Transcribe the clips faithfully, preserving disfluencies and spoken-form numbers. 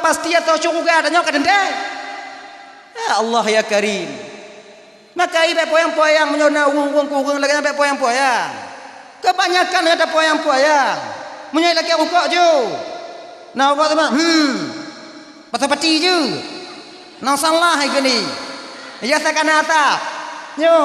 Pasti atau syuruga tanyoe ka teuntèe. Ya Allah ya Karim. Maka i bèk poyang-poyang meunyoe na ureueng-ureueng kureueng lagèe nyan bèk poyang-poyang. Kebanyakan gata poyang-poyang. Meunyoe lakèe rukok ju. Na rukok teuma, hmm. Patah pati ju. Nang salah hai geunie. Ya sakana asap. Nyo.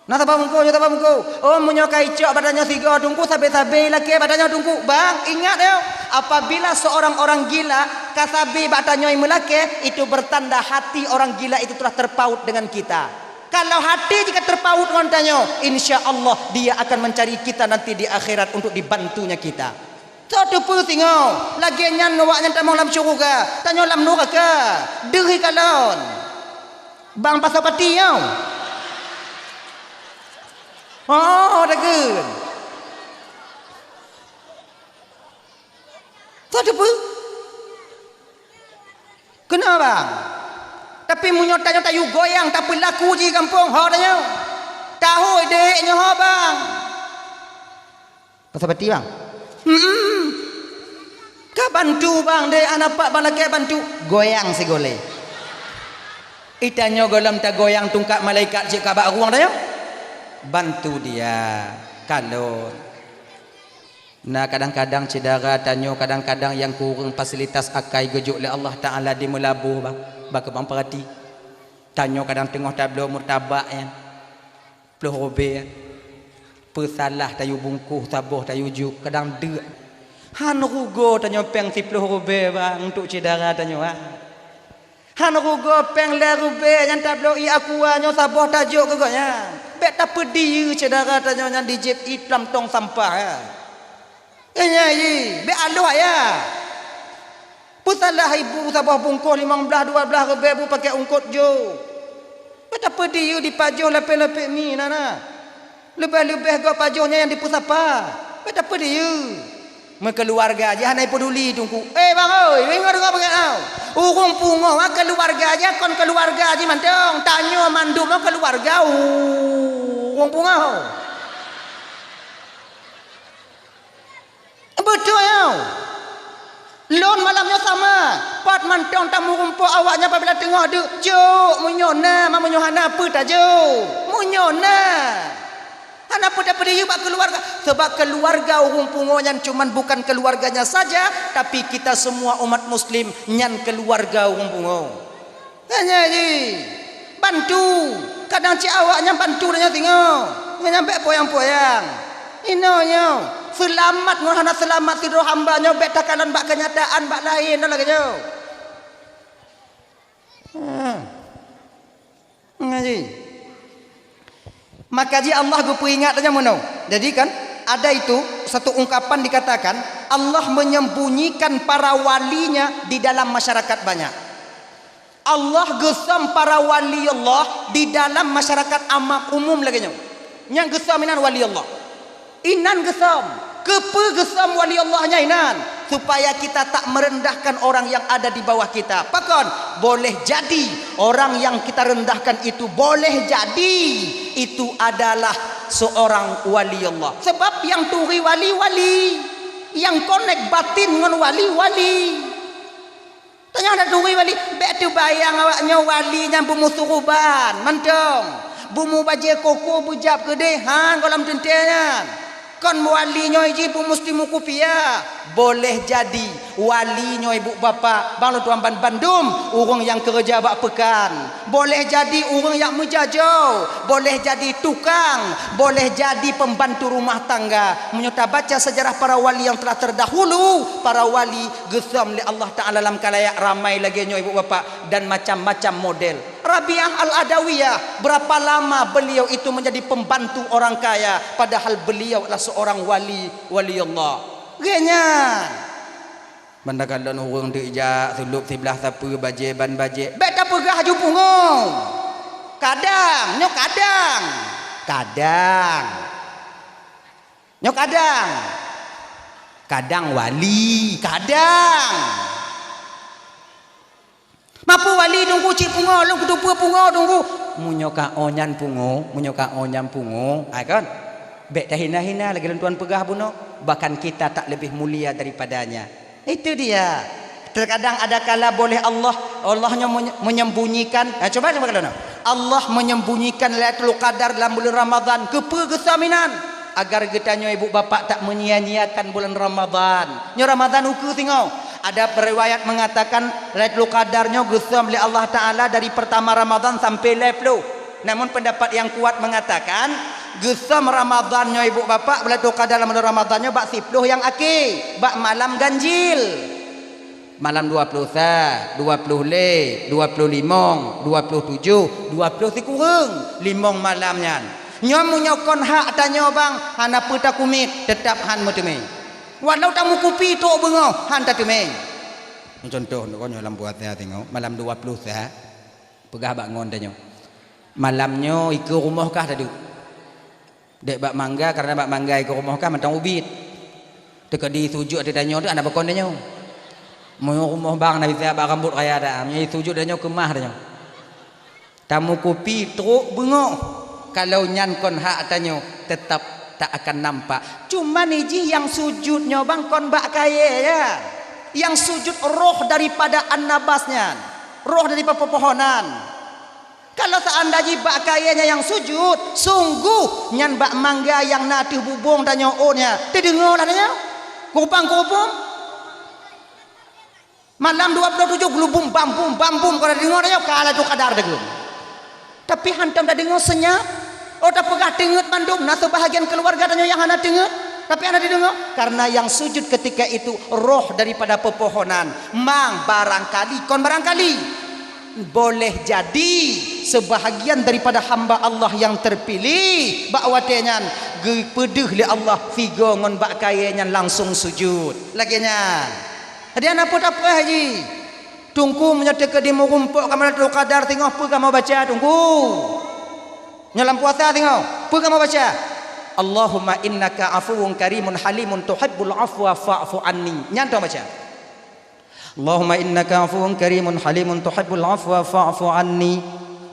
Na saba bungkôh, nyo saba bungkôh. Oh, meunyoe ka icok bak tanyoe sigoe teungku, sabe-sabe lakèe bak tanyoe teungku. Bang, ingat yo, apabila seorang orang gila ka sabe bak tanyoe meulakèe, itu bertanda hati orang gila itu telah terpaut dengan kita. Kalau hati jika terpaut ngon tanyoe, insya Allah dia akan mencari kita nanti di akhirat untuk dibantunya kita. Soe teupeu singoh, lagèe nyan awaknyan tamong lam syeuruga, tanyoe lam nuraka. Deuh kalon. Bang pasoe pati nyoe. Oh, deukeuen. Soe teupeu? Keunoe, bang. Tapi meunyoe tanyoe tayue goyang, tapeulaku jih gampông, ho tanyoe. Tahôi dék nyoe ho, bang. Pasoe pati, bang. Hmm. Ka bantu, bang, dék, hana pat bang lakèe bantu. Goyang sigolé. Itanyoe gohlom tagoyang tungkat malaikat cit ka bak rueng tanyoe. Bantu dia. Kalon. Na kadang-kadang syedara tanyoe, kadang-kadang nyang kureueng fasilitas akai geujok lé Allah Taala di Meulaboh, bang. Bak keubang peurati. Tanyoe kadang teungoh tabloe murtabak nyan. Ploh rubèe. Peusalah tayue bungkôh saboh tayue jok, kadang deuk. Han rugoe tanyoe péng siploh rubèe, bang, untuk syedara tanyoe, ha. Han rugoe péng lhèe rubèe nyang tabloe ié aqua nyoe saboh tajok keu gobnyan. Bèk tapeudiyeu syedara tanyoe nyang di jieb ié lam tong sampah, ha. Nyan, nyan, bèk aloh ayah. Peusalah ibu saboh bungkôh limong blaih dua blaih rubèe bu pakèk eungkôt jok. Bèk tapeudiyeu dipajoh lapèe-lapèe mi na, na. Leubèh-leubèh gob pajoh nyan nyang dipeusapa. Bèk tapeudiyeu. Meukeuluwarga jih hana peduli teungku. Eh, bang oi, deungö-deungö beungèh tau. Ureueng pungoh, ha, keuluwarga jih kon keuluwarga jih mantong. Tanyoe mandum keuluwarga ureueng pungoh. Beutôi, yo. Lôn malam nyoe sama, pat mantong tameurumpok awaknyan apabila teungoh deuk, jok meunyoe na, ma meunyoe hana peue tajok. Meunyoe na. Hana peue tapeudiyeu bak keuluwarga, sebab keuluwarga ureueng pungoh nyan cuman bukan keuluwarganya saja, tapi kita semua umat muslim nyan keuluwarga ureueng pungoh. Nyan jih. Bantu. Kadang cit awaknyan bantu tanyoe singoh. Ngon nyan bèk poyang-poyang. Inoe nyoe, seulamat ngon hana seulamat sidroe hamba nyoe bèk takalon bak keunyataan bak laén nyoe lagèe nyoe. Ha. Nyan jih. Maka jih Allah geupeuingat tanyoe meunoe. Jadi kan, ada itu satu ungkapan dikatakan, Allah menyembunyikan para walinya di dalam masyarakat banyak. Allah geusöm para wali Allah di dalam masyarakat amam umum lagèe nyoe. Nyang geusöm inan wali Allah. Inan geusöm. Keupeue geusöm wali Allah nyan inan? Supaya kita tak merendahkan orang yang ada di bawah kita. Pakon? Boleh jadi orang yang kita rendahkan itu boleh jadi itu adalah seorang wali Allah. Sebab nyang turi wali, wali. Nyang konek batin ngon wali, wali. Tanyoe na turi wali, bèk teubayang awaknyoe wali nyang beumusoh uban mantong, beumubajèe koko beujab keudéh, han gohlom teuntèe nyan. Kon wali nyoe jih beumustimu kupiah. Boleh jadi wali nyoe ibu bapak, bang lôn tuan ban bandum ureueng nyang keureuja bak peukan. Boleh jadi ureueng nyang meujajoe, boleh jadi tukang, boleh jadi pembantu rumah tangga. Meunyoe tabaca sejarah para wali yang telah terdahulu, para wali geusöm lé Allah Taala lam kalayak ramai lagèe nyoe ibu bapak dan macam-macam model. Rabiah Al-Adawiyah, berapa lama beliau itu menjadi pembantu orang kaya padahal beliau adalah seorang wali, wali Allah. Geuh nyan. Ban takalon ureueng deuk jak sulôb siblah sapeue bajèe ban bajèe. Bèk tapeugah aju pungo. Kadang, nyoe kadang. Kadang. Nyoe kadang. Kadang wali, kadang. Mapeue wali teungku cit pungo, lôn kuteupeu pungo teungku. Meunyoe ka o nyan pungo, meunyoe ka o nyan pungo, hai kon. Bèk tahina-hina lagèe lôn tuan peugah bunoe, bahkan kita tak lebih mulia daripadanya. Itu dia. Terkadang ada kala boleh Allah, Allah nyoe menye-, menyembunyikan. Ha, cuba, cuba kalau nak. Allah menyembunyikan Lailatul Qadar dalam bulan Ramadan. Keupeue geusaminan? Agar geutanyoe ibu bapak tak menyia-nyiakan bulan Ramadan. Nyoe Ramadan ukeue singoh. Ada riwayat mengatakan Lailatul Qadar nyoe geusam lé Allah Taala dari pertama Ramadan sampai lhèe ploh. Namun pendapat yang kuat mengatakan geusam Ramadan nyoe ibu bapak, Lailatul Qadar dalam bulan Ramadan nyoe bak siploh nyang akhé, bak malam ganjil. Malam dua ploh sa, dua ploh lhèe, dua ploh limong, dua ploh tujoh, dua ploh sikureueng, limong malam nyan. Nyoe meunyoe kon hak tanyoe bang, hana peue takumiet, teutap han meuteumé. Walau tameukupi trok beungoh, han tateumé. Contoh, nyoe lam puasa singoh, malam dua ploh sa, peugah bak ngon tanyoe. Malam nyoe ikeue rumoh kah taduek? Dek bak mangga, karena bak mangga ikeue rumoh kah mantong ubit. Teukeudi sujut ateueh tanyoe tu hana pakon tanyoe. Meunyoe rumoh bang na bisa bak rambot raya dah, meunyoe sujut tanyoe keumah tanyoe. Tameukupi trok beungoh. Kalau nyan kon hak tanyoe, teutap tak akan nampak. Cuman ijih nyang sujut nyoe bang kon bak kayèe ya. Nyang sujut roh daripada an-nabas nyan. Roh daripada pepohonan. Kalau seandainya bak kayèe nyan nyang sujut, sungguh nyan bak mangga nyang na ateueh bubông tanyoe ôn nyan, teudeungoe lah tanyoe. Kurupang-kurupung. Malam dua puluh tujoh geulubum bambum, bambum, kalau deungoe tanyoe, ka Lailatul Qadar deungoe. Tapi hantom tadeungoe senyap. Oh, tapeugah teungeut mandum, na seubahagian keuluwarga tanyoe nyang hana teungeut, tapi hana dideungoe. Karena nyang sujud ketika itu roh daripada pepohonan. Mang barangkali, kon barangkali. Boleh jadi seubahagian daripada hamba Allah nyang teupilih bak watèe nyan geupeudeuh lé Allah sigoe ngon bak kayèe nyan langsong sujud. Lagèe nyan. Jadi hana peue-peue haji. Teungku, meunyoe teukeudi meurumpok kamoe Lailatul Qadar singoh, peue kamoe baca, Teungku? Nyoe lam puasa singoh, peue kamoe baca? Allahumma innaka afuwun karimun halimun tuhibbul afwa fa'fu anni. Nyan teuh baca. Allahumma innaka afuwun karimun halimun tuhibbul afwa fa'fu anni.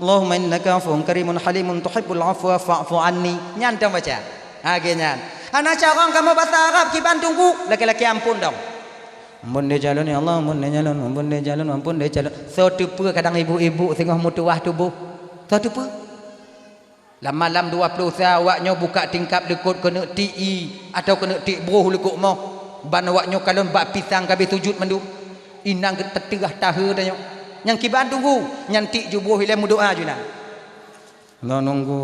Allahumma innaka afuwun karimun halimun tuhibbul afwa fa'fu anni. Nyan teuh baca. Ha, lagèe nyan. Hana carông kamoe basa Arab kiban Teungku, laki-laki amphon dong. Ampôn desya lôn, ya Allah, ampôn desya lôn, ampôn desya lôn, ampôn desya lôn. Soe teupeue kadang ibu-ibu singoh meutuwah tuboh? Soe teupeue? Lam malam dua ploh sa awak nyoe buka tingkap likot keuneuk tiek ié atawa keuneuk tiek broh likot moh. Ban awak nyoe kalon bak pisang ka abéh sujut mandum. Inong geuteuteuh tahe tanyoe. Nyang kiban Teungku, nyan tiek ju broh ilèe meudoa ju na. Lôn nunggu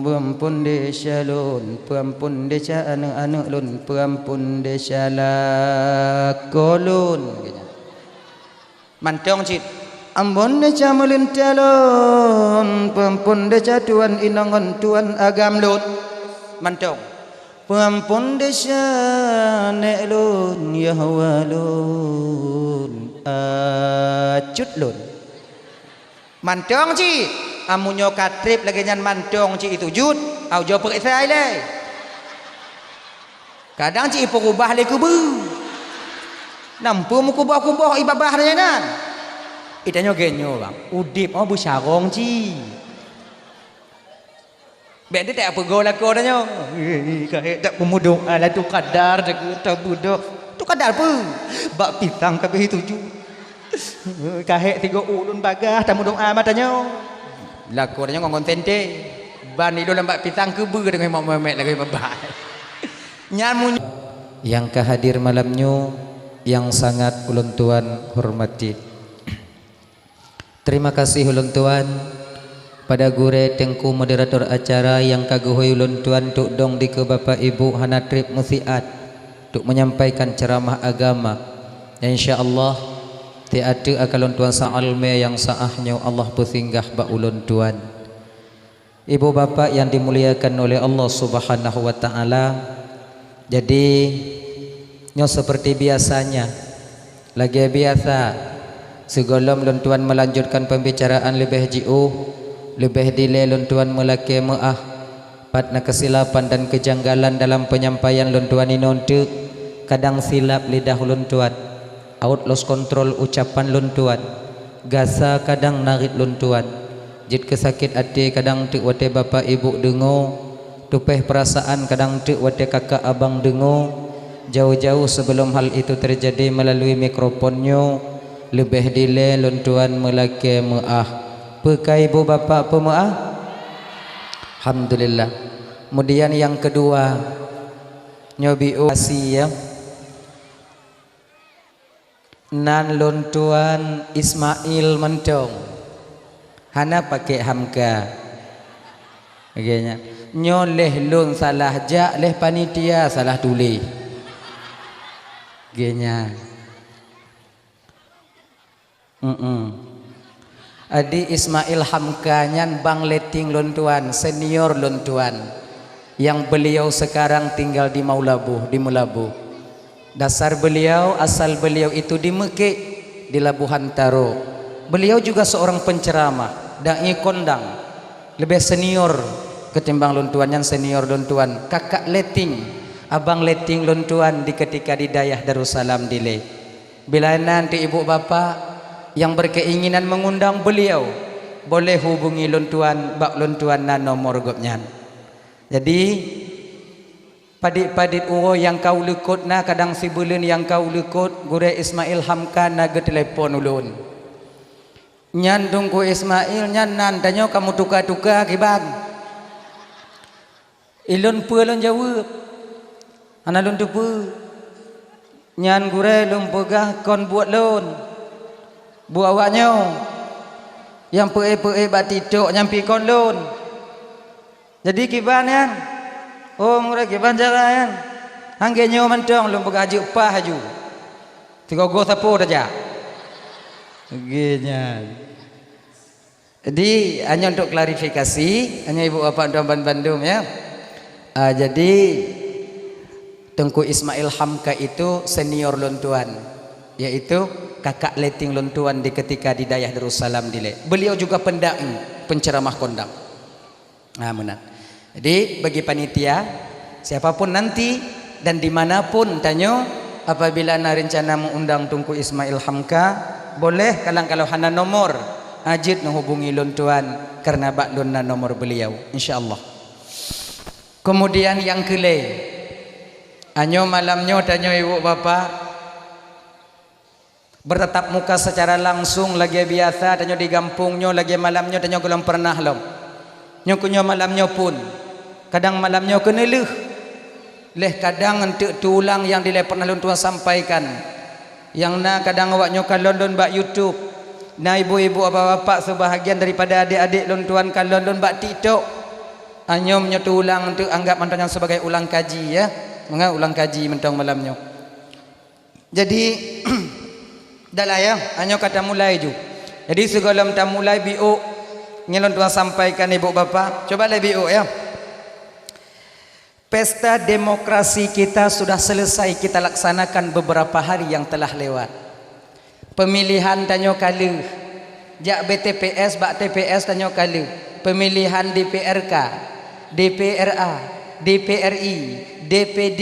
beuampôn desya lôn, peuampôn desya aneuk-aneuk lôn, peuampôn desya lakoe lôn. Mantong cit. Ampôn desya meulintèe lôn, peuampôn desya tuwan inong ngon tuwan agam lôn. Mantong. Peuampôn desya nèk lôn, yah wa lôn, acut lôn. Mantong cit, amu nyoe ka trép lagèe nyan mantong cit itujut, au jok peuriksa ilèe. Kadang cit ipeurubah lé keubeue. Nampu meukuboh-kuboh ibabah nyan nan. Itanyoe gènyoe bang, udép oh beucarông cit. Bèk teutek peugoe lakoe tanyoe. Eh, kahé tak peumudoa lah tu kadar jaga tabeudoe. Tu kadar peue? Bak pisang ka abéh tuju. Kahé tiga ulôn bagah tameudoa mata nyoe. Lakoe tanyoe ngon sente. Ban ilôn lam bak pisang keubeue deungon Mak Muhammad lagèe babah. Nyan mun nyang ka hadir malam nyoe nyang sangat ulôn tuan hormati. Terima kasih ulôn tuan pada gurèe teungku moderator acara nyang ka geuhôi ulôn tuan tuk dong dikeue bapak ibu hana trép meusiat tuk menyampaikan ceramah agama. Insya Allah, tiep ateueh akan lôn tuan sa almé nyang saah nyoe Allah peusinggah bak ulôn tuan. Ibu bapak yang dimuliakan oleh Allah Subhanahu wa Ta'ala, jadi nyoe seperti biasanya, lagèe biasa, sigohlom lôn tuan melanjutkan pembicaraan leubeh jiôh, leubeh dilèe lôn tuan meulakèe meu'ah, pat na keusilapan dan keujanggalan dalam penyampaian lôn tuan inong teuk, kadang silap lidah lôn tuan. Awot lost control ucapan lôn tuan, gasa kadang narit lôn tuan, jeuet keu sakét até kadang teuk watèe bapak ibu deungoe, tupèh peurasaan kadang teuk watèe kakak abang deungoe, Jauh-jauh sebelum hal itu terjadi, melalui mikrofon nyoe leubeh dilée lôn tuan meulakée meuáh. Peu ka ibu bapak peumeuáh? Alhamdulillah. Kemudian yang kedua, nyoe biu asi ya. Nan lôn tuan Ismail mantong. Hana pakai hamka. Oke nyan. Nyoe leh lôn salah jak, leh panitia salah tuléh. Oke nyan. Mm-mm. Adi Ismail Hamka nyan bang leting lôn tuan, senior lôn tuan. Yang beliau sekarang tinggal di Maulabu, di Meulabu. Dasar beliau, asal beliau itu di Meukek, di Labuhan Taro. Beliau juga seorang penceramah, dai kondang. Leubeh senior ketimbang lôn tuan, nyan senior lôn tuan. Kakak leting, abang leting lôn tuan di ketika di dayah Darussalam dilée. Bila nanti ibu bapak yang berkeinginan mengundang beliau, boleh hubungi lôn tuan, bak lôn tuan na nomor gobnyan. Jadi, padit-padit uroe nyang ka uleukot na, kadang sibuleuen nyang ka uleukot, Gurée Ismail Hamka na geutelepon ulôn. Nyan Teungku Ismail, nyan nan tanyoe ka meutuka-tuka kiban. Ilôn peue lôn jaweueb? Hana lôn teupeue. Nyan gurée lôn peugah kon buet lôn. Buet awaknyoe. Nyang peuék-peuék bak TikTok nyan pi kon lôn. Jadi kiban nyan. Oh, meunurot kiban cara nyan. Hanggé nyoe mantong lôn peugah jeuet paih laju. Sigoe-goe sapo tajak. Lagée nyan. Jadi, hanya untuk klarifikasi, hanya ibu bapak tuan ban-, bandum ya. Ah, jadi, Teungku Ismail Hamka itu senior lôn tuan, yaitu kakak leting lôn tuan di ketika di dayah Darussalam dilée. Beliau juga pendai, penceramah kondang. Nah, meunan. Jadi, bagi panitia, siapapun nanti dan dimanapun tanyoe, apabila na rencana mengundang Teungku Ismail Hamka, boleh kalang kalau hana nomor, ajit neuhubungi lôn tuan, karena bak lôn na nomor beliau, insya Allah. Kemudian yang keulhée, anyoe malam nyoe tanyoe ibu bapak, bertatap muka secara langsung lagée biasa, tanyoe di gampông nyoe lagée malam nyoe tanyoe gohlom pernah lom. Nyoe keu nyoe malam nyoe pun, kadang malam nyoe keuneulheueh, leh kadang eunteuk teuulang nyang dilée pernah lôn tuan sampaikan. Nyang na kadang awaknyoe kalon lôn bak YouTube, na ibu-ibu, bapak-bapak, seubahagian daripada adék-adék lôn tuan kalon lôn bak TikTok. Anyoe meunyoe teuulang eunteuk anggab mantong nyan sebagai ulang kaji ya. Mangat ulang kaji mantong malam nyoe. Jadi, dah lah ya, anyoe ka tamulai ju. Jadi, sigohlom tamulai biôk, nyoe lôn tuan sampaikan ibu bapak. Coba lé biôk ya. Pesta demokrasi kita sudah selesai kita laksanakan beberapa hari yang telah lewat. Pemilihan tanyoe ka lheueh. Jak B T P S bak T P S tanyoe ka lheueh. Pemilihan D P R K, D P R A, D P R I, D P D,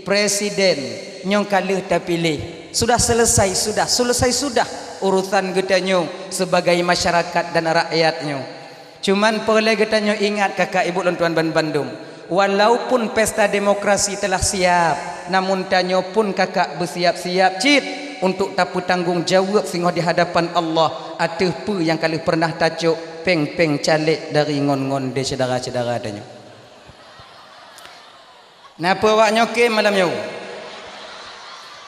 presiden, nyoe ka lheueh tapiléh. Sudah selesai sudah, selesai sudah urusan geutanyoe sebagai masyarakat dan rakyat nyoe. Cuman peureulée geutanyoe ingat kakak ibu lôn tuan ban bandum, walaupun pesta demokrasi telah siap, namun tanyoe pun kakak beusiap-siap cit untuk tapeutanggong jaweueb singoh di hadapan Allah ateueh peue nyang ka lheueh pernah tacok péng-péng caleg dari ngon-ngon di syedara-syedara tanyoe. Napa awaknyoe kém malam nyoe?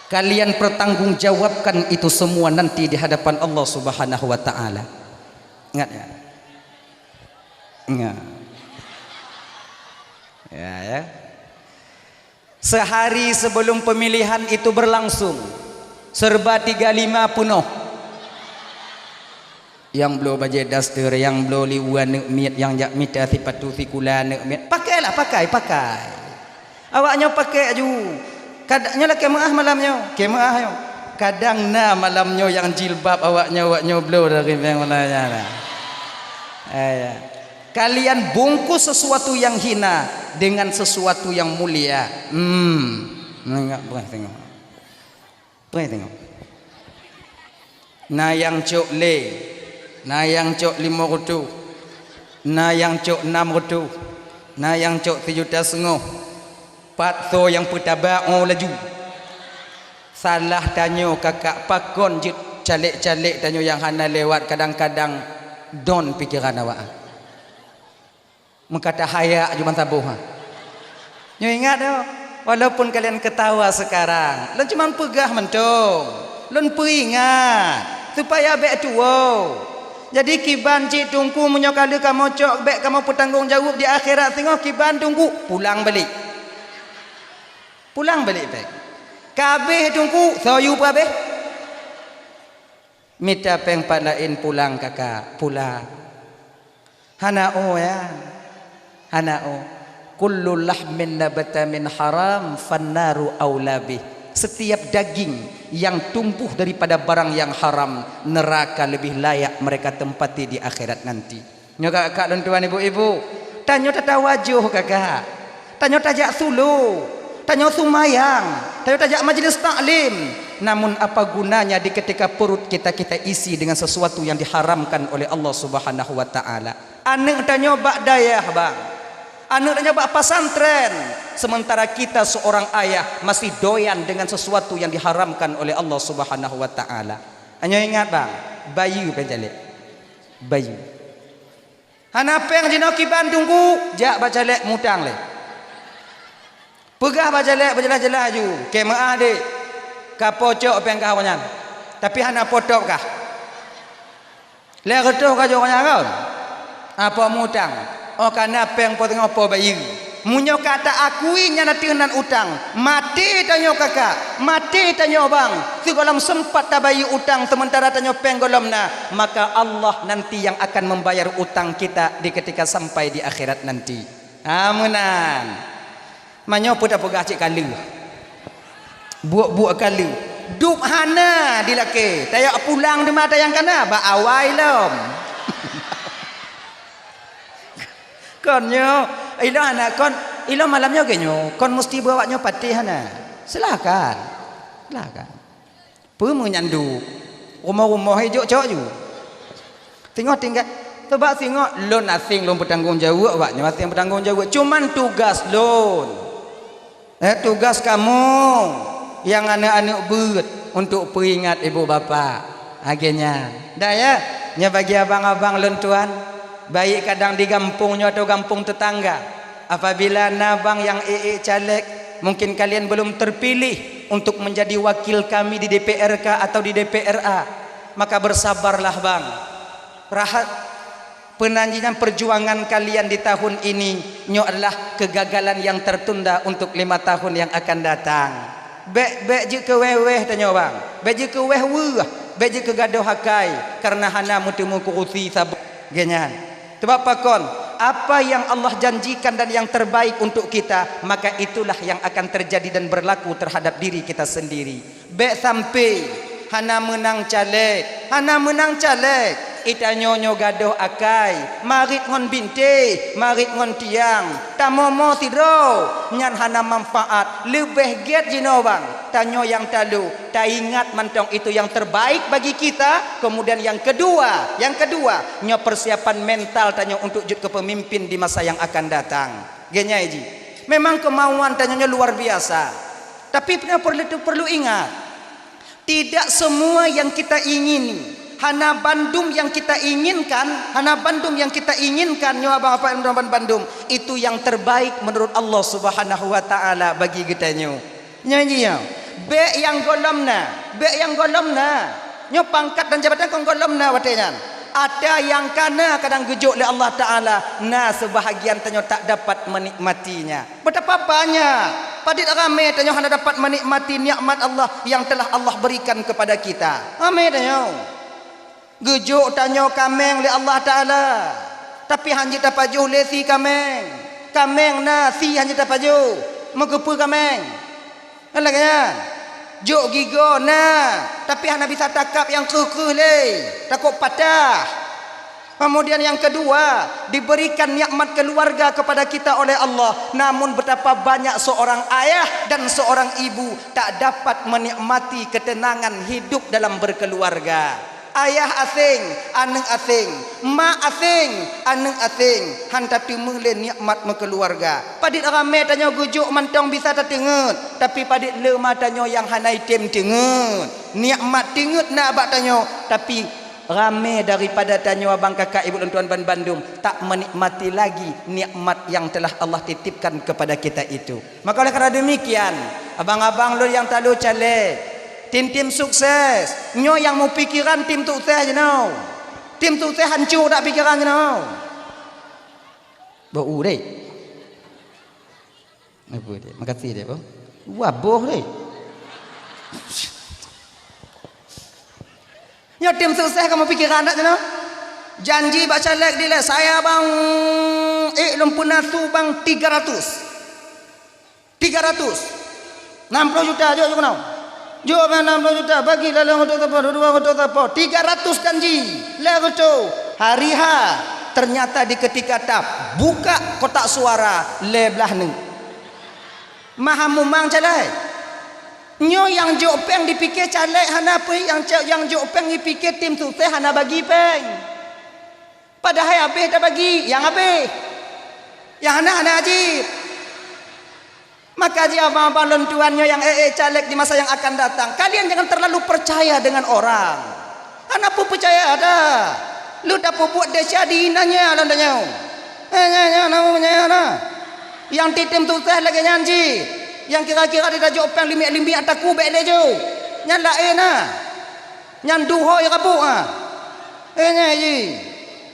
Kalian pertanggungjawabkan itu semua nanti di hadapan Allah Subhanahu wa Ta'ala. Ingat ya. Nah. Ya, ya. Sehari sebelum pemilihan itu berlangsung, serba tiga lima penuh. Nyang bloe bajée daster, nyang bloe liwan aneuk miet, nyang jak mita sipatu sikula aneuk miet. Pakailah, pakai, pakai. Awaknyoe pakai aju. Kadang nyoe lakée meuáh malam nyoe, kée meuáh nyoe. Kadang na malam nyoe nyang jilbab awaknyoe, awaknyoe bloe dari bank mana nyan. Eh, ya. Kalian bungkus sesuatu yang hina dengan sesuatu yang mulia. Hmm. Tengok, tengok. Tengok. Na nyang cok lé, na nyang cok limong reutôh, na nyang cok nam reutôh, na nyang cok sijuta seungoh. Pat soe nyang peutaba, oh laju. Salah tanyoe kakak, pakon jeuet calék-calék tanyoe nyang hana lewat, kadang-kadang don pikeran awak. Meukata hayak ju ban saboh, ha. Nyoe ingat, yo, walaupun kalian ketawa sekarang, lôn cuma peugah mantong, lôn peuingat supaya bék tuwoe. Jadi kiban cit Teungku, meunyoe ka lheueh kamoe cok, bék kamoe peutanggong jaweueb di akhirat, singoh kiban Teungku pulang balek. Pulang balek péng. Ka habéh Teungku, soe yue peuhabéh. Mita péng pat laén pulang kakak, pulang. Hana oh ya. Hana oh. Kullu lahmin nabata min haram fannaru aula bih. Setiap daging yang tumbuh daripada barang yang haram, neraka lebih layak mereka tempati di akhirat nanti. Nyoe kakak lôn tuan ibu-ibu, tanyoe tatawajoh kakak. Tanyoe tajak sulu, tanyoe sumayang, tanyoe tajak majlis taklim. Namun apa gunanya di ketika perut kita, kita isi dengan sesuatu yang diharamkan oleh Allah Subhanahu wa Taala? Aneuk tanyoe bak dayah, bang. Aneuk tanyoe bak pesantren, sementara kita seorang ayah masih doyan dengan sesuatu yang diharamkan oleh Allah Subhanahu wa Taala. Nyoe ingat, bang, bayeue péng calék. Bayeue. Hana péng jinoe kiban Teungku, jak bak calék mutang lé. Peugah bak calék beujeulaih-jeulaih aju, "Keu meu'ah, Dek, ka po cok péng kah awaknyan, tapi hana po tôb kah. Lhèe reutôh ka jok awaknyan kon. Apo mutang, oh ka na péng po teungoh po bayeue." Meunyoe ka ta akui nyan ateueh nan utang, maté tanyoe kakak, maté tanyoe bang, sigohlom sempat tabayeue utang sementara tanyoe péng gohlom na, maka Allah nanti yang akan membayar utang kita di ketika sampai di akhirat nanti. Ha meunan. Manyoe peue tapeugah cit ka lheueh. Buet-buet ka lheueh. Dub hana dilakée. Tayok pulang teuma tayang kana bak awai lom. Kon nyoe, ilôn hana kon, ilôn malam nyoe geuh nyoe, kon musti beuawak nyoe patéh hana. Silakan. Silakan. Peue meunyan dub? Rumoh-rumoh ijok cok ju. Singoh tinggai. Sebab singoh lôn aséng lôn peutanggong jaweueb, awak nyoe aséng peutanggong jaweueb. Cuman tugas lôn. Eh, tugas kamoe nyang aneuk-aneuk beuet untuk peuingat ibu bapak. Lagée nyan. Dah ya, nyoe bagi abang-abang lôn tuan, baik kadang di gampông nyoe atau gampông tetangga. Apabila na bang nyang ék-ék caleg, mungkin kalian belum terpilih untuk menjadi wakil kami di D P R K atau di D P R A, maka bersabarlah bang. Rahat Peunan jih nyan perjuangan kalian di tahun ini, nyoe adalah kegagalan yang tertunda untuk lima tahun yang akan datang. Bék, bék jeuet keu wéh-wéh tanyoe bang, bék jeuet keu wéh-weueh, bék jeuet keu gadôh akai, kareuna hana meuteumé kurusi saboh geuh nyan. Sebab pakon, apa yang Allah janjikan dan yang terbaik untuk kita, maka itulah yang akan terjadi dan berlaku terhadap diri kita sendiri. Bék sampoe hana meunang caleg, hana meunang caleg. Itanyoe nyoe gadôh akai, marit ngon bintéh, marit ngon tiang, tamomo sidroe, nyan hana manfaat. Leubeh gét jinoe bang, tanyoe nyang talu, taingat mantong itu yang terbaik bagi kita. Kemudian yang kedua, yang kedua, nyoe persiapan mental tanyoe untuk jeuet keu pemimpin di masa yang akan datang. Geunyai jih. Memang kemauan tanyoe nyoe luar biasa. Tapi perlu, perlu ingat, tidak semua yang kita ingini, hana bandum yang kita inginkan, hana bandum yang kita inginkan, nyoe abang apai bandum, itu yang terbaik menurut Allah Subhanahu wa Taala bagi geutanyoe. Nyoe jih nyoe. Bék nyang gohlom na, bék nyang gohlom na. Nyoe pangkat dan jabatan kon gohlom na watée nyan. Ata nyang ka na kadang geujok lé Allah Taala, na seubahagian tanyoe tak dapat menikmatinya. Betapa banyak padit ramé tanyoe hana dapat menikmati nikmat Allah yang telah Allah berikan kepada kita. Ramé tanyoe. Geujok tanyoe kaméng lé Allah Taala, tapi hana jeuet tapajoh lé sie kaméng. Kaméng na, sie hana jeuet tapajoh. Meukeupeue kaméng? Kan lagée nyan. Jok gigoe na, tapi hana bisa takab nyang kreueh-kreueh lé, takot patah. Kemudian yang kedua, diberikan nikmat keluarga kepada kita oleh Allah. Namun betapa banyak seorang ayah dan seorang ibu tak dapat menikmati ketenangan hidup dalam berkeluarga. Ayah aséng, aneuëk aséng, mak aséng, aneuëk aséng, han tateumé lé nikmat meukeuluwarga. Padit ramé tanyoe geujok mantong bisa tateungeut, tapi padit le ma tanyoe nyang hana item teungeut. Nikmat teungeut na bak tanyoe, tapi ramé daripada tanyoe abang kakak ibu lôn tuan banbandum tak menikmati lagi nikmat yang telah Allah titipkan kepada kita itu. Maka oleh karena demikian, abang-abang lôn nyang talu caleg, tim-tim sukses, nyoe nyang meupikiran tim sukses jinoe. Tim sukses hancô dak pikiran jinoe. Beu deh. Apa deh? Makasih deh, Bang. Wah, boh deh. Nyoe tim sukses kamoe pikiran dak jinoe? Janji bak caleg dilée, saya bang, eh, lôn peuna su bang tiga ratus. Tiga ratus. Enam puluh juta, jok, jok keunoe. Jok bang enam puluh juta, bagi lalu untuk siapa, dua untuk siapa. Tiga ratus janji. Lé reutôh. Hari H, ternyata di ketika tap buka kotak suara, lé blah neuk. Maha mumang caleg. Nyoe nyang jok péng dipike caleg hana peue, nyang, nyang jok péng dipike tim sukses hana bagi péng. Padahai habéh tabagi, nyang habéh. Nyang hana, hana jeuet. Maka jih abang-abang lôn tuan nyoe nyang ék-ék caleg di masa yang akan datang, kalian jangan terlalu percaya dengan orang. Hana peue peucaya dah. Lôn tapeubuet desya di inan nyan lôn tanyoe. Eh, nyan, nyan, nama nyan, nah. Nyang titem sukses lagée nyan jih. Nyang kira-kira di tajok péng limiek-limiek ata kubek lé ju. Nyan laén nah. Nyan duhôi rabuk ah. Eh, nyan jih.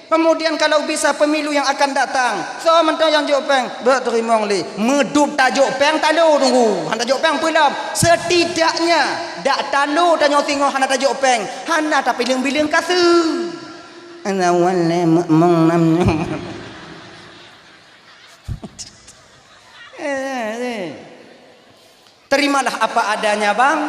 Kemudian kalau bisa pemilu yang akan datang, soe mantong nyang jok péng, beuet teurimong lé. Meudub tajok péng talo tunggu. Han tajok péng peulom. Setidaknya dak talo tanyoe singoh hana tajok péng, hana tapileung-bileung kasu. Ana wan lé mong nam nyoe. Eh, eh. Terimalah apa adanya, bang,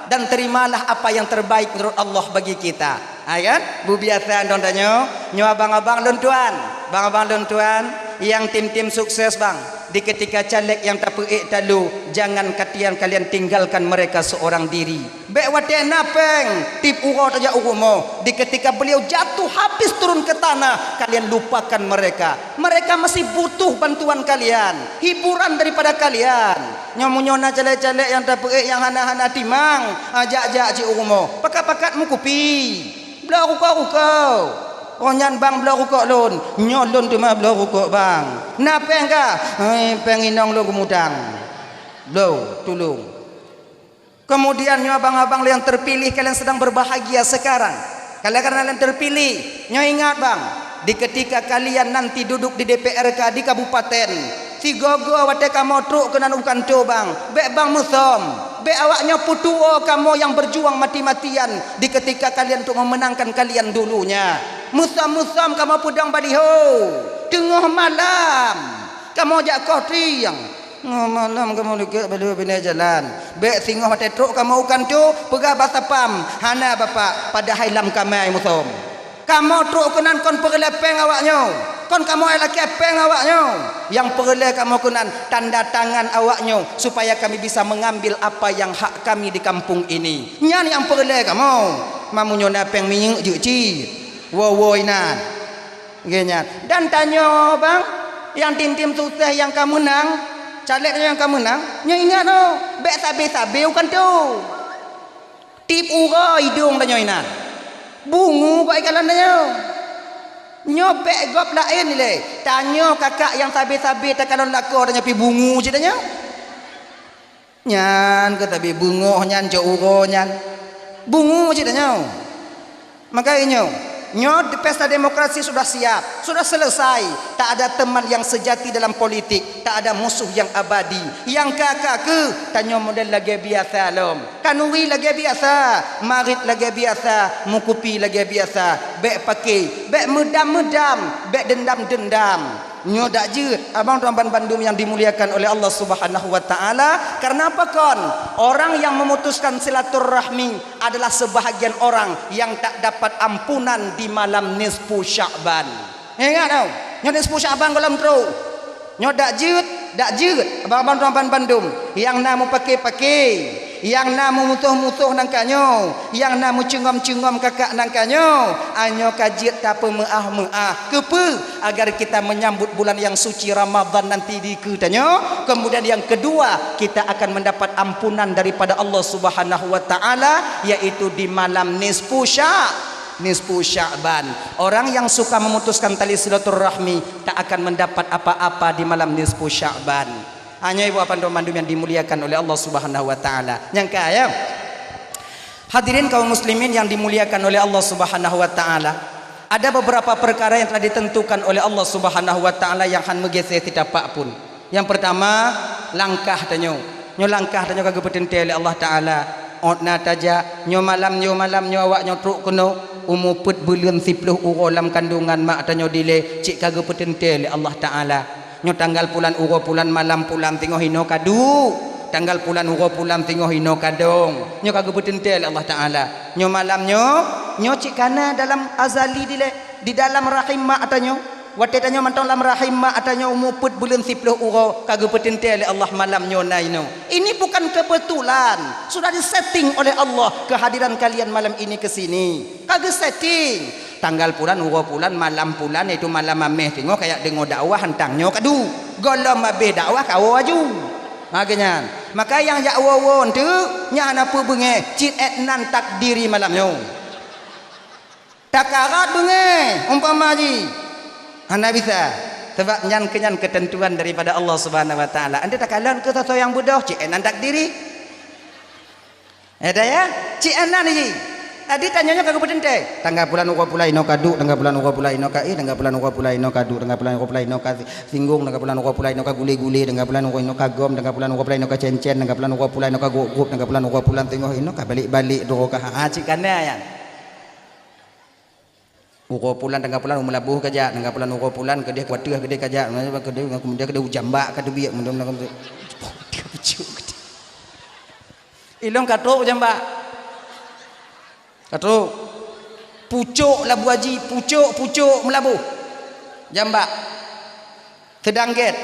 dan terimalah apa yang terbaik menurut Allah bagi kita. Ha kan? Bubiasa dong tanyoe, nyoe abang-abang lôn tuan, abang-abang lôn tuan, nyang tim-tim sukses bang, di ketika caleg nyang tapeuék talu, jangan katian kalian tinggalkan mereka seorang diri. Bék watée na péng, tiep uroe tajak u rumoh, di ketika beliau jatuh habis turun ke tanah, kalian lupakan mereka. Mereka masih butuh bantuan kalian, hiburan daripada kalian. Nyoe meunyoe na caleg-caleg nyang tapeuék nyang hana-hana timang, ha, jak-jak cit u rumoh, pakat-pakat meukupi, bloe rukok-rukok. Oh nyan bang bloe rukok lôn, nyoe lôn teuma bloe rukok bang. Na péng kah? Hei, péng inong lôn geumutang. Bloe, tulông. Kemudian nyoe abang-abang yang terpilih, kalian sedang berbahagia sekarang. Kalian karena kalian terpilih, nyoe ingat bang, di ketika kalian nanti duduk di D P R K di kabupaten, sigoe-goe watée kamoe trok keunan u kantô bang, bék bang meusom, bék awak nyoe peutuwoe kamoe yang berjuang mati-matian di ketika kalian untuk memenangkan kalian dulunya. Meusom-meusom kamoe peudong baliho, teungoh malam kamoe jak koh trieng. Ngon malam kamoe likot baliho binéh jalan. Bék singoh watée trok kamoe u kantô, peugah basa pam, hana bapak, padahai lam kamai meusom. Kamoe trok keunan kon peureulée péng awak nyoe, kon kamoe lakée péng awak nyoe. Nyang peureulée kamoe keunan tanda tangan awak nyoe, supaya kami bisa mengambil apa yang hak kami di kampung ini. Nyan nyang peureulée kamoe. Mamunyoe na péng minyeuk jeuet cit. Woe-woe inan. Nggih nyan. Dan tanyoe bang, nyang tim-tim sukses nyang ka meunang, caleg tanyoe nyang ka meunang, nyoe ingat oh, bék sabe-sabe u kantô. Tiep uroe idong tanyoe inan. Bungu kok ikalon tanyoe. Nyoe bék gob laén ilée. Tanyoe kakak nyang sabe-sabe takalon lakoe tanyoe pi bungu cit tanyoe. Nyan keuh tabi beungoh nyan cok uroe nyan. Bungu cit tanyoe. Maka inyoe, nyoe pesta demokrasi sudah siap, sudah selesai. Tak ada teman yang sejati dalam politik, tak ada musuh yang abadi. Nyang ka-ka keuh tanyoe model lagée biasa lom. Kanuri lagée biasa, marit lagée biasa, meukupi lagée biasa. Bék paké, bék meudam-meudam, bék dendam-dendam. Nyoe dak jeuet, abang tuan ban bandum yang dimuliakan oleh Allah Subhanahu wa Taala. Karena apa kon? Orang yang memutuskan silaturahmi adalah sebahagian orang yang tak dapat ampunan di malam nisfu Sya'ban. Ingat tau, nyoe nisfu Sya'ban gohlom trok. Nyoe dak jeuet, dak jeuet, abang-abang tuan ban bandum yang na meupaké-paké. Nyang na meumusoh-musoh nangka nyoe, nyang na meucungom-cungom kakak nangka nyoe, nyoe ka jeuet tapeumeuáh-meuáh. Keupeue? Agar kita menyambut bulan yang suci Ramadan nanti di keu tanyoe. Kemudian yang kedua, kita akan mendapat ampunan daripada Allah Subhanahu wa Ta'ala, yaitu di malam nisfu Sya-, nisfu Sya'ban. Orang yang suka memutuskan tali silaturahmi tak akan mendapat apa-apa di malam nisfu Sya'ban. Nyoe ibu apan mandum yang dimuliakan oleh Allah Subhanahu wa Ta'ala. Nyang ka, ya. Hadirin kaum muslimin yang dimuliakan oleh Allah Subhanahu wa Ta'ala, ada beberapa perkara yang telah ditentukan oleh Allah Subhanahu wa Ta'ala yang han meugeuseh sitapak pun. Yang pertama, langkah tanyoe. Nyoe langkah tanyoe ka geupeuteuntée lé Allah Ta'ala. Ôt na tajak, nyoe malam, nyoe malam, nyoe awak nyoe trok keunoe, umu peuet buleuen siploh uroe lam kandungan mak tanyoe dilée, cit ka geupeuteuntée lé Allah Ta'ala. Nyoe tanggal pulan uroe pulan malam pulan singoh inoe ka duek. Tanggal pulan uroe pulan singoh inoe ka dong. Nyoe ka geupeuteuntée lé Allah Ta'ala. Nyoe malam nyoe, nyoe cit ka na dalam azali dilée, di dalam rahim mak tanyoe. Watée tanyoe mantong lam rahim mak tanyoe umu peuet buleuen siploh uroe ka geupeuteuntée lé Allah malam nyoe na inoe. Ini bukan kebetulan, sudah disetting oleh Allah kehadiran kalian malam ini ke sini. Ka geusetting. Tanggal pulan, uroe pulan, malam pulan, yaitu malam ameh singoh kajak deungoe dakwah hantang nyoe ka duek. Gohlom abéh dakwah kawoe aju. Ha, geuh nyan. Maka nyang jak woe-woe enteuk, nyan hana peue beungéh, cit ék nan takdiri malam nyoe. Takarat beungéh, umpama jih. Hana bisa. Sabab nyan keu nyan keuteuntuan daripada Allah Subhanahu wa Ta'ala. Anda takalon keu soe-soe nyang beudôh, cit ék nan takdiri. Eh, dah ya? Cit ék nan jih. Tadi tanyoe nyoe ka geupeuteuntée. Tanggal pulan uroe pulan inoe ka duek, tanggal pulan uroe pulan inoe ka éh, tanggal pulan uroe pulan inoe ka duek, tanggal pulan uroe pulan inoe ka singgong, tanggal pulan uroe pulan inoe ka gulé-gulé, tanggal pulan uroe inoe ka gom, tanggal pulan uroe pulan inoe ka cén-cén, tanggal pulan uroe pulan inoe ka gop-gop, tanggal pulan uroe pulan singoh inoe ka balek-balek droe ka. Ha, cit ka na nyan. Uroe pulan, tanggal pulan u Meulaboh kajak, tanggal pulan uroe pulan keudeh u ateueh keudeh kajak, keudeh, kemudian keudeh u Jambak ka teubiet, kemudian ilong ka trok u Jambak. Ka trok. Pucok Labu Aji, pucok, pucok Meulaboh. Jambak. Seudang gét.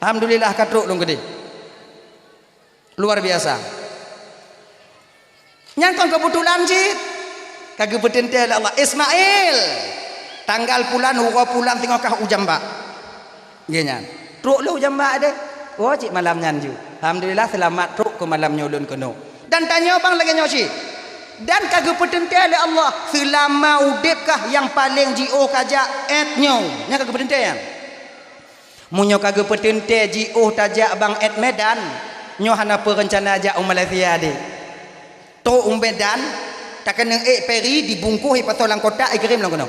Alhamdulillah ka trok lôn keudeh. Luar biasa. Nyan kon keubeutulan cit. Ka geupeuteuntée lé Allah. Ismail, tanggal pulan, uroe pulan singoh kah u Jambak. Geuh nyan. Trok lé u Jambak deh. Oh, cit malam nyan ju. Alhamdulillah, seulamat trok keu malam nyoe lôn keunoe. Dan tanyoe bang lagée nyoe cit. Dan ka geupeuteuntée lé Allah, seulama udeb kah nyang paleng jiôh kajak ét nyoe. Nyan ka geupeuteuntée nyan. Meunyoe ka geupeuteuntée jiôh tajak bang ét Medan, nyoe hana peureuncana jak u Malaysia deh. Trok u Medan, takeuneuk ék peri, dibungkôh, ipasoe lam kotak, ikirém lam keunoe.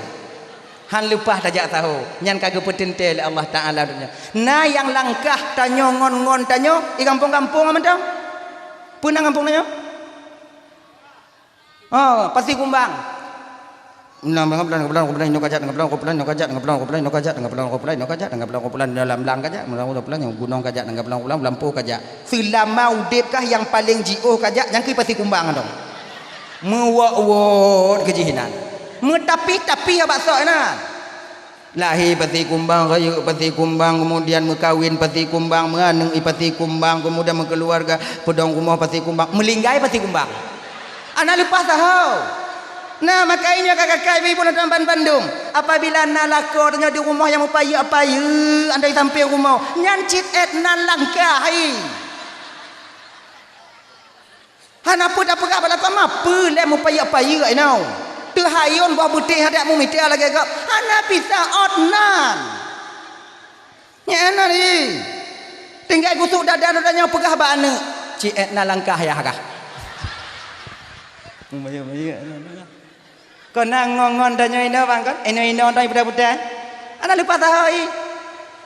Han leupah tajak saho, nyan ka geupeuteuntée lé Allah Ta'ala donya. Na nyang langkah tanyoe ngon-ngon tanyoe, i gampông-gampông mantong. Peue nan gampông tanyoe? Oh, Pasi Kumbang. Lam blang, blang, blang, blang, inoe kajak, blang, blang, inoe kajak, blang, blang, inoe kajak, blang, blang, inoe kajak, blang, blang, inoe kajak, blang, blang, inoe kajak, blang, blang, gunong kajak, blang, blang, blang, lampu kajak. Seulama udeb kah nyang paleng jiôh kajak, nyang keu Pasi Kumbang dong. Meuwot-wot keu jih inan. Meutapi-tapi bak sok inan. Lahé Pasi Kumbang, rayeuk Pasi Kumbang, kemudian meukawen Pasi Kumbang, meuaneuk di Pasi Kumbang, kemudian meukeuluwarga, peudong rumoh Pasi Kumbang, meulinggai Pasi Kumbang. Hana leupah saho. Nah, maka nyoe kakak-kakak, ibu-ibu, dan teman bandum, apabila na lakoe tanyoe di rumoh nyang meupayeuk-payeuk, andai sampéng rumoh, nyan cit ék nan langkah hai. Hana peue tapeugah bak lakoe, ma peue lé meupayeuk-payeuk inoe. Teuhayôn boh beutéh adak meumita lagée gob. Hana bisa ôt nan. Nyan na ni. Tinggai gusuk dada-dada nyoe peugah bak aneuk. Cit ék na langkah yah kah. Meupayeuk-payeuk. Kon na ngon-ngon tanyoe inoe bang kon, inoe-inoe tanyoe puta-puta. Hana leupah saho i.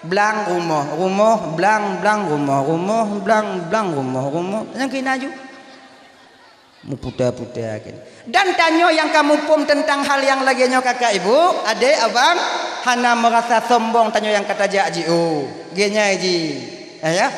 Blang rumoh, rumoh blang, blang rumoh, rumoh blang, blang rumoh, rumoh. Nyang keu ina ju. Meuputa-puta keunan. Dan tanyoe nyang ka muphom teuntang hal nyang lagée nyoe kakak ibu, adek abang, hana meurasa sombong tanyoe nyang ka tajak jiôh. Geuh nyan ji. Eh, ya.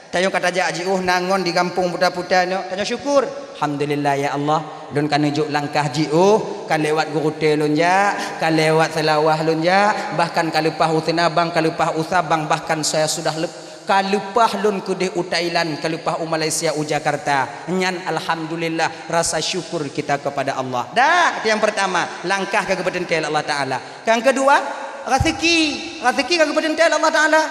Tanyoe ka tajak jiôh na ngon di gampông puta-puta nyoe. Tanyoe syukur. Alhamdulillah ya Allah, lôn ka neujok langkah jiôh, ka lewat gurutée lôn jak, ka lewat seulawah lôn jak, bahkan ka leupah u Seunabang, ka leupah u Sabang, bahkan saya sudah lep-, Ka leupah lôn keudeh u Thailand, ka leupah u Malaysia, u Jakarta. Nyan alhamdulillah, rasa syukur kita kepada Allah. Dah, itu yang pertama, langkah ka geupeuteuntèe lé Allah Taala. Nyang keudua, raseuki. Raseuki ka geupeuteuntèe lé Allah Taala.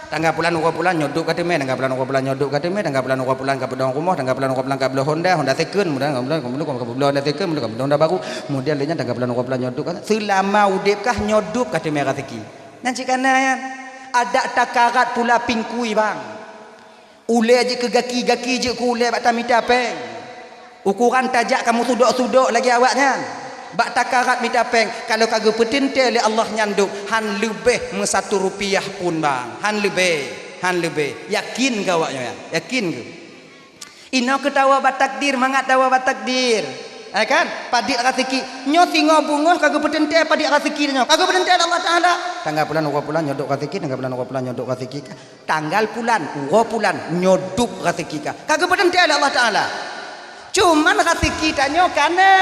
Tanggai pulan uroe pulan nyoe dub ka teumè, tanggai pulan uroe pulan nyoe dub ka teumè, tanggai pulan uroe pulan ka peudong rumoh, tanggai pulan uroe pulan ka bloe honda, honda second, kemudian, kemudian, kemudian ka bloe honda second, kemudian ka bloe honda baru, kemudian lheueh nyan tanggai pulan uroe pulan nyoe dub ka, seulama udeb kah nyoe dub ka teumè raseuki. Nyan cit ka na nyan. Adak takarat pula pingkui, bang. Ulèe jeuet keu gaki, gaki jeuet keu ulèe bak tamita pèng. Ukoran tajak ka meusudok-sudok lagèe awaknyan. Bak takarat mita pèng, kalau ka geupeuteuntèe lé Allah nyan dub, han leubeh meusatu rupiah pun, bang. Han leubeh, han leubeh. Yakin keu awaknyan nyan? Yakin keu? Inoe keu tawoe bak takdir, mangat tawoe bak takdir. Eh kan? Padit raseuki. Nyoe singoh beungoh ka geupeuteuntèe padit raseuki nyoe. Ka geupeuteuntèe lé Allah Taala. Tanggai pulan uroe pulan nyoe dub raseuki, tanggai pulan uroe pulan nyoe dub raseuki. Tanggal pulan, uroe pulan, nyoe dub raseuki kah. Ka geupeuteuntèe lé Allah Taala. Cuman raseuki tanyoe ka na.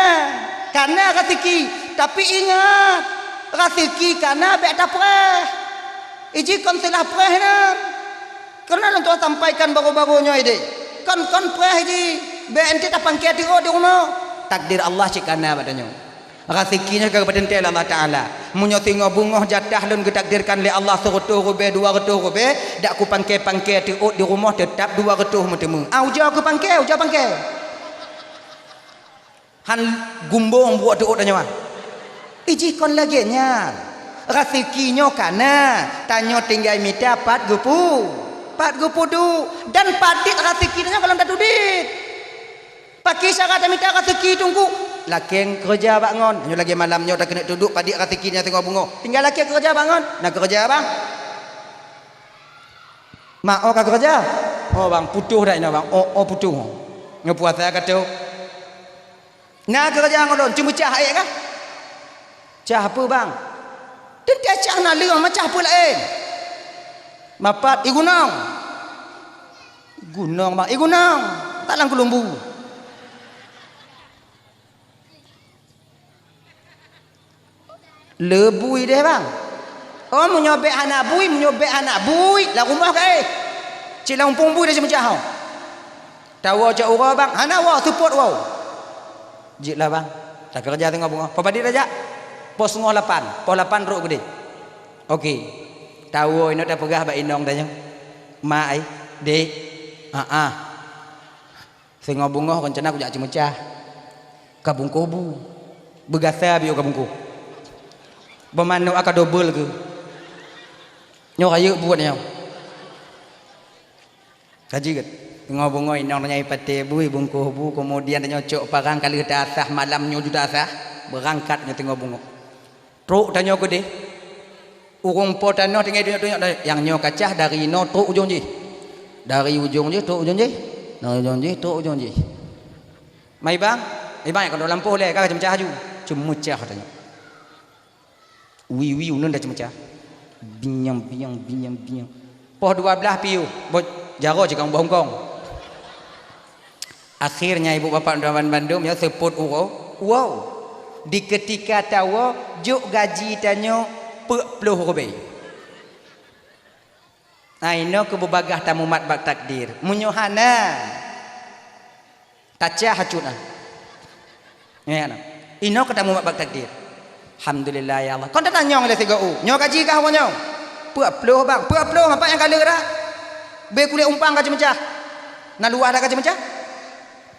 Ka na raseuki. Tapi ingat, raseuki ka na bèk tapreh. Iji kon seulah preh nyan. Karena lôn tuan sampaikan baru-baru nyoe ideh. Kon, kon preh iji. Bèk ente tapangke teuôt di rumoh. Takdir Allah cit ka na bak tanyoe. Raseuki nyoe ka geupeuteuntèe lé Allah Taala. Meunyoe singoh beungoh jatah lôn geutakdirkan lé Allah seureutôh rubèe, dua reutôh rubèe, dak kupangke-pangke teuôt di rumoh, teutap dua reutôh meuteumé. Ah, ujoe kupangke, ujoe pangke. Han gumbong buet teuôt tanyoe. Iji kon lagèe nyan. Raseuki nyoe ka na, tanyoe tinggai mita pat geupeu-, pat geupeuduek. Dan padit raseuki nyoe gohlom tatudit. Pakri cara tamita raseuki Teungku? Lakèe keureuja bak ngon. Nyoe lagèe malam nyoe takeuneuk teuduek padit raseuki nyan singoh beungoh. Tinggai lakèe keureuja bak ngon. Na keureuja, bang? Mak, oh ka keureuja? Oh, bang, putôh dak inoe, bang? Oh, oh, putôh. Nyoe puasa ka trôk. Na keureuja ngon lôn, ceumeucah ék kah? Cah peue, bang? Teuntèe cah naleueng, macah peue laén? Mapat, i gunong. Gunong, bang, i gunong. Talang keulumbu. Le bui deh, bang. Oh, meunyoe bèk hana bui, meunyoe bèk hana bui, lam rumoh ka éh. Cit lam umpung bui dah ceumeucah, oh. Tawoe jak uroe, bang. Hana woe, seupôt woe. Jeuet lah, bang. Takeureuja teungoh beungoh. Poh padit tajak? Poh singoh lapan. Poh lapan trôk keudeh. Oke. Tawoe inoe tapeugah bak inong tanyoe. Mak ai, dek. Ah, ah. Singoh beungoh rencana kujak ceumeucah. Ka bungkôh bu. Beugasa biôh ka bungkôh. Beumanok ka dobel keu. Nyoe rayeuk buet nyoe. Ka jeuet. Singoh beungoh inong tanyoe patéh bui bungkôh bu, keumudian tanyoe cok parang ka lheueh ta asah, malam nyoe ju ta asah, beurangkat nyoe singoh beungoh. Trôk tanyoe keudeh. Ureueng po tanoh tinggai tunyok-tunyok, nyang nyoe ka cah dari inoe trôk ujong jih. Dari ujong jih trôk ujong jih. Dari ujong jih trôk ujong jih. Mai bang, mai bang, ka lampôh lé, ka ceumeucah laju. Ceumeucah tanyoe. Wi, wi, uneun dah ceumeucah. Binyang, binyang, binyang, binyang. Poh dua blaih piôh, boh jaroe cit ka ubah hongkong. Akhirnya ibu bapak teman bandum ya seupôt uroe, wow. Di ketika tawoe, jok gaji tanyoe peuet ploh rubée. Nah, inoe keuh beubagaih tamumat bak takdir. Meunyoe hana, tacah cut na. Nyan na. Inoe keuh tamumat bak takdir. Alhamdulillah ya Allah. Kon tatanyong lé sigoe, "Nyoe gaji kah uroe nyoe?" "Peuet ploh, bang." "Peuet ploh, mapa nyang ka le dah?" "Bèk kulét umpang ka ceumeucah." "Na luwah dah ka ceumeucah?"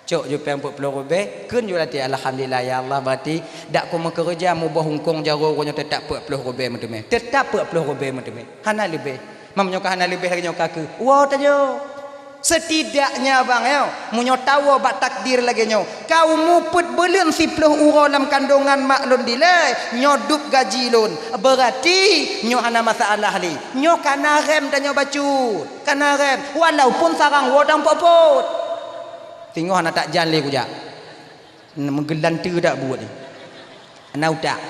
"Cok ju péng peuet ploh rubée, kheun ju latée, 'Alhamdulillah ya Allah, berarti dak ku meukeureuja muboh hongkong jaroe uroe nyoe teutap peuet ploh rubée meuteumé.'" Teutap peuet ploh rubée meuteumé. Hana leubeh. Meunyoe ka hana leubeh lagée nyoe ka keuh, woe tanyoe. Setidaknya bang yo, meunyoe tawoe bak takdir lagée nyoe, ka umu peuet buleuen siploh uroe lam kandongan mak lôn dilée, nyoe dub gaji lôn. Berarti nyoe hana masalah lé. Nyoe ka na rem tanyoe bacut. Ka na rem, walaupun sarang woe dang pot-pot. Singoh hana tak jan lé kujak. Meugeulante dak buet ni. Na utak.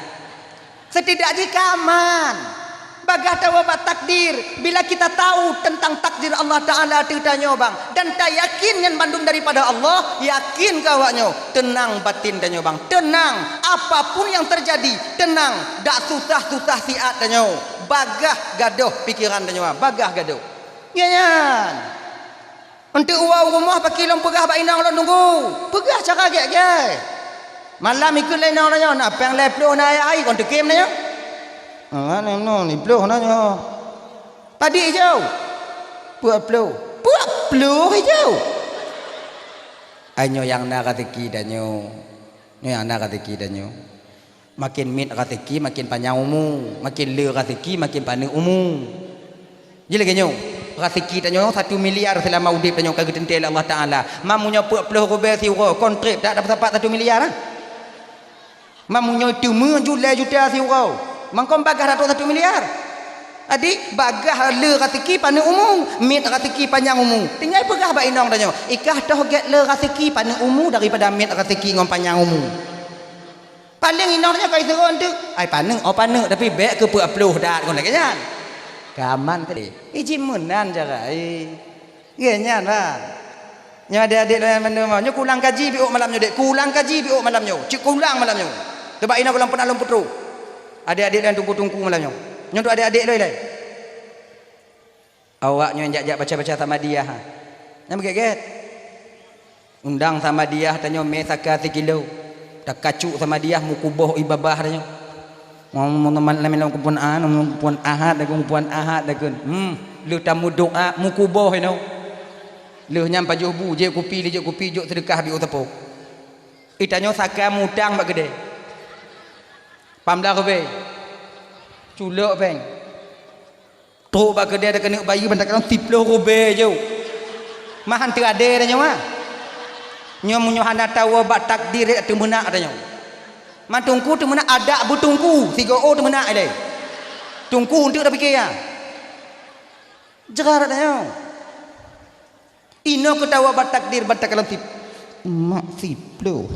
Setidak jih ka aman. Bagaih tawoe bak takdir. Bila kita tahu tentang takdir Allah Taala teutanyoe bang, dan tayakin nyan bandum daripada Allah, yakin keu awaknyoe, teunang batin tanyoe bang. Teunang, apapun yang terjadi, teunang. Dak susah-susah siat tanyoe. Bagaih gadôh pikiran tanyoe, bagaih gadôh. Nyan. Eunteuk woe u rumoh pakri lôn peugah bak inong lôn tunggu. Peugah cara gét-gét. Malam ikheun lé inong lôn nyoe, na péng lhèe plôh na ayah ai kon teukem na nyoe. Ah, na nyoe lhèe plôh na nyoe. Padit ijô? Peuet plôh. Peuet plôh ijô? Ai nyoe nyang na raseuki tanyoe. Nyoe nyang na raseuki tanyoe. Maken miet raseuki, maken panyang umu. Maken le raseuki, maken paneuk umu. Ji lagèe nyoe, raseuki tanyoe satu miliar seulama udép tanyoe ka geuteuntèe lé Allah Taala. Meunyoe peuet plôh ribèe siuroe, kon trép that dapat satu miliar, ah? Meunyoe teuma julai juta siuroe, mangkon bagaih ratok satu miliar. Jadi, bagaih le raseuki paneuk umu, miet raseuki panyang umu. Tinggai peugah bak inong tanyoe, ikah toh gét le raseuki paneuk umu daripada miet raseuki ngon panyang umu. Paleng inong tanyoe ka iseuron teuk, ai paneuk, oh paneuk, tapi bèk keu peuet plôh that kon lagèe nyan. Ka aman tadi. Iji meunan cara, eh. Gét nyan, bah. Nyoe adék-adék lôn mandum, nyoe kulang kaji biôk malam nyoe, Dek. Kulang kaji biôk malam nyoe. Cit kulang malam nyoe. Teubak inoe gohlom peuet lôn peutrôh. Adék-adék lôn tungku-tungku malam nyoe. Nyoe tu adék-adék lôn ilèe. Awak nyoe jak-jak baca-baca Samadiyah, ha. Nyang beugét-gét. Undang Samadiyah tanyoe mé saka sikilo. Takacuk Samadiyah meukuboh ie babah tanyoe. Ngom-ngom teuma lom kupuan an, kupuan ahad dakun, kupuan ahad dakun. Hmm, lheueh tameudoa meukuboh inoe. Lheueh nyan pajoh bu, jép kupi, lijok kupi, jok seudeukah biôh sapo. Ie tanyoe saka mutang bak keudè. Pamblah ribèe. Culok péng. Trok bak keudè takeuneuk bayeue ban takalon siplôh ribèe jeuet. Mah han teuadé tanyoe mah. Nyoe meunyoe hana tawoe bak takdir teumeunak tanyoe. Man teungku teumeunak adak beuteungku, sigo-o teumeunak ilèe. Teungku eunteuk tapiké nyan. Jeuet tanyoe. Inoe keu tawoe bak takdir ban takalon sip-, mak siplôh.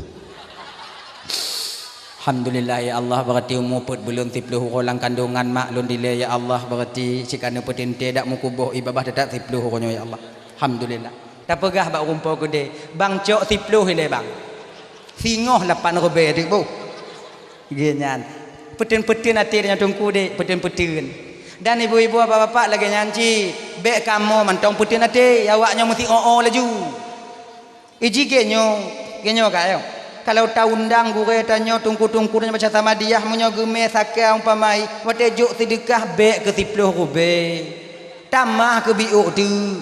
Alhamdulillah ya Allah, beurati umu peuet buleuen siplôh uroe lam kandongan mak lôn dilèe ya Allah, beurati cit ka neupeuteuntèe dak meukuboh ie babah teutap siplôh uroe nyoe ya Allah. Alhamdulillah. Tapeugah bak ureueng po keudè, "Bang, cok siplôh ilèe, Bang." Singoh lapan ribèe teuk boh. Gét nyan. Peuteun-peuteun até tanyoe teungku dek, peuteun-peuteun. Dan ibu-ibu, bapak-bapak lagèe nyan cit, bèk kamoe mantong peuteun até, awak nyoe meusiôh-ôh laju. Iji gét nyoe, gét nyoe ka nyoe. Kalau taundang gurèe tanyoe, teungku-teungku tanyoe baca Samadiyah, meunyoe geumè saka umpama, watèe jok seudeukah bèk keu siplôh ribèe. Tamah keu biôk teuk.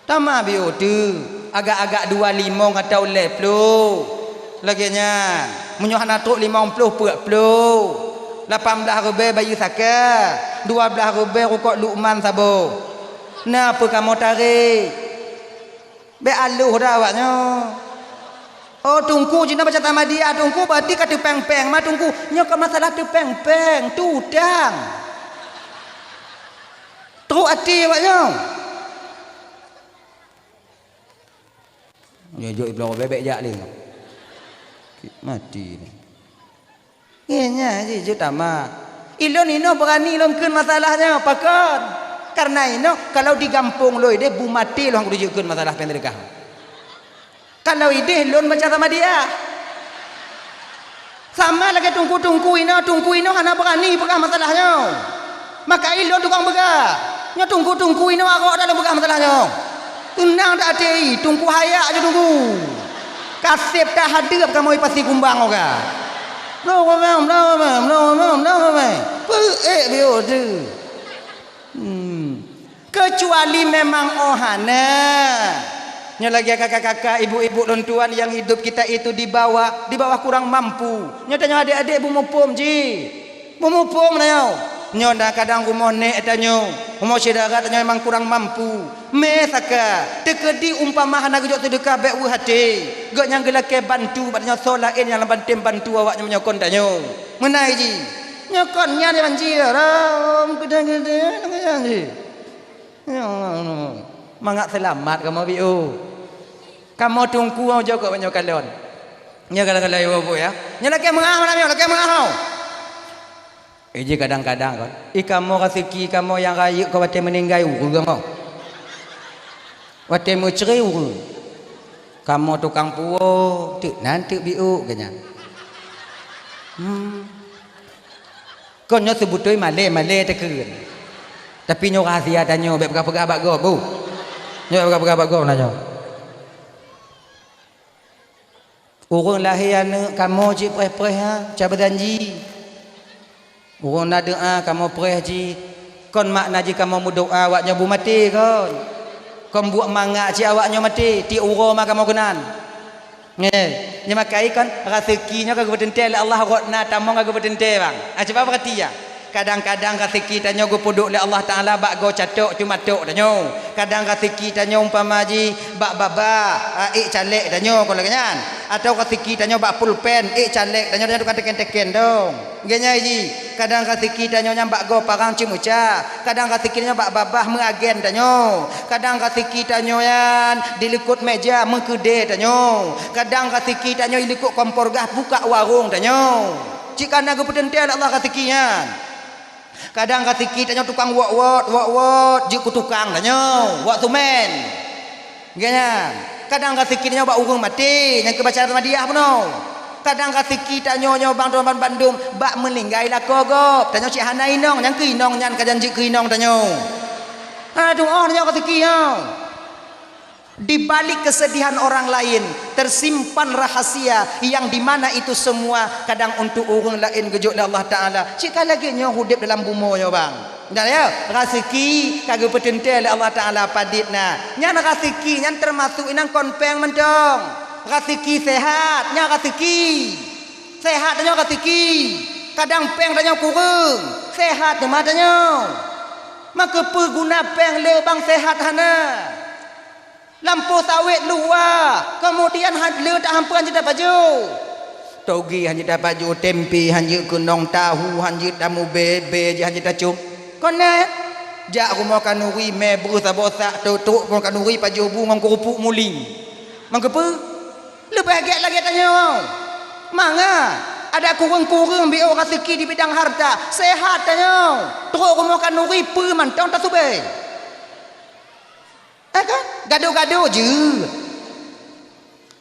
Tamah biôh teuk, agak-agak dua limong atau lhèe plôh. Lagèe nyan, meunyoe hana trôk limong plôh, peuet plôh. Lapan blaih ribèe bayeue saka, dua blaih ribèe rukok Luqman saboh. Na peue kamoe tarek? Bèk aloh dah awak nyoe. Oh, teungku jinoe baca Samadiyah, teungku, berarti ka teupéng-péng ma teungku. Nyoe ka masalah teupéng-péng, tu utang. Trôk até awak nyoe. Nyoe jok ibloe bèk-bèk jak lé. Mati ni. Nyan jih jeuet tamat. Ilôn inoe beurani lôn kheun masalah nyoe, pakon? Kareuna inoe kalau di gampông lôn idéh bu maté lôn han kuteujeuet kheun masalah péng seudeukah. Kalau idéh lôn baca Samadiyah. Sama lagèe teungku-teungku inoe, teungku inoe hana beurani peugah masalah nyoe. Maka ilôn tukang peugah. Nyoe teungku-teungku inoe arok dah lôn peugah masalah nyoe. Teunang that até, teungku hayak jeuet teungku. Kaseb tahadeup kamoe pasi kumbang oga. Bloe, bloe, bloe, bloe, bloe, bloe, bloe. Peuék biôh teuk. Hmm. Keucuali memang oh hana. Nyoe lagèe kakak-kakak, ibu-ibu lôn tuan yang hidup kita itu di bawah, di bawah kurang mampu. Nyoe tanyoe adék-adék beumuphom jih. Beumuphom tanyoe. Nyoe na kadang rumoh nèk tanyoe, rumoh syedara tanyoe memang kurang mampu. Mé saka, teukeudi umpama hana geujok seudeukah bèk weueh até. Gobnyan geulakèe bantu bak tanyoe soe laén nyang lam banté bantu awak nyoe meunyoe kon tanyoe. Meunan jih. Nyoe kon nyan banci ram keudeh-keudeh nyan jih. Mangat seulamat kamoe biôh. Kamoe teungku jok keu meunyoe kalon. Nyoe kalon-kalon ibu-ibu ya. Nyoe lakèe meungah malam nyoe, lakèe meungah ho. Eh, ji kadang-kadang kon. Ih, kamoe raseuki kamoe nyang rayeuk ka watèe meuninggai ureueng kamoe. Watèe meucre ureueng. Kamoe tukang puwoe, teuk nan teuk biôh geuh nyan. Hmm. Kon nyoe seubeutôi malèe-malèe takheun. Tapi nyoe rahsia tanyoe, bék peugah-peugah bak gob, bu. Nyoe bék peugah-peugah bak gob na nyoe. Ureuëng lahé aneuëk kamoe cit preh-preh ha, ca beujanji. Ureuëng na doá kamoe preh jih, kon makna jih kamoe meudoá awak nyoe bu maté kon. Kon buet mangat cit awak nyoe maté, tiep uroe ma kamoe keunan. Nyoe, nyoe makai kon raseuki nyoe ka geupeuteuntée lé Allah rot na tamong ka geupeuteuntée bang. Ah, cuba peurati ya. Kadang-kadang raseuki tanyoe geupeuduek lé Allah Taala bak goe catok cuma tok tanyoe. Kadang raseuki tanyoe umpama jih bak babah, ah, ék calék tanyoe kon lagée nyan. Atawa raseuki tanyoe bak pulpen, ék calék tanyoe, tanyoe tukang teken-teken dong. Geunyai jih, kadang raseuki tanyoe nyan bak goe parang ceumeuca, kadang raseuki tanyoe bak babah meuagen tanyoe, kadang raseuki tanyoe nyan di likot meja meukeudée tanyoe, kadang raseuki tanyoe di likot kompor gas buka warong tanyoe. Cit kana geupeuteuntée lé Allah raseuki nyan. Kadang raseuki tanyoe tukang wot-wot, wot-wot, jeuet keu tukang tanyoe, wot seumén. Geuh nyan, kadang raseuki tanyoe bak ureuëng maté nyang keu baca Ahmadiyah bunoe. Kadang raseuki tanyoe nyoe bang droe bandum bak meuninggai lakoe gob. Tanyoe cit hana inong, nyang keu inong nyan ka janji keu inong tanyoe. Aduh, oh, tanyoe raseuki nyoe. Di balik kesedihan orang lain, tersimpan rahasia yang di mana itu semua kadang untuk ureuëng laén geujok lé Allah Taala. Cit ka lagée nyoe udeb dalam bumoe nyoe, bang. Nah, ya, raseuki ka geupeuteuntée lé Allah Taala padit na. Nyan raseuki, nyan teumasuk inong kon péng mantong. Raseuki sehat, nyan raseuki. Sehat tanyoe raseuki. Kadang péng tanyoe kureueng, sehat teuma tanyoe. Maka peue guna péng le bang sehat hana? Lampôh sawét luwah, keumudian han le tahampeue han jeuet tapajoh. Toge han jeuet tapajoh, tempe han jeuet keunong, tahu han jeuet tamubée, bée jih han jeuet tacöm. Kon na, jak rumoh khanuri, mé breuh saboh sak, trok-trok rumoh khanuri pajoh bu ngon keurupuk muling. Meukeupeu? Leubeh gét lagée tanyoe. Mangat, adak kureueng-kureueng biôh raseuki di bidang harta, sehat tanyoe. Trok rumoh khanuri peue mantong tasubée. Eh kan? Gado-gado jeuet.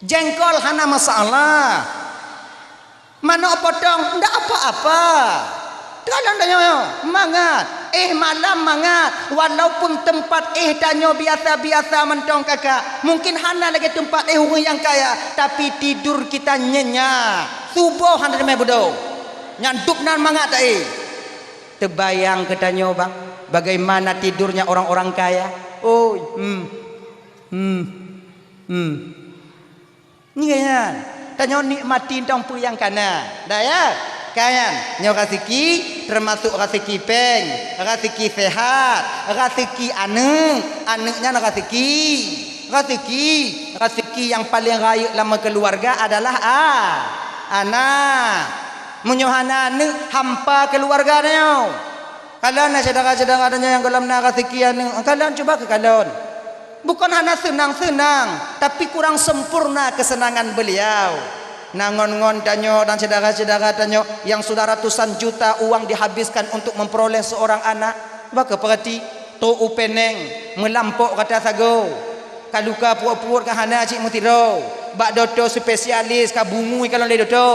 Jengkol hana masalah. Manok potong ndak apa-apa. Teukalon tanyoe mangat. Éh malam mangat. Walaupun teumpat éh tanyoe biasa-biasa mantong kakak. Mungkin hana lagée teumpat éh ureuëng nyang kaya. Tapi tidur kita nyenyak. Suboh hana teumé beudôh. Nyan dub nan mangat taéh. Teubayang keu tanyoe bang, bagaimana tidurnya orang-orang kaya? Oi, hmm, hmm, hmm. Nyan, tanyoe nikmati tong peue nyang kana. Dah ya? Kan? Nyoe raseuki, teumasuk raseuki péng, raseuki sehat, raseuki aneuëk, aneuëk nyan raseuki. Raseuki, raseuki nyang paleng rayeuk lam keuluwarga adalah a, anak. Meunyoe hana aneuëk, hampa keuluwarga tanyoe. Kalon na syedara-syedara tanyoe nyang gohlom na raseuki aneuëk, kalon cuba keu kalon. Bukon hana seunang-seunang, tapi kurang sempurna keuseunangan beuliau. Na ngon-ngon tanyoe dan syedara-syedara tanyoe nyang sudah ratusan juta uang dihabiskan untuk memperoleh seorang anak. Cuba keu peurati, trok u Penang, meulampok gata sagoe. Ka luka puet-puet ka hana cit meutiro. Bak dokto spesialis ka bungui kalon lé dokto.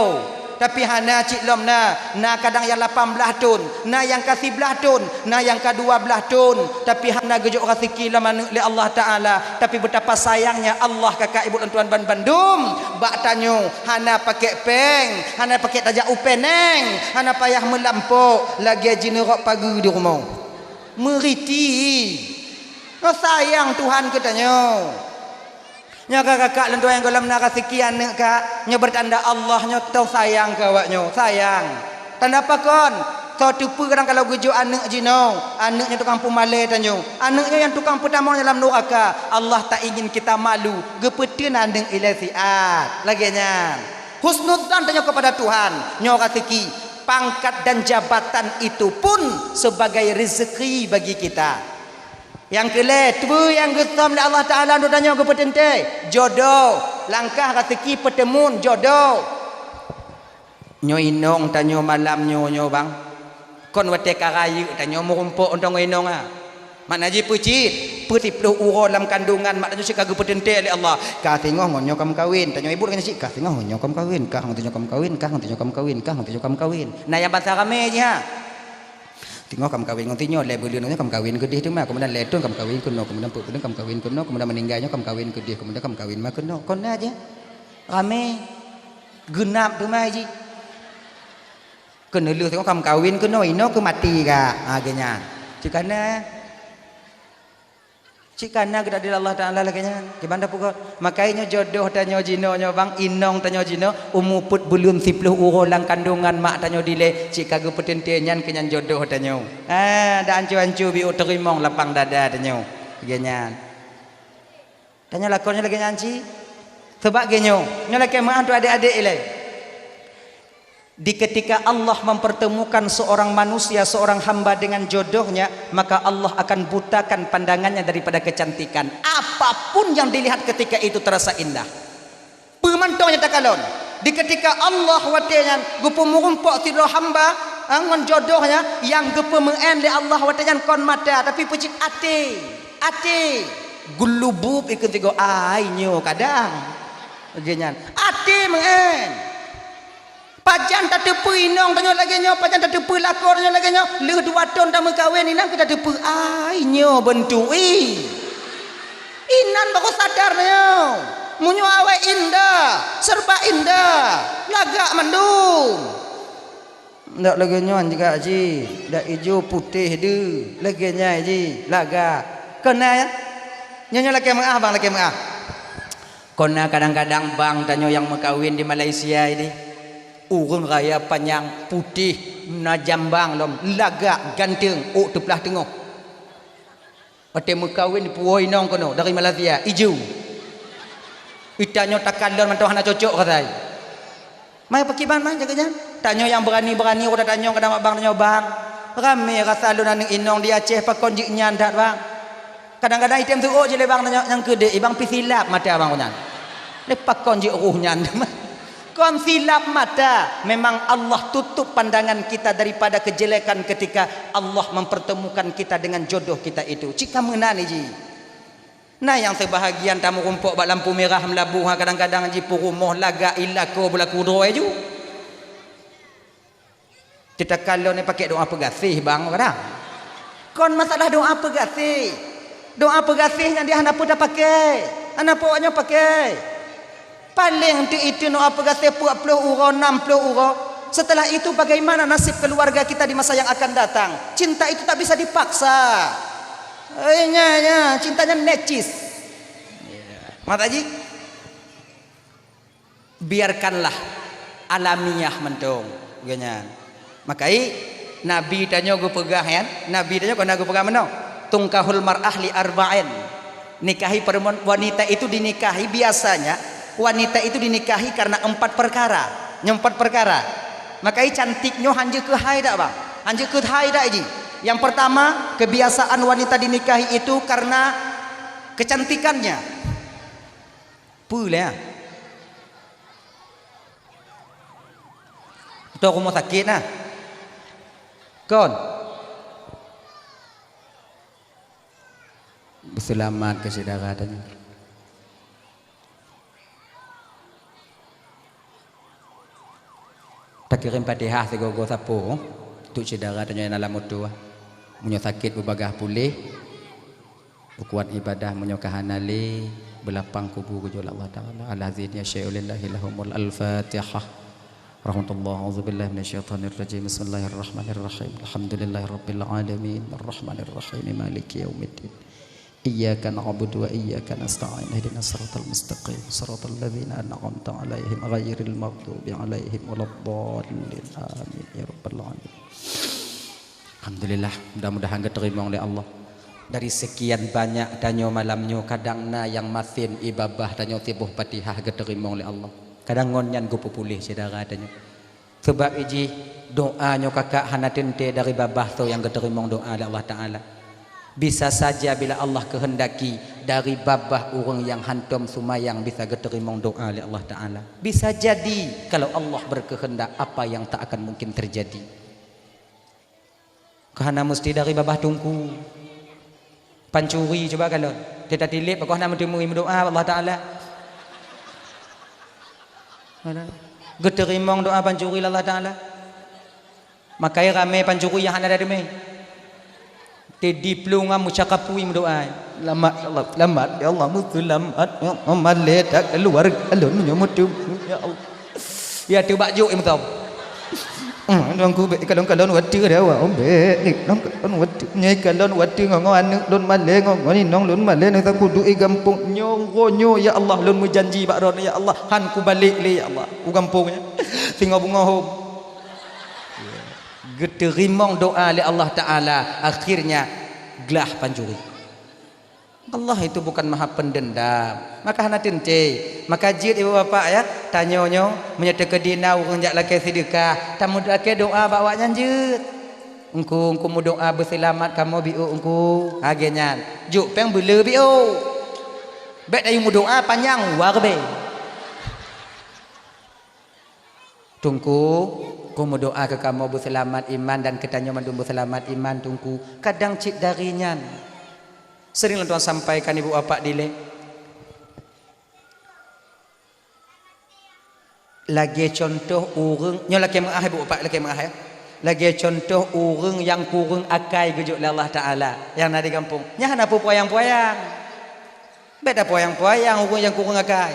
Tapi hana cit lom na, na kadang nyang lapan blaih thon, na nyang ka siblaih thon, na nyang ka dua blaih thon, tapi hana geujok raseuki lom aneuëk lé Allah Taala. Tapi betapa sayangnya Allah kakak ibu lôn tuan ban bandum bak tanyoe, hana pakék péng, hana pakék tajak u Penang, hana payah meulampok, lagée jineurok pageue di rumoh. Meuriti. Nyoe sayang Tuhan keu tanyoe. Nyoe ka kakak lôn tuan nyang gohlom na raseuki aneuëk ka, nyoe beutanda Allah nyoe teuh sayang keu awak nyoe, sayang. Tanda pakon? Soe teupeue kadang kalau geujok aneuëk jinoe, aneuëk nyoe tukang peumalée tanyoe, aneuëk nyoe nyang tukang peutamong dalam nuraka. Allah tak ingin kita malu, geupeuteun aneuëk ilée siat. Lagée nyan. Husnudzan tanyoe kepada Tuhan, nyoe raseuki, pangkat dan jabatan itu pun sebagai rezeki bagi kita. Nyang keu lhée, peue nyang geusom lé Allah Taala untuk tanyoe geupeuteuntée? Jodoh, langkah raseuki peuteumon jodoh. Nyoe inong tanyoe malam nyoe, nyoe bang, kon watée ka rayeuk tanyoe meurumpok ngon inong a. Makna jih peue cit? Peue siploh uroe lam kandungan mak tanyoe cit ka geupeuteuntée lé Allah. Ka singoh ngon nyoe ka meukawen. Tanyoe ibu ngon cit ka singoh ngon nyoe ka meukawen, ka ngon tanyoe ka meukawen, ka ngon tanyoe ka meukawen, ka ngon tanyoe ka meukawen. Na nyang bansa ramé jih ha. Singoh ka meukawen ngon sinyoe, lhèe buleuen nyoe ka meukawen keudeh teuma, keumudian lhèe thôn ka meukawen keunoe, keumudian peuet buleuen ka meukawen keunoe, keumudian meuninggai nyoe ka meukawen keudeh, keumudian ka meukawen ma keunoe. Kon na jih. Ramé. Geunap teuma jih. Keuneulheueh singoh ka meukawen keunoe, inoe keu maté ka. Ha, geuh nyan. Cit ka na. Cit ka na geutakdir Allah Taala lagèe nyan. Kiban tapeugah, makajih nyoe jodoh tanyoe jinoe nyoe bang, inong tanyoe jinoe, umu peuet buleuen siploh uroe lam kandungan mak tanyoe dilèe, cit ka geupeuteuntèe nyan keu nyan jodoh tanyoe. Ah, dak ancu-ancu biôh teurimong lapang dada tanyoe. Lagèe nyan. Tanyoe lakoe nyoe lagèe nyan cit. Sabab lagèe nyoe, nyoe lakèe meu'ah untuk adék-adék ilèe. Di ketika Allah mempertemukan seorang manusia, seorang hamba dengan jodohnya, maka Allah akan butakan pandangannya daripada kecantikan. Apapun yang dilihat ketika itu terasa indah. Peue mantong nyang takalon. Di ketika Allah watèe nyan geupeumeurumpok sidroe hamba, ha, ngon jodohnya nyang geupeumeu'en lé Allah watèe nyan kon mata, tapi peue cit até. Até. Geulubub ikheun sigoe ai nyoe kadang. Lagèe nyan. Até meu'en. Pajan tateupeue inong tanyoe lagèe nyoe, pajan tateupeue lakoe tanyoe lagèe nyoe, lheueh dua thôn tameukawen inan keu tateupeue, ai nyoe beuntuk ih. Inan baru sadar tanyoe. Meunyoe awai indah, serba indah, lagak mandum. Ndak lagèe nyoe juga jih, dak ijo putéh deuh, lagèe nyan jih, lagak. Kon na ya? Nyoe, nyoe lakèe meu'ah bang, lakèe meu'ah. Kon na kadang-kadang bang tanyoe nyang meukawen di Malaysia ini. Ureueng raya panyang, putéh, na jambang lom, lagak, ganteng, ôk teuplah teungoh. Watèe meukawen puwoe inong keunoe dari Malaysia, ijo. Itanyoe takalon mantong hana cocok keu asai. Mai pakiban man jaga nyan. Tanyoe nyang beurani-beurani udah tanyong kadang bak bang tanyoe, "Bang, ramé rasa lôn aneuk inong di Aceh, pakon jeuet nyan that, Bang?" Kadang-kadang item seuôt jih lé bang tanyoe nyang keudéh, "Ibang pi silap mata abang nyan." Lé pakon jeuet roh nyan. Kon silap mata. Memang Allah tutup pandangan kita daripada kejelekan ketika Allah mempertemukan kita dengan jodoh kita itu. Cit ka meunan jih. Na nyang seubahagian tameurumpok bak lampu mirah meulaboh, ha, kadang-kadang jih peurumoh lagak i lakoe beulaku droe ju. Teutakal lôn pakai doa peugaséh bang kadang. Kon masalah doa peugaséh. Doa peugaséh nyan dia hana peue tapakai. Hana peue awak nyoe pakai. Paleng teuk itu doa peugaséh peuet ploh uroe, nam ploh uroe. Setelah itu bagaimana nasib keluarga kita di masa yang akan datang? Cinta itu tak bisa dipaksa. Eh, nya, nya, cinta nyan necis. Mata ji? Biarkanlah alamiah mantong, geuh nyan. Makai Nabi tanyoe geupeugah nyan, Nabi tanyoe keunan geupeugah meunoe, "Tunkahul mar'ah li arba'in." Nikahi perempuan, wanita itu dinikahi, biasanya wanita itu dinikahi karena empat perkara. Nyoe empat perkara. Makai cantik nyoe hanjeuet keuhai dak, Bang? Hanjeuet keuhai dak ji? Yang pertama, kebiasaan wanita dinikahi itu karena kecantikannya. Peue lé, ah? Atau rumoh sakét na? Kon? Beuseulamat keu syedara tanyoe. Takirém Fatihah sigoe-goe sapo untuk syedara tanyoe nyang na lam moto. Meunyoe sakét beubagaih puléh, beukuat ibadah, meunyoe ka hana lé, beulapang kubu geujok lé Allah Taala. Allazina yasyauna lillahi lahumul Al-Fatihah. Rahmatullah, auzubillahi minasyaitonirrajim. Bismillahirrahmanirrahim. Alhamdulillahirabbil alamin. Arrahmanirrahim. Maliki yaumiddin. Iyyaka na'budu wa iyyaka nasta'in. Ihdinas siratal mustaqim. Siratal ladzina an'amta 'alaihim ghairil maghdubi 'alaihim waladdallin. Amin ya rabbal alamin. Alhamdulillah, mudah-mudahan geuteurimong lé Allah. Dari sekian banyak tanyoe malam nyoe, kadang na nyang masen i babah tanyoe siboh Fatihah geuteurimong lé Allah. Kadang ngon nyan geupeupuléh syedara tanyoe. Sabab ijih doa nyoe kakak hana teuntée dari babah soe nyang geuteurimong doa lé Allah Taala. Bisa saja bila Allah keuhendaki dari babah ureuëng nyang hantom seumayang bisa geuteurimong doa lé Allah Taala. Bisa jadi kalau Allah berkehendak apa yang tak akan mungkin terjadi. Keu hana musti dari babah teungku. Pancuri cuba kalon. Teuka tilép keu hana meuteumé meudoa bak Allah Taala. Geuteurimong doa pancuri lé Allah Taala. Makai ramé pancuri nyang hana ada teumé. Teudiplôma meucakapui meudoá. Selamat ya Allah, selamat ya Allah, meuseulamat ya Allah, malée that keuluwarga lôn nyoe meuteumé ya Allah. Ya teubak jok meutam. Tuanku, bék kalon-kalon watée dah awak, bék ni kalon-kalon watée. Nyoe kalon watée ngon-ngon aneuk lôn malée, ngon-ngon inong lôn malée, nang kuduek i gampông. Nyoe, nyoe, ya Allah, lôn meujanji bak droeneuh, ya Allah, han kubalek lé, ya Allah, u gampông nyan. Singoh beungoh hom. Geuteurimong doá lé Allah Taala, akhirnya glah pancuri. Allah itu bukan maha pendendam. Maka hana teuntée. Maka jeuet ibu bapak ya, tanyoe nyoe, meunyoe teukeudi na ureuëng jak lakée seudeukah, tameudoá doá bak awaknyan jeuet. Engku, engku meudoá beuseulamat kamoe biôk engku. Lagée nyan. Jok péng beuleu biôk. Bék tayue meudoá panyang wa keubée. Teungku, kumeudoá keu kamoe beuseulamat iman dan keu tanyoe mandum beuseulamat iman, Teungku. Kadang cit dari nyan. Sering lôn tuan sampaikan ibu bapak dilée. Lagée contoh ureuëng, nyoe lakée meuáh ibu bapak, lakée meuáh ya. Lagée contoh ureuëng nyang kureueng akai geujok lé Allah Taala nyang na di gampông. Nyan hana peue puyang-puyang. Bék tapuyang-puyang ureuëng nyang kureueng akai.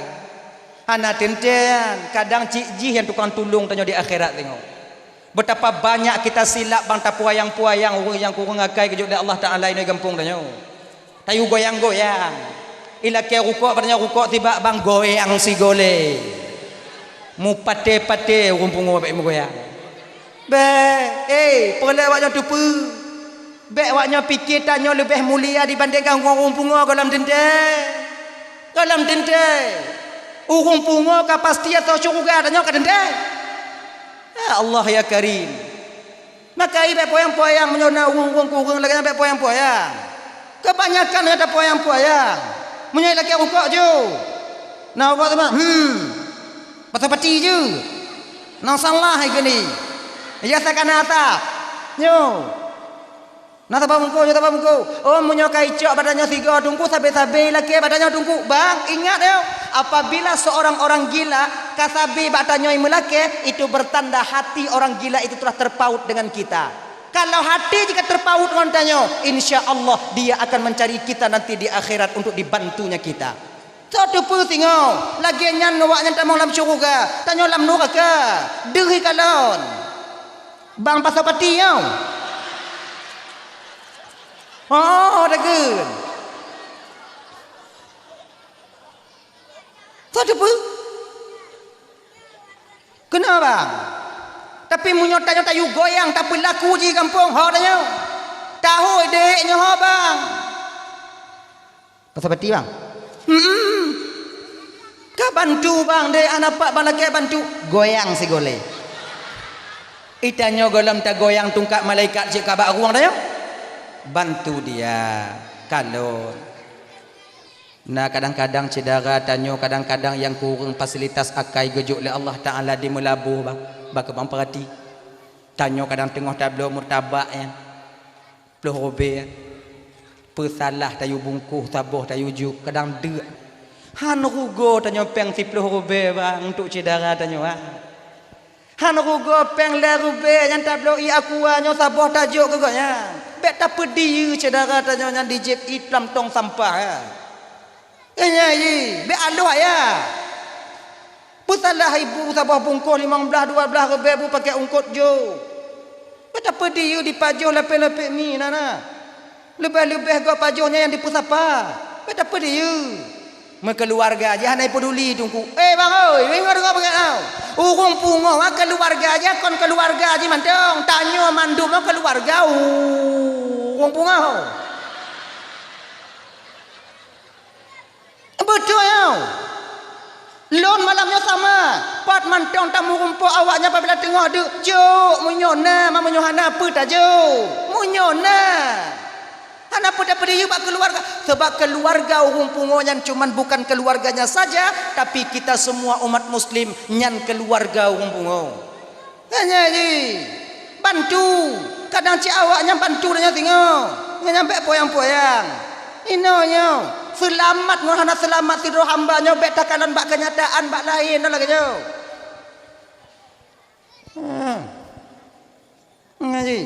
Hana teuntée nyan, kadang cit jih nyang tukang tulông tanyoe di akhirat singoh. Betapa banyak kita silap bang tapuyang-puyang ureuëng nyang kureueng akai geujok lé Allah Taala inoe gampông tanyoe. Tayue goyang-goyang. Ilakée rukok bak tanyoe rukok tibak bang goyang sigolé. Mupaté-paté ureuëng pungoh bék meugoyang. Bék, eh, peureulee awaknyoe teupeue. Bék awaknyoe pike tanyoe leubeh mulia dibandingkan ureuëng pungoh gohlom teuntée. Gohlom teuntée. Ureuëng pungoh ka pasti ateueh syeuruga tanyoe ka teuntée. Ya Allah ya Karim. Maka bék puyang-puyang meunyoe na ureuëng-ureuëng kureueng lagée nyan bék puyang-puyang. Keubanyakan gata puyang-puyang. Meunyoe ilakée rukok ju. Na rukok teuma, hmm. Pasapati ju. Nang salah hai geunie. Ya sakana asap. Nyoe. Na saba bungkôh, nyoe saba bungkôh. Oh, meunyoe ka icok bak tanyoe sigoe Teungku, sabe-sabe ilakée bak tanyoe Teungku. Bang, ingat yo, apabila seorang orang gila ka sabe bak tanyoe meulakée, itu bertanda hati orang gila itu telah terpaut dengan kita. Kalau hati jika terpaut ngon tanyoe, insya Allah dia akan mencari kita nanti di akhirat untuk dibantunya kita. Soe teupeue singoh, lagée nyan awaknyan tamong lam syeuruga, tanyoe lam nuraka, deuhi kalon. Bang pasapati nyoe. Oh, daguen. Soe teupeue? Keunoe bang. Tapi meunyoe tanyoe tayue goyang, tapeulaku ji gampông, ho tanyoe. Tahôi dék nyoe ho bang. Pasapati bang? Hmm. Ka bantu bang, dék hana pat bang lakée bantu. Goyang sigolé. Itanyoe gohlom tagoyang tungkat malaikat cit ka bak rueng tanyoe. Bantu dia. Kalon. Na kadang-kadang syedara tanyoe kadang-kadang nyang kureueng fasilitas akai geujok lé Allah Taala di Meulaboh bang, bak keubang peurati. Tanyoe kadang teungoh tabloe murtabak nyan, ploh rubée. Peusalah tayue bungkôh saboh tayue jok, kadang deuk. Han rugoe tanyoe péng siploh rubée bang untuk syedara tanyoe ha. Han rugoe péng lhée rubée nyang tabloe ié aqua nyoe saboh tajok keu gobnyan. Bék tapeudiyeu syedara tanyoe nyang dijép ié lam tong sampah, ya. Nyan jih, bék aloh ya. Peusalah ibu saboh bungkôh limong blaih dua blaih rubée bu pakai ungkot jok. Bék tapeudiyeu dipajoh lapée-lapée mi na na. Leubeh-leubeh gob pajoh nyan nyang dipeusapa. Bék tapeudiyeu. Meukeuluwarga jih hana peduli Teungku. Eh bang oi, ingat deungoe peugah tau. Ureuëng pungoh keuluwarga jih kon keuluwarga jih mantong. Tanyoe mandum keuluwarga ureuëng pungoh. Beutôi nyoe. Lôn malam nyoe sama, pat mantong tameurumpok awaknyan apabila teungoh deuk, jok meunyoe na, ma meunyoe hana peue tajok. Meunyoe na. Hana peue tapeudiyeu bak keuluwarga, sabab keuluwarga ureuëng pungoh nyan cuman bukan keuluwarganya saja, tapi kita semua umat muslim nyan keuluwarga ureuëng pungoh. Nyan jih, bantu. Kadang cit awaknyan bantu tanyoe singoh. Nyan bék poyang-poyang. Inoe nyoe, seulamat ngon hana seulamat sidroe hamba nyoe bék takalon bak keunyataan bak laén nyoe lagée nyoe. Ha. Nyan jih.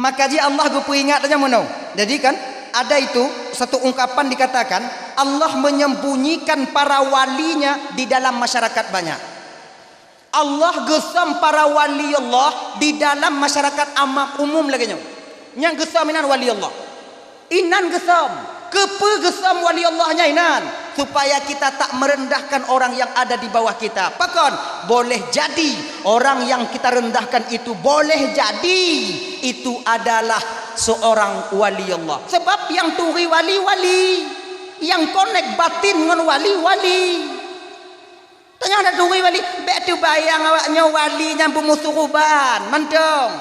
Maka jih Allah geupeuingat saja meunoe. Jadi kan, ada itu satu ungkapan dikatakan, Allah menyembunyikan para walinya di dalam masyarakat banyak. Allah geusöm para wali Allah di dalam masyarakat amam umum lagée nyoe. Nyang geusöm inan wali Allah. Inan geusöm. Keupeue geusöm wali Allah nyan inan? Supaya kita tak merendahkan orang yang ada di bawah kita. Pakon? Boleh jadi orang yang kita rendahkan itu, boleh jadi itu adalah seorang wali Allah. Sebab nyang turi wali, wali. Nyang konek batin ngon wali, wali. Tanyoe na turi wali, bék teubayang awak nyoe wali nyang beumusuruban mantong,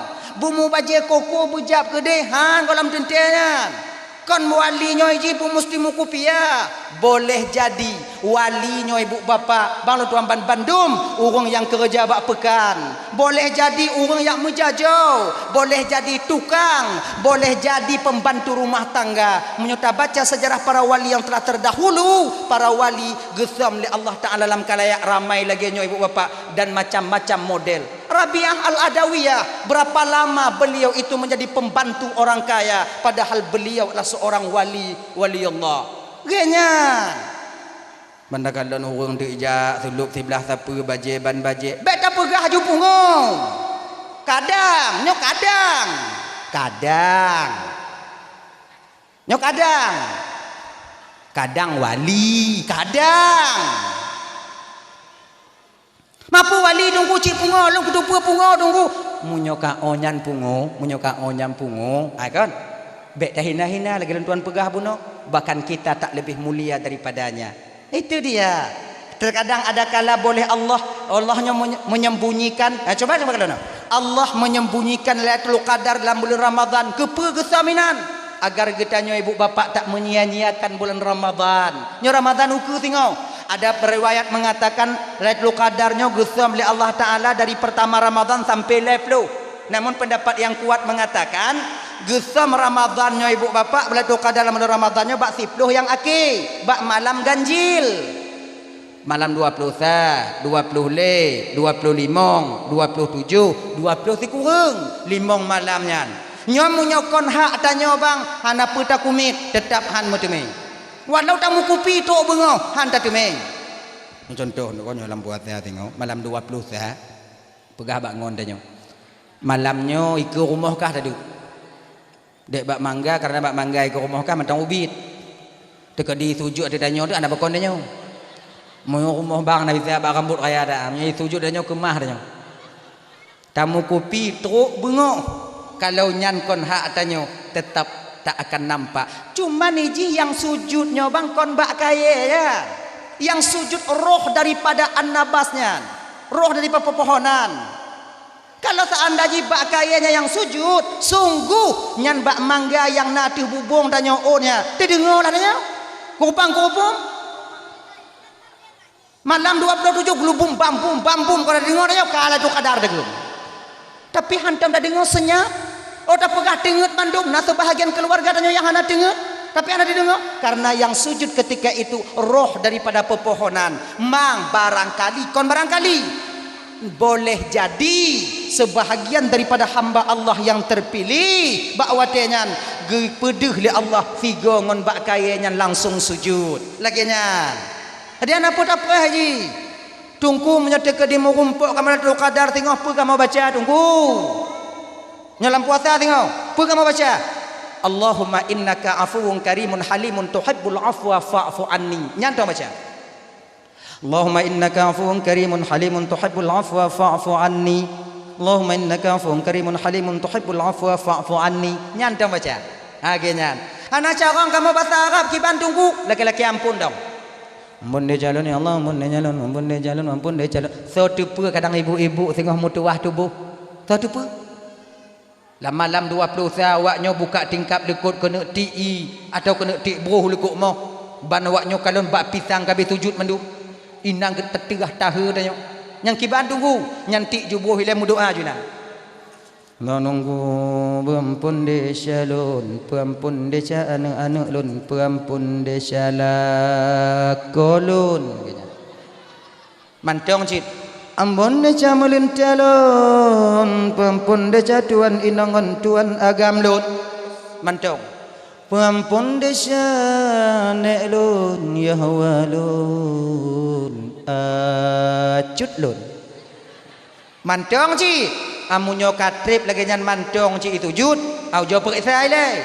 beumubajée koko beujab keudeh, han goh lom teuntée nyan. Kon wali nyoe jih beumusti meukupiah. Boleh jadi wali nyoe ibu bapak, bang lôn tuan ban bandum ureuëng nyang keureuja bak peukan. Boleh jadi ureuëng nyang meujajoe, boleh jadi tukang, boleh jadi pembantu rumah tangga. Meunyoe tabaca sejarah para wali yang telah terdahulu, para wali geusöm lé Allah Taala lam kalayak ramai lagée nyoe ibu bapak dan macam-macam model. Rabiah Al-Adawiyah, berapa lama beliau itu menjadi pembantu orang kaya, padahal beliau adalah seorang wali, wali Allah. Geuh nyan. Ban takalon ureuëng teuk jak, sulôb siblah sapeue, bajée ban bajée. Bék tapeugah aju pungo. Kadang, nyoe kadang. Kadang. Nyoe kadang. Kadang wali, kadang. Mapeue wali Teungku cit pungo, lôn kuteupeu pungo Teungku. Meunyoe ka o nyan pungo, meunyoe ka o nyan pungo, ai kon. Bék tahina-hina lagée lôn tuan peugah bunoe, bahkan kita tak lebih mulia daripadanya. Itu dia. Terkadang ada kala boleh Allah, Allah nyo menye-, menyembunyikan. Nah, coba, coba kalau nak. Allah menyembunyikan Lailatul Qadar dalam bulan Ramadan. Keupeue geusaminan? Agar geutanyoe ibu bapak tak menyia-nyiakan bulan Ramadan. Nyoe Ramadan ukeue singoh. Ada riwayat mengatakan Lailatul Qadar nyoe geusöm lé Allah Taala dari pertama Ramadan sampai lhée ploh. Namun pendapat yang kuat mengatakan, geusöm Ramadan nyoe ibu bapak, Lailatul Qadar lam bulan Ramadan nyoe bak siploh nyang akhé, bak malam ganjil. Malam dua ploh sa, dua ploh lhée, dua ploh limong, dua ploh tujoh, dua ploh sikureueng, limong malam nyan. Nyoe meunyoe kon hak tanyoe bang, hana peue takumiet, teutap han meuteumé. Walau tameukupi trok beungoh, han tateumé. Contoh, nyoe lam puasa singoh, malam dua ploh sa, peugah bak ngon tanyoe. Malam nyoe ikeue rumoh kah taduek? Dék bak mangga, karena bak mangga ikeue rumoh kah mantong ubit. Teukeudi sujut ateueh tanyoe tu hana pakon tanyoe. Meunyoe rumoh bang na bisa bak rambot raya dak, meunyoe sujut tanyoe keumah tanyoe. Tameukupi trok beungoh. Kalau nyan kon hak tanyoe, teutap tak akan nampak. Cuma ni jih nyang sujut nyoe bang kon bak kayée ya. Nyang sujut roh daripada an-nabas nyan. Roh daripada peupohonan. Kalau seandainya bak kayée nyan nyang sujut, sungguh nyan bak mangga nyang na ateueh bubông tanyoe ôn nyan, teudeungoe lah tanyoe. Keurupang-keurupung. Malam dua puluh tujuh geulubum bambum, bambum, kalau deungoe tanyoe, ka Lailatul Qadar deungoe. Tapi hantom tadeungoe senyap. Oh, tapeugah teungeut mandum, na seubahagian keuluwarga tanyoe nyang hana teungeut, tapi hana tadeungoe. Karena nyang sujud ketika itu roh daripada peupohonan. Mang barangkali, kon barangkali. Boleh jadi, sebahagian daripada hamba Allah nyang terpilih, bak watée nyan geupeudeuh lé Allah sigoe ngon bak kayée nyan langsung sujud. Lagée nyan. Jadi, hana peue tapeugah jih. Teungku, meunyoe teukeudi meurumpok kamoe Lailatul Qadar singoh, peue kamoe baca, Teungku? Nyoe lam puasa singoh, peue kamoe baca? Allahumma innaka afuwun karimun halimun tuhibbul afwa fa'fu anni. Nyan tanyoe baca. Allahumma innaka afuwun karimun halimun tuhibbul afwa fa'fu anni. Allahumma innaka afuwun karimun halimun tuhibbul afwa fa'fu anni. Nyan tanyoe baca. Ha, geuh nyan. Hana carông kamoe basa Arab kiban Teungku, laki-laki amphon dong. Ampôn desya lôn, ya Allah, ampôn desya lôn, ampôn desya lôn, ampôn desya lôn. Soe teupeue kadang ibu-ibu singoh meutuwah tuboh. Soe teupeue? Lam malam dua ploh sa awak nyoe buka tingkap likot keuneuk tiek ié atawa keuneuk tiek broh likot moh. Ban awak nyoe kalon bak pisang ka abéh sujut mandum. Inong geuteuteuh tahe tanyoe. Nyang kiban Teungku, nyan tiek ju broh ilée meudoá ju na. Lôn Teungku, peuampôn desya lôn, peuampôn desya aneuëk-aneuëk lôn, peuampôn desya lakoe lôn. Mantong cit. Ambon desya meulintèe lôn, peuampon desya tuan inong ngon tuan agam lôn. Mantong. Peuampon desya nèk lôn, yah wa lôn, acut lôn. Mantong cit. Ameunyoe ka trép lagèe nyan mantong cit isujut, au jeuet peureksa ilèe.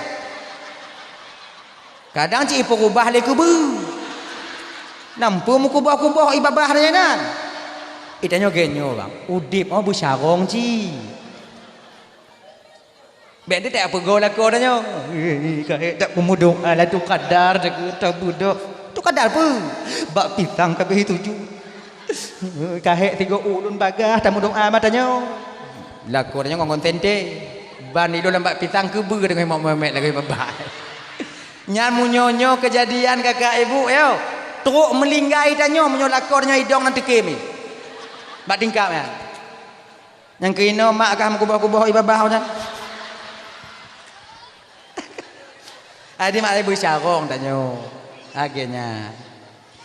Kadang cit ipeurubah lé keubeue. Nampu meukuboh-kuboh ié babah nyan. Itanyoe geuh nyoe bang, udép oh beucarông cit. Bèk teuh tak peugoe lakoe tanyoe. Eh, ka hèk tak peumeudoa latu kadar tak beudôh. Tu kadar peue? Bak pisang ka bèh tuju. Ka hèk tiga ulôn bagah tameudoa mata nyoe. Lakoe tanyoe ngon sente. Ban ilôn lam bak pisang keubeue deungon mak Muhammad lagèe babah. Nyan meunyoe nyoe keujadian kakak ibu yo. Trok meulinggai tanyoe meunyoe lakoe tanyoe idong nan teukem. Bak tingkap nyan. Nyang keunoe mak kah meukuboh-kuboh ié babah nyan. Adi mak beucarông tanyoe. Lagèe nyan.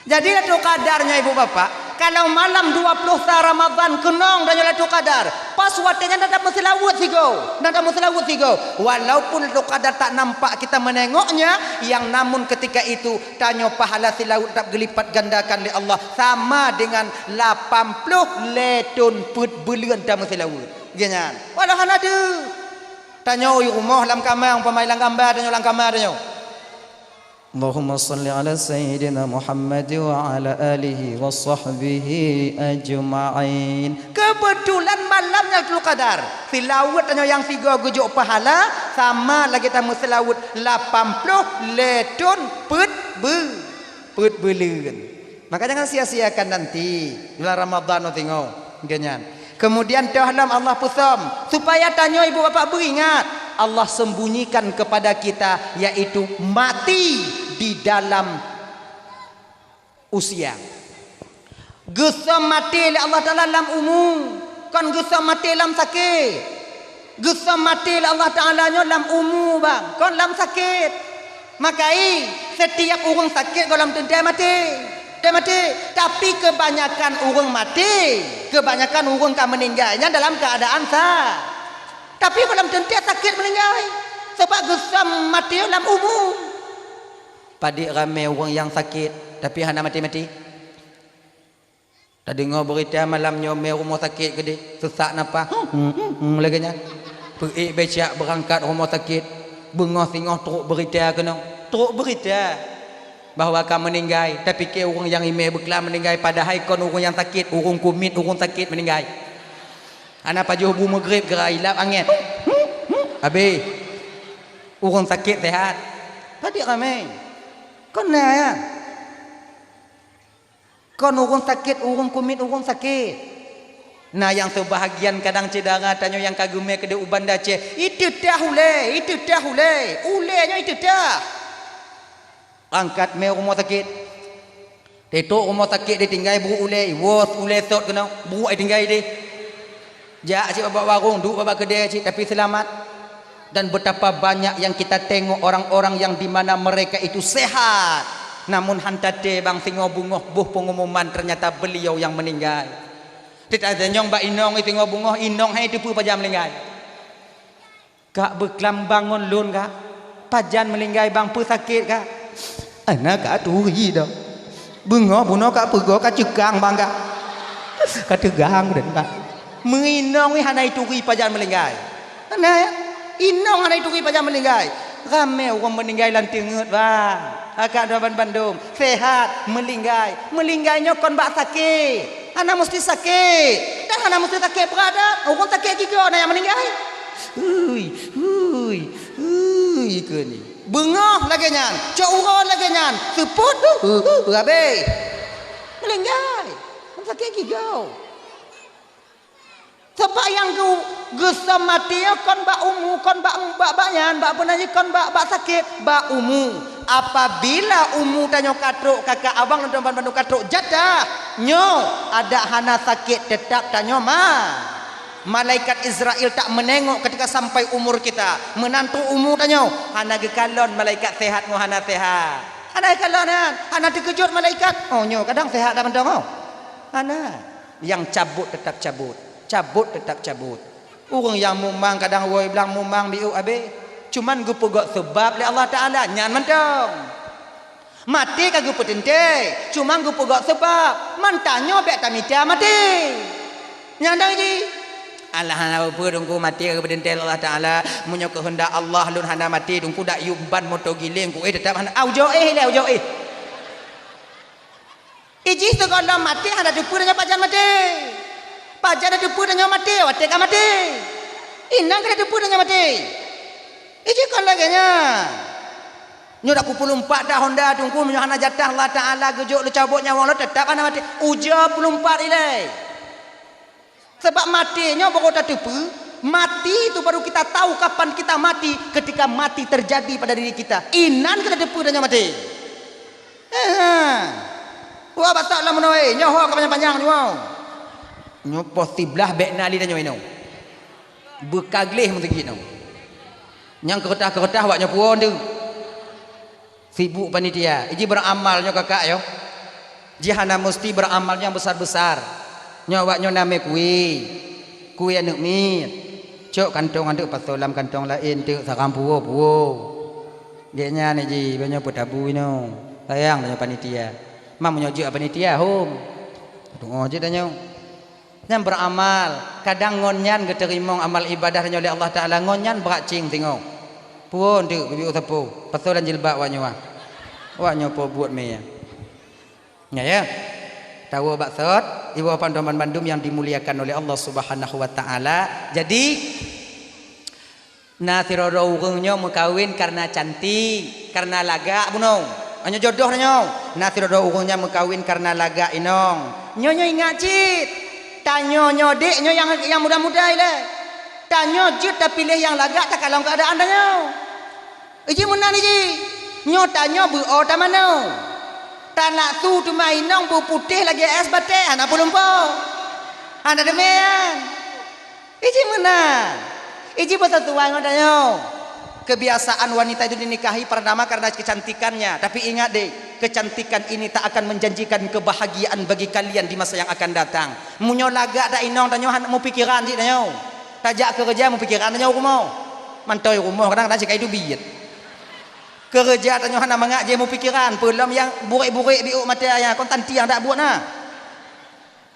Jadi latu kadar nyoe ibu bapak, kalau malam dua puluh sa Ramadhan keunong tanyoe latu kadar, pas watèe nyan na tameuseulaweuet sigoe, na tameuseulaweuet sigoe. Walaupun latu kadar tak nampak kita menengoknya, yang namun ketika itu tanyoe pahala seulaweuet teutap geulipat gandakan lé Allah sama dengan lapan ploh lhèe thôn peuet buleuen tameuseulaweuet. Geuh nyan. Walau hana deuh. Tanyoe u rumoh lam kama, umpama lam gamba tanyoe lam kama tanyoe. Allahumma shalli ala sayyidina Muhammad wa ala alihi wa sahbihi ajma'in. Keubeutulan malam nyan Lailatul Qadar. Seulaweuet tanyoe nyang sigoe geujok pahala sama lagèe tameuseulaweuet lapan ploh lhèe thôn peuet beu-, peuet buleuen. Maka jangan sia-siakan nanti bulan Ramadhan nyoe tingoe, geuh nyan. Kemudian toh lom Allah peusöm supaya tanyoe ibu bapak beuingat, Allah sembunyikan kepada kita yaitu mati di dalam usia. Geusöm maté lé Allah Taala lam umu, kon geusöm maté lam sakét. Geusöm maté lé Allah Taala nyoe lam umu bang, kon lam sakét. Makai, setiap ureuëng sakét gohlom teuntèe maté. Teuntèe maté. Tapi keubanyakan ureuëng maté, keubanyakan ureuëng ka meuninggai nyan dalam keuadaan sa-, tapi gohlom teuntèe sakét meuninggai. Sabab geusöm maté lam umu. Padit ramé ureuëng nyang sakét, tapi hana maté-maté. Tadeungoe beurita malam nyoe mé rumoh sakét keudéh, seusak napas, lagèe nyan. Peuék becak beurangkat rumoh sakét, beungoh singoh trok beurita keunoe. Trok beurita bahwa ka meuninggai, tapike ureuëng nyang imé beuklam meuninggai, padahai kon ureuëng nyang sakét, ureuëng kumiet, ureuëng sakét meuninggai. Hana pajoh bu meugreb geura ilab angén. Habéh. Ureuëng sakét seuhat. Padit ramé. Kon na nyan. Kon ureuëng sakét, ureuëng kumiet, ureuëng sakét. Na nyang seubahagian kadang syedara tanyoe nyang ka geumé keudéh u Banda Aceh, iteutah ulée, iteutah ulée, ulée nyoe iteutah. Angkat mé rumoh sakét. Teutrok rumoh sakét ditinggai brok ulée, iwoe ulée sot keunoe, brok itinggai deh. Jak cit bak warong, duek bak keudè cit, tapi seulamat. Dan betapa banyak yang kita tengok orang-orang yang di mana mereka itu sehat, namun han taté bang singoh beungoh boh pengumuman ternyata beliau yang meninggal. Teuka tanyong bak inong singoh beungoh, inong hai teupeue pajan meuninggai. Kak beuklam bang ngon lôn kak, pajan meuninggai bang peue sakét kak? Hana kak turi dah. Beungoh bunoe kak peugoe ka ceukang bang kak. Ka teugang den kak. Meuinong weh hana ituri pajan meuninggai. Hana ya? Inong hana ituri pajan meuninggai. Ramé ureuëng meuninggai lam teungeut bang. Akak dua ban bandum. Sehat, meuninggai. Meuninggai nyoe kon bak sakét. Hana meusti sakét. Dan hana meusti sakét brat dak. Ureuëng sakét gigoe na nyang meuninggai. Hui, hui, hui keu ni. Beungoh lagèe nyan, cok uroe lagèe nyan, seupôt tu, hu, hu, hu, habéh. Meuninggai. Sakét gigoe. Sabab nyang geu-, geusöm maté nyoe kon bak umu, kon bak, bak, bak nyan, bak peue nan jih kon bak, bak sakét, bak umu. Apabila umu tanyoe ka trok, kakak abang dan teman bandum ka trok jatah, nyoe adak hana sakét, teutap tanyoe ma-, malaikat Israel tak menengok ketika sampai umur kita. Meunan trok umu tanyoe, hana geukalon malaikat sehat ngon hana sehat. Hana geukalon nyan, hana teukeujot malaikat. Oh, nyoe kadang sehat dak mantong, oh. Hana. Nyang cabot teutap cabot, cabot teutap cabot. Ureuëng nyang mumang kadang woe blang mumang biôk abéh, cuman geupeugöt seubab lé Allah Taala, nyan mantong. Maté ka geupeuteuntée, cuman geupeugöt seubab, man tanyoe bék tamita maté. Nyan dong jih. Alah, hana peue Teungku, maté ka geupeuteuntée lé Allah Taala. Meunyoe keuheundak Allah lôn hana maté Teungku, dak yub ban moto giléng ku, eh, teutap hana, ah, ujoe éh lé, ujoe éh. Ijih sigohlom maté hana teupeue tanyoe pajan maté. Pajan teupeue tanyoe maté, watée ka maté. Inan ka teupeue tanyoe maté. Ijih kon lagée nyan. Nyoe dak peuet ploh empat dah honda Teungku, meunyoe hana jatah Allah Taala geujok leucabot nyawöng lôn, teutap hana maté. Ujoe ploh empat ilée. Sabab maté nyoe baru tateupeue, mati itu baru kita tahu kapan kita mati, ketika mati terjadi pada diri kita. Inan ka tateupeue tanyoe maté. Heh. Wah, batak lam meunoe, nyoe ho ka panyang-panyang nyoe. Nyoe poh siblaih bék na lé tanyoe inoe. Beukagleh meusigit nyoe. Nyang keureutah-keureutah wak nyoe puon tu. Sibuk panitia, iji beuramal nyoe kakak yo. Jih hana musti beuramal nyang besar-besar. Nyoe awak nyoe namé kué. Kué aneuëk miet. Cok kantong aneuëk pasoe lam kantong laén teuk sarang puwoe-puwoe. Gét nyan iji banyoe peutabu inoe. Sayang tanyoe panitia. Mam meunyoe jeuet panitia hom. Tuoh jeuet tanyoe. Nyan beuramal, kadang ngon nyan geuteurimong amal ibadah tanyoe lé Allah Taala, ngon nyan brat cing singoh. Puon teuk bibiôh sapo, pasoe lam jilbab awak nyoe. Awak nyoe po buet mé. Nya ya. Tawoe bak sot, iwoe pandum bandum yang dimuliakan oleh Allah Subhanahu wa taala. Jadi Na sidroe ureuëng nyoe meukawen kareuna cantik, kareuna lagak bunoe. Nyoe jodoh nyoe. Na sidroe ureuëng nyan meukawen kareuna lagak inong. Nyoe nyoe ingat cit. Tanyoe nyoe dek nyoe nyang nyang muda-muda ilée. Tanyoe jeuet tapiléh nyang lagak takalon keuadaan tanyoe. Iji meunan iji. Nyoe tanyoe beuo tamanoe. Tanak su teuma inong beuputéh lagée es batée hana peulumpo. Hana deumian. Iji meunan. Iji beuseusuai ngon tanyoe. Kebiasaan wanita itu dinikahi pertama karena kecantikannya. Tapi ingat deh, kecantikan ini tak akan menjanjikan kebahagiaan bagi kalian di masa yang akan datang. Meunyoe lagak dak inong tanyoe hana meupikiran cit tanyoe. Tajak keureuja meupikiran tanyoe rumoh. Mantoi rumoh kadang-kadang sikai teubiet. Keureuja tanyoe hana mangat jih meupikiran. Peulom nyang burek-burek biôk maté ayah kon tanti nyang dak buet na.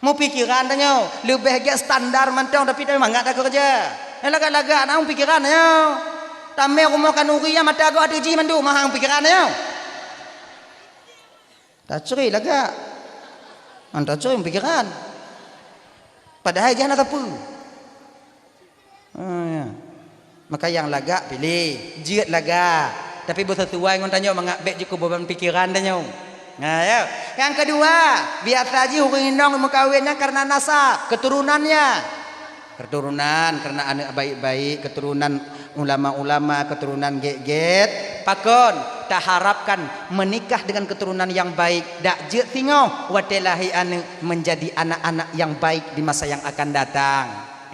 Meupikiran tanyoe, leubeh gét standar mantong, tapi tanyoe mangat takeureuja. Nyang lagak-lagak na meupikiran tanyoe. Tamé rumoh khanuri nyang mata goh ateueh jih mandum, mahang pikiran tanyoe. Tacre lagak. Ngon tacre meupikiran. Padahai jih hana sapeue. Ha, ya. Maka nyang lagak piléh, jeuet lagak. Tapi beuseusuai ngon tanyoe mangat bék jikeubeban pikiran tanyoe. Nah, ya. Nyang keudua, biasa jih ureuëng inong meukawen nyan kareuna nasab, keuturunannya. Keuturonan kareuna aneuëk baik-baik, keuturonan ulama-ulama, keuturonan gét-gét. Pakon taharapkan menikah dengan keturunan yang baik, dak jeuet singoh watée lahé aneuëk menjadi anak-anak yang baik di masa yang akan datang.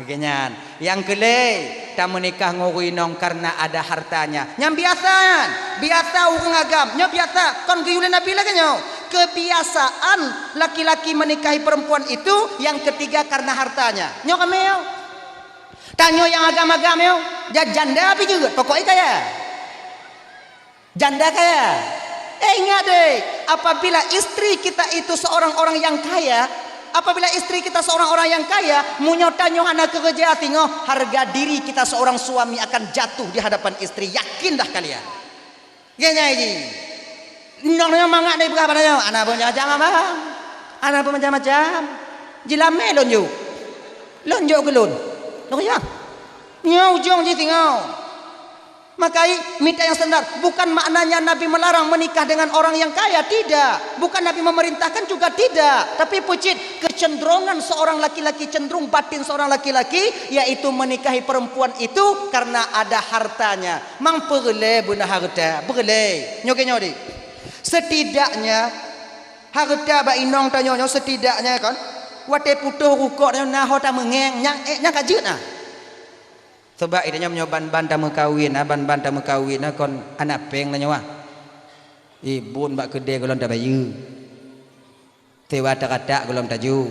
Geuhnyan. Nyang keulhée, tameunikah ngon ureuëng inong kareuna ada hartanya. Nyang biasa nyan, biasa ureuëng agam, nyoe biasa, kon geuyue lé Nabi lagée nyoe. Kebiasaan laki-laki menikahi perempuan itu yang ketiga karena hartanya. Nyoe kami yo. Tanyoe nyang agam-agam yo, ja-, janda pi jeuet, pokoknya kaya. Janda kaya. Eh, ingat deh, apabila istri kita itu seorang orang yang kaya, apabila istri kita seorang orang yang kaya, meunyoe tanyoe hana keureuja singoh, harga diri kita seorang suami akan jatuh di hadapan istri. Yakinlah kalian. Geuhnyan jih. Inong nyoe mangat deh peugah bak tanyoe, hana peumacan-macan abang. Hana peumacan-macan. Jilamé lôn jok. Lôn jok keu lôn. Lôn ya. Nyoe ujong jih singoh. Maka i-, mita nyang standar. Bukan maknanya Nabi melarang menikah dengan orang yang kaya, tidak. Bukan Nabi memerintahkan juga tidak. Tapi peucit kecenderungan seorang laki-laki, cenderung batin seorang laki-laki, yaitu menikahi perempuan itu karena ada hartanya. Mang peureulée beuna hareuta, peureulée. Nyoe keu nyoe di. Setidaknya hareuta bak inong tanyoe nyoe setidaknya kon watée putôh rukok tanyoe na ho tameungéng nyang ék nyang ka jeuet na. Sebab i tanyoe meunyoe ban-ban tameukawen na, ban-ban tameukawen na kon aneuk péng tanyoe ah. Ibun bak keudée gohlom tabayeue. Sewa taratak gohlom tajok.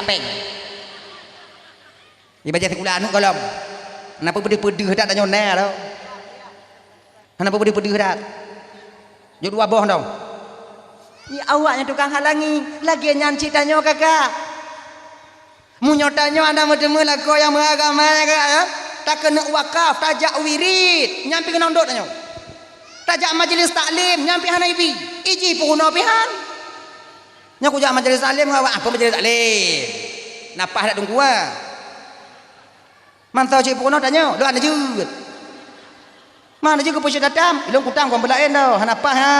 jak péng. Di bajèe sikula aneuk gohlom. Hana peudeuh-peudeuh that tanyoe na tho. Hana peudeuh-peudeuh that. Jeuet dua boh dong. Nyan awak nyang tukang halangi, lagèe nyan cit tanyoe kakak. Meunyoe tanyoe hana meuteumé lakoe nyang meuagama, ya, kakak, ya, takeuneuk wakaf, tajak wirid, nyan pih keunong dot tanyoe. Tajak majelis taklim, nyan pih hana ibi. Iji peurunoe pih han. Nyoe kujak majelis taklim ngon awak, apa majelis taklim? Na paih dak teungku, ah? Mantong cit peurunoe tanyoe, lôn hana jeuet. Mana jeuet keu peue cit tatam? Lôn kutang kon beulaén tho, hana paih, ha.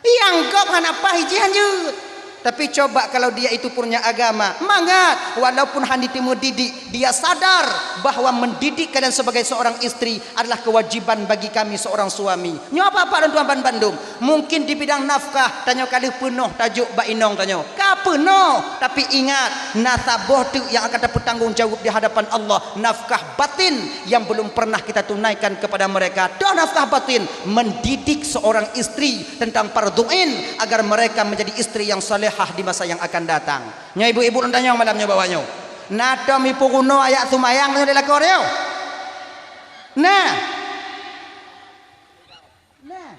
Nyang gob hana paih jih han jeuet. Tapi coba kalau dia itu punya agama, mangat, walaupun han jiteumé didik, dia sadar bahwa mendidik kalian sebagai seorang istri adalah kewajiban bagi kami seorang suami. Nyoe apa-apa lôn tuan ban bandum. Mungkin di bidang nafkah, tanyoe ka lheueh peunoh tajok bak inong tanyoe. Ka peunoh, tapi ingat, na saboh teuk yang akan tapeutanggong jaweueb di hadapan Allah, nafkah batin yang belum pernah kita tunaikan kepada mereka. Toh nafkah batin, mendidik seorang istri tentang fardhu ain agar mereka menjadi istri yang salehah di masa yang akan datang. Nyoe ibu-ibu lôn tanyong malam nyoe bak awak nyoe. Na tom ipeurunoe ayat seumayang nyoe di lakoe nyoe? Nah. Nah.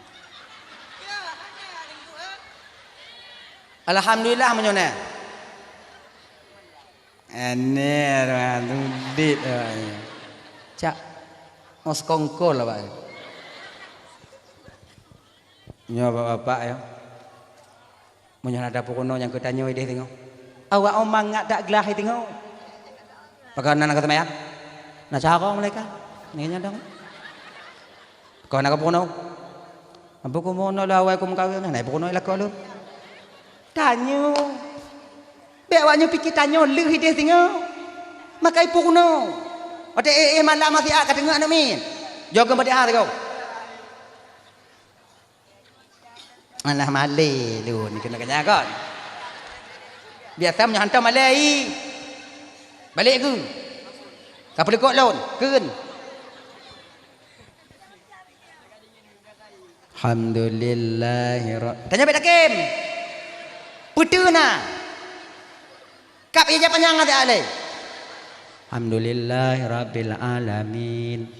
Alhamdulillah meunyoe na. Aneh, tudet, cak ngos kongkol, Pak. Nyoe bapak-bapak, ya. Meunyoe na tapeurunoe nyang keu tanyoe ideh teungoh. Awak mangat dak glah teungoh. Pakon na ka seumayang? Na carông mereka. Nyan dong. Kon na ka peurunoe. Apa ku peurunoe lôn awai ku meukawen, na peurunoe lakoe lôn. Tanyoe. Bèk awak nyoe pike tanyoe lheueh ideh teungoh. Makai peurunoe. Watèe éh, éh malam masih ka teungoh aneuk miet. Jok keu Fatihah teungoh. Alah, malèe lôn keuneuk keunyan kon. Biasa meunyoe hantom malèe, i. Balek keu. Ka peuleukot lôn, kheun. Alhamdulillahirab-, tanyoe bèk takém. Peue teuma na? Kab ija panyang até alai. Alhamdulillahirabbil alamin.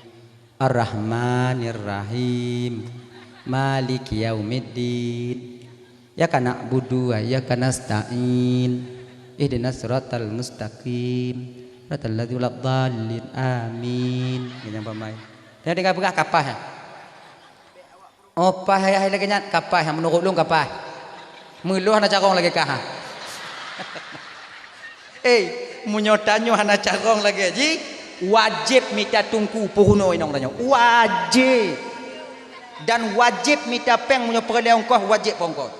Arrahmanirrahim. Maliki yaumiddin. Iyyaka na'budu wa iyyaka nasta'in. Ihdinas siratal mustaqim. Siratal ladzina waladdallin. Amin. Nyang pamai. Tanyoe tinggai peugah ka paih, ha? Oh, paih, hai lagèe nyan, ka paih, ha, meunurot lôn ka paih. Meulôn hana carông lagèe kah, ha? Eh, meunyoe tanyoe hana carông lagèe jih, wajéb mita teungku peurunoe inong tanyoe. Wajéb. Dan wajéb mita péng, meunyoe peureulèe ongkoh, wajéb peuongkoh.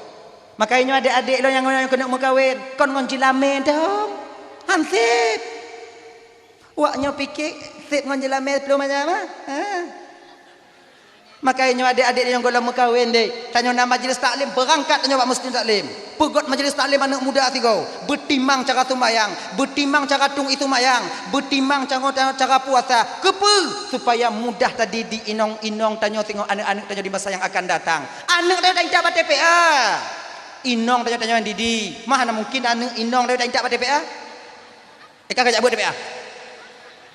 Maka nyoe adék-adék lôn nyang, nyang keuneuk meukawen, kon ngon jeulamé dong. Han sép. Wak nyoe pike sép ngon jeulamé ploh macam, ha? Ha. Maka nyoe adék-adék nyang gohlom meukawen deh. Tanyoe na majlis taklim, beurangkat tanyoe bak masjid taklim. Peugöt majlis taklim aneuk muda sigoe. Beutimang cara sumbayang, beutimang cara tueng ie sumbayang, beutimang cara, cara puasa. Keupeue? Supaya mudah tadidik inong-inong tanyoe singoh aneuk-aneuk tanyoe di masa nyang akan datang. Aneuk tanyoe taintat bak T P A. Inong tanyoe, tanyoe nyang didik. Mah hana mungkin aneuk inong tanyoe taintat bak T P A. Eh, ka kajak beuet T P A.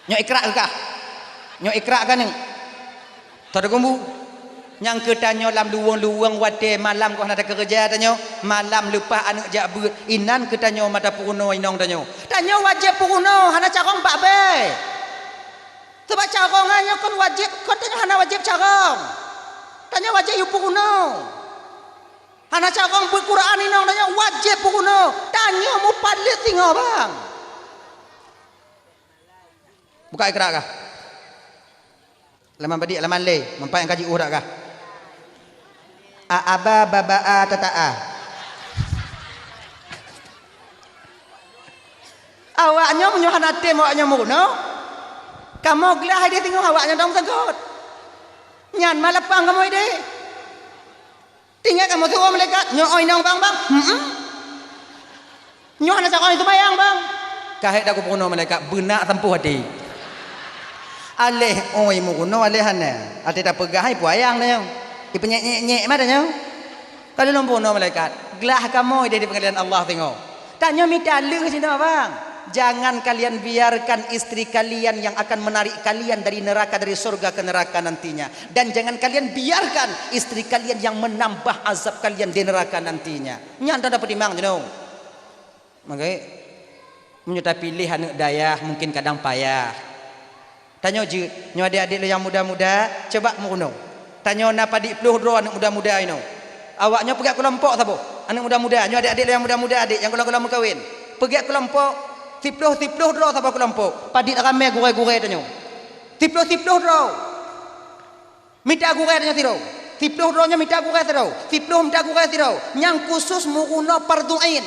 Nyoe ikra kah? Nyoe ikra kah nyoe? Tadagumbu. Nyang keu tanyoe lam luweung-luweung watèe malam kok hana takeureuja tanyoe, malam leupah aneuk jak beuet, inan keu tanyoe mata peurunoe inong tanyoe. Tanyoe wajéb peurunoe, hana carông bak bée. Sabab carông nyan nyoe kon wajéb, kon tanyoe hana wajéb carông. Tanyoe wajéb yue peurunoe. Hana carông beuet Quran inong tanyoe wajéb peurunoe. Tanyoe mupalét singoh bang. Buka ikra kah? Laman padit, laman lé, meupat nyang ka jiôh dak kah? A aba baba a tata a. Awaknyoe meunyoe hana tem awaknyoe meurunoe, kamoe glah idéh teungoh awaknyoe dong seungkot. Nyan malapang kamoe idéh. Tinggai kamoe tuwoe malaikat, nyoe oi inong bang, bang. Hmm. Nyoe hana sakoe seumayang bang. Ka hék dak kupeurunoe malaikat, beunak sampôh até. Aléh oi meurunoe aléh hana. Até tapeugah hai peue ayang tanyoe. Ipeunyék-nyék-nyék mata nyoe. Ka lôn peurunoe malaikat, glah kamoe idéh di peungadilan Allah teungoh. Tanyoe mita lheueh sinoe bang. Jangan kalian biarkan istri kalian yang akan menarik kalian dari neraka, dari surga ke neraka nantinya. Dan jangan kalian biarkan istri kalian yang menambah azab kalian di neraka nantinya. Nyan tanyoe tapeutimang jinoe. Maka, meunyoe tapiléh aneuk dayah, mungkin kadang payah. Tanyoe jeuet, nyoe adék-adék lôn nyang muda-muda, coba meurunoe. Tanyoe na padit ploh droe aneuk muda-muda inoe. Awaknyoe peugét keulompok saboh, aneuk muda-muda, nyoe adék-adék lôn nyang muda-muda, adék nyang gohlom-gohlom meukawen. Peugét keulompok, siploh-siploh droe saboh keulompok. Padit ramé gurée-gurée tanyoe. Siploh-siploh droe. Mita gurée tanyoe sidroe. Siploh droe nyoe mita gurée sidroe. Siploh mita gurée sidroe. Nyang khusus meurunoe fardhu ain.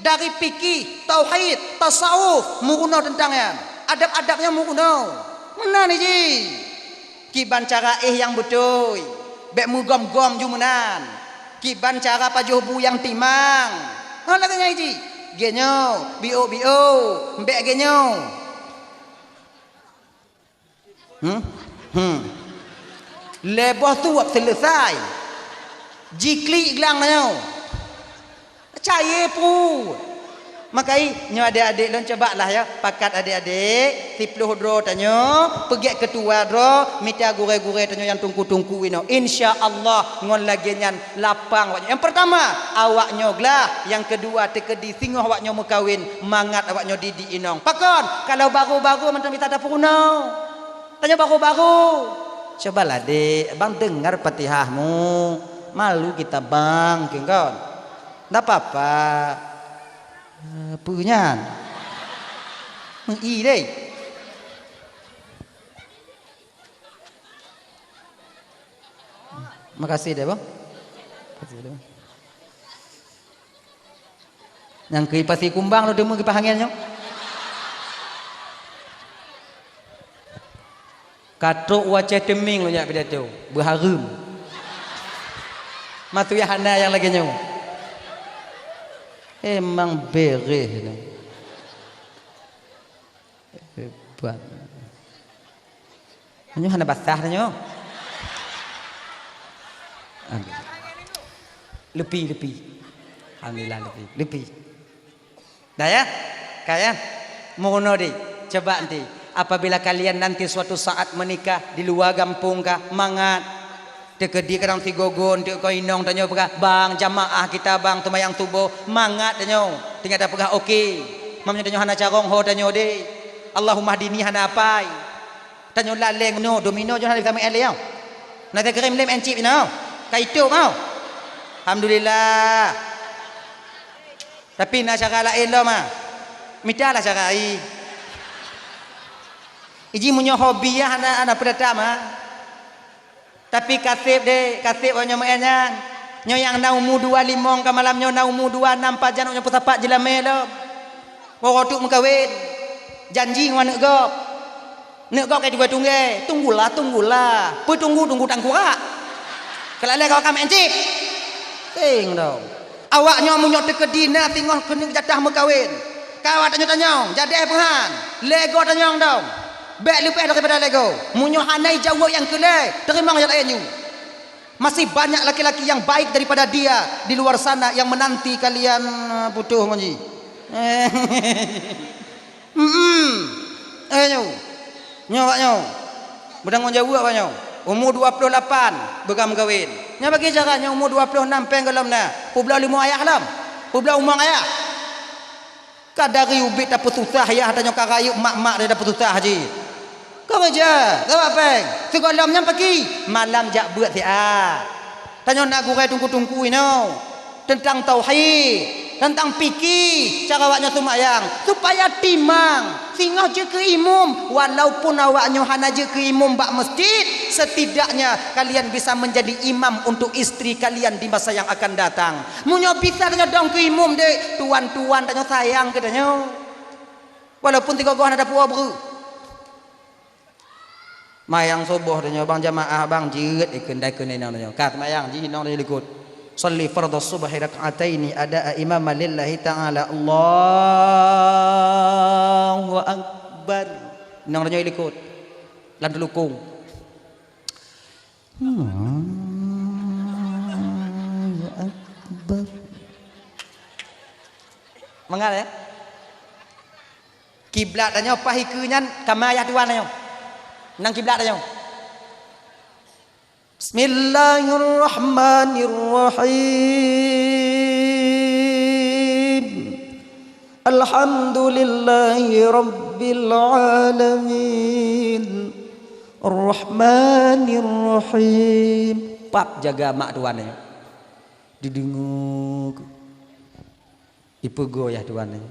Dari fikih, tauhid, tasawuf, meurunoe teuntang nyan. Adab-adab nyan meurunoe. Meunan jih. Kiban cara éh nyang beutôi. Bék meugom-gom ju meunan. Kiban cara pajoh bu nyang timang. Ha lagée nyan jih. Geuh nyoe, biôk-biôk, bék geuh nyoe. Hmm? Hmm. Lhée boh suwab seuleusai. Jiklik glang nyoe. Cayée pu. Makai, nyoe adék-adék lôn coba lah ya, pakat adék-adék, siploh droe tanyoe, peugét keutua droe, mita gurée-gurée tanyoe nyang tungku-tungku inoe. Insya Allah, ngon lagée nyan lapang awaknyoe. Nyang peurtama, awaknyoe glah. Nyang keudua, teukeudi singoh awaknyoe meukawen, mangat awaknyoe didik inong. Pakon? Kalau baru-baru mantong bisa tapeurunoe. Tanyoe baru-baru. Cobalah, Dek, Abang dengar Fatihahmu. Malu kita, Bang, kan? Ndak apa-apa. Eh, peue nyan? Meu'i deh. Makasih deh, Bang. Makasih deh, Bang. Nyang keu pasi kumbang lôn deungoe kipaih angén nyoe. Ka trok u Aceh Teumieng lôn jak pidato, beuhareuem. Maksud hana nyang lagée nyoe. Emang beréh nyoe. Hebat. Nyoe hana basah nyoe. Leupie, leupie. Alhamdulillah, leupie. Leupie. Dah ya? Ka ya? Meurunoe deh. Coba nanti. Apabila kalian nanti suatu saat menikah di luar gampông kah, mangat. Teukeudi kadang sigoe-goe, teuka inong tanyoe peugah, "Bang, jamaah kita, Bang, seumayang suboh." Mangat tanyoe. Tinggai tapeugah, "Oke." Meunyoe tanyoe hana carông, ho tanyoe deh. Allahummahdini hana apai. Tanyoe laleng nyoe, domino jih hana bisa meu'en lé nyoe. Na teukrém lé meu'en cit nyoe. Ka itôb nyoe. Alhamdulillah. Tapi na cara laén lom, ah. Mitalah cara ai. Iji meunyoe hobi, ya, hana, hana peurata, ma. Tapi ka sép deh, ka sép awak nyoe meu'en nyan. Nyoe nyang na umu dua limong ka malam nyoe na umu dua nam pajan awak nyoe peusapat jeulamé lom. Uroe tu meukawen. Janji ngon aneuk gob. Aneuk gob ka jipeugah tunggé, "Tunggulah, tunggulah. Peutunggu, tunggu tangkurak." Keulalé ka meu'en cit. Teng dong. Awak nyoe meunyoe teukeudi na singoh keuneuk jatah meukawen, ka awak tanyong-tanyong, jadeh peuhan, lego tanyong dong. Bèk leubeh daripada lego. Meunyoe hana jaweueb nyang keu lhèe, teurimong nyang laén nyoe. Masih banyak laki-laki yang baik daripada dia di luar sana yang menanti kalian, eh, putôh ngon jih. Hmm. Eh, nyoe. Nyoe awak nyoe. Beutanggung jaweueb awak nyoe. Umu dua ploh lapan, beugam meukawen. Nyan bagi cara nyoe umu dua ploh nam péng gohlom na. Peubloe leumo ayah lom. Peubloe umong ayah. Ka dari ubit tapeususah, yah tanyoe ka rayeuk mak-mak dia tapeususah jih. Keureuja, sabab péng. Sigohlom nyan paki, malam jak beuet siat. Tanyoe na gurèe teungku-teungku inoe. Teuntang tauhid, teuntang piki, cara awak nyoe seumayang, supaya timang. Singoh jeuet keu imum, walaupun awak nyoe hana jeuet keu imum bak masjid, setidaknya kalian bisa menjadi imam untuk istri kalian di masa yang akan datang. Meunyoe bisa tanyoe dong keu imum deh, tuan-tuan tanyoe sayang keu tanyoe. Walaupun tiga goh hana tapuwoe breuh. Mayang suboh tanyoe bang jamaah bang jeuet ikeu ndai keu inong tanyoe. Ka seumayang jih inong tanyoe likot. Shalli fardhas subhi rak'ataini ada'a imaman lillahi ta'ala. Allahu akbar. Inong tanyoe likot. Lam teulukong. Allahu akbar. Mangat, ya? Kiblat tanyoe paih ikeue nyan kama yah tuan tanyoe. Nang kiblat tanyoe. Bismillahirrahmanirrahim. Alhamdulillahi rabbil alamin. Arrahmanirrahim. Pap jaga mak tuan tanyoe. Dideungoe. Ipeugoyah tuan nyan.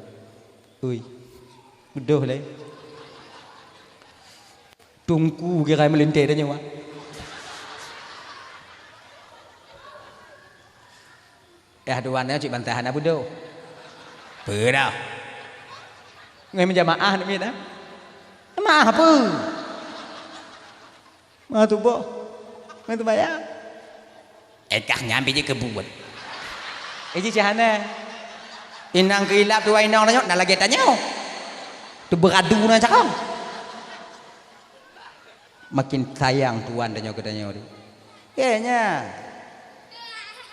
Ui. Beudôh lé. Teungku kira meulintèe tanyoe. Eh, tuan nyan cit bantahan apa beudôh? Peue dah? Ngon meujamaah nak miet, ah? Jamaah apa? Meutuboh, meuseumayang. Eh, kah nyan pih jeuet keu buet. Eh, jih hana. Inong keu ilap tuan inong tanyoe, na lagèe tanyoe. Teubeuradu na cakang. Makin sayang tuan tanyoe keu tanyoe. Eh, nya.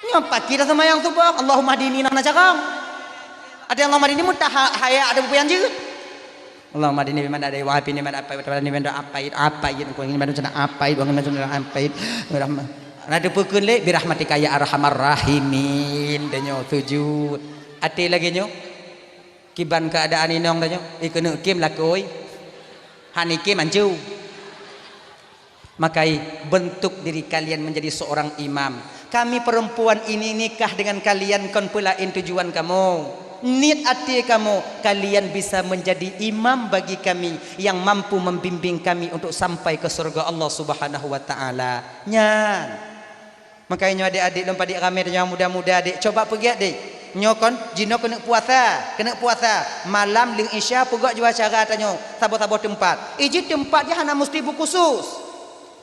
Nyoe paki dah seumayang suboh, Allahummahdini na cakang. Ada Allahummahdini mutah ha-, haya ada buku yang jeuet. Allahummahdini biman ada wa afini biman apai wa tawallani biman apai apai wa qini biman apai wa qini biman apai. Birahma-, na teupeukeun lé birahmatika ya arhamar rahimin. Tanyoe sujud. Até lagèe nyoe. Kiban keuadaan inong tanyoe, ikeuneuk kem lakôi. Han ikem ancu. Makai bentuk diri kalian menjadi seorang imam. Kami perempuan ini nikah dengan kalian kon peulaén tujuan kamoe. Niet até kamoe, kalian bisa menjadi imam bagi kami yang mampu membimbing kami untuk sampai ke surga Allah Subhanahu wa Ta'ala. Nyan. Makai nyoe adék-adék lôn padit ramé tanyoe muda-muda adék, coba peugét deh. Nyoe kon jinoe keuneuk puasa, keuneuk puasa. Malam lheueh Isya peugét jua acara tanyoe saboh-saboh teumpat. Iji teumpat jih hana musti bukhusos.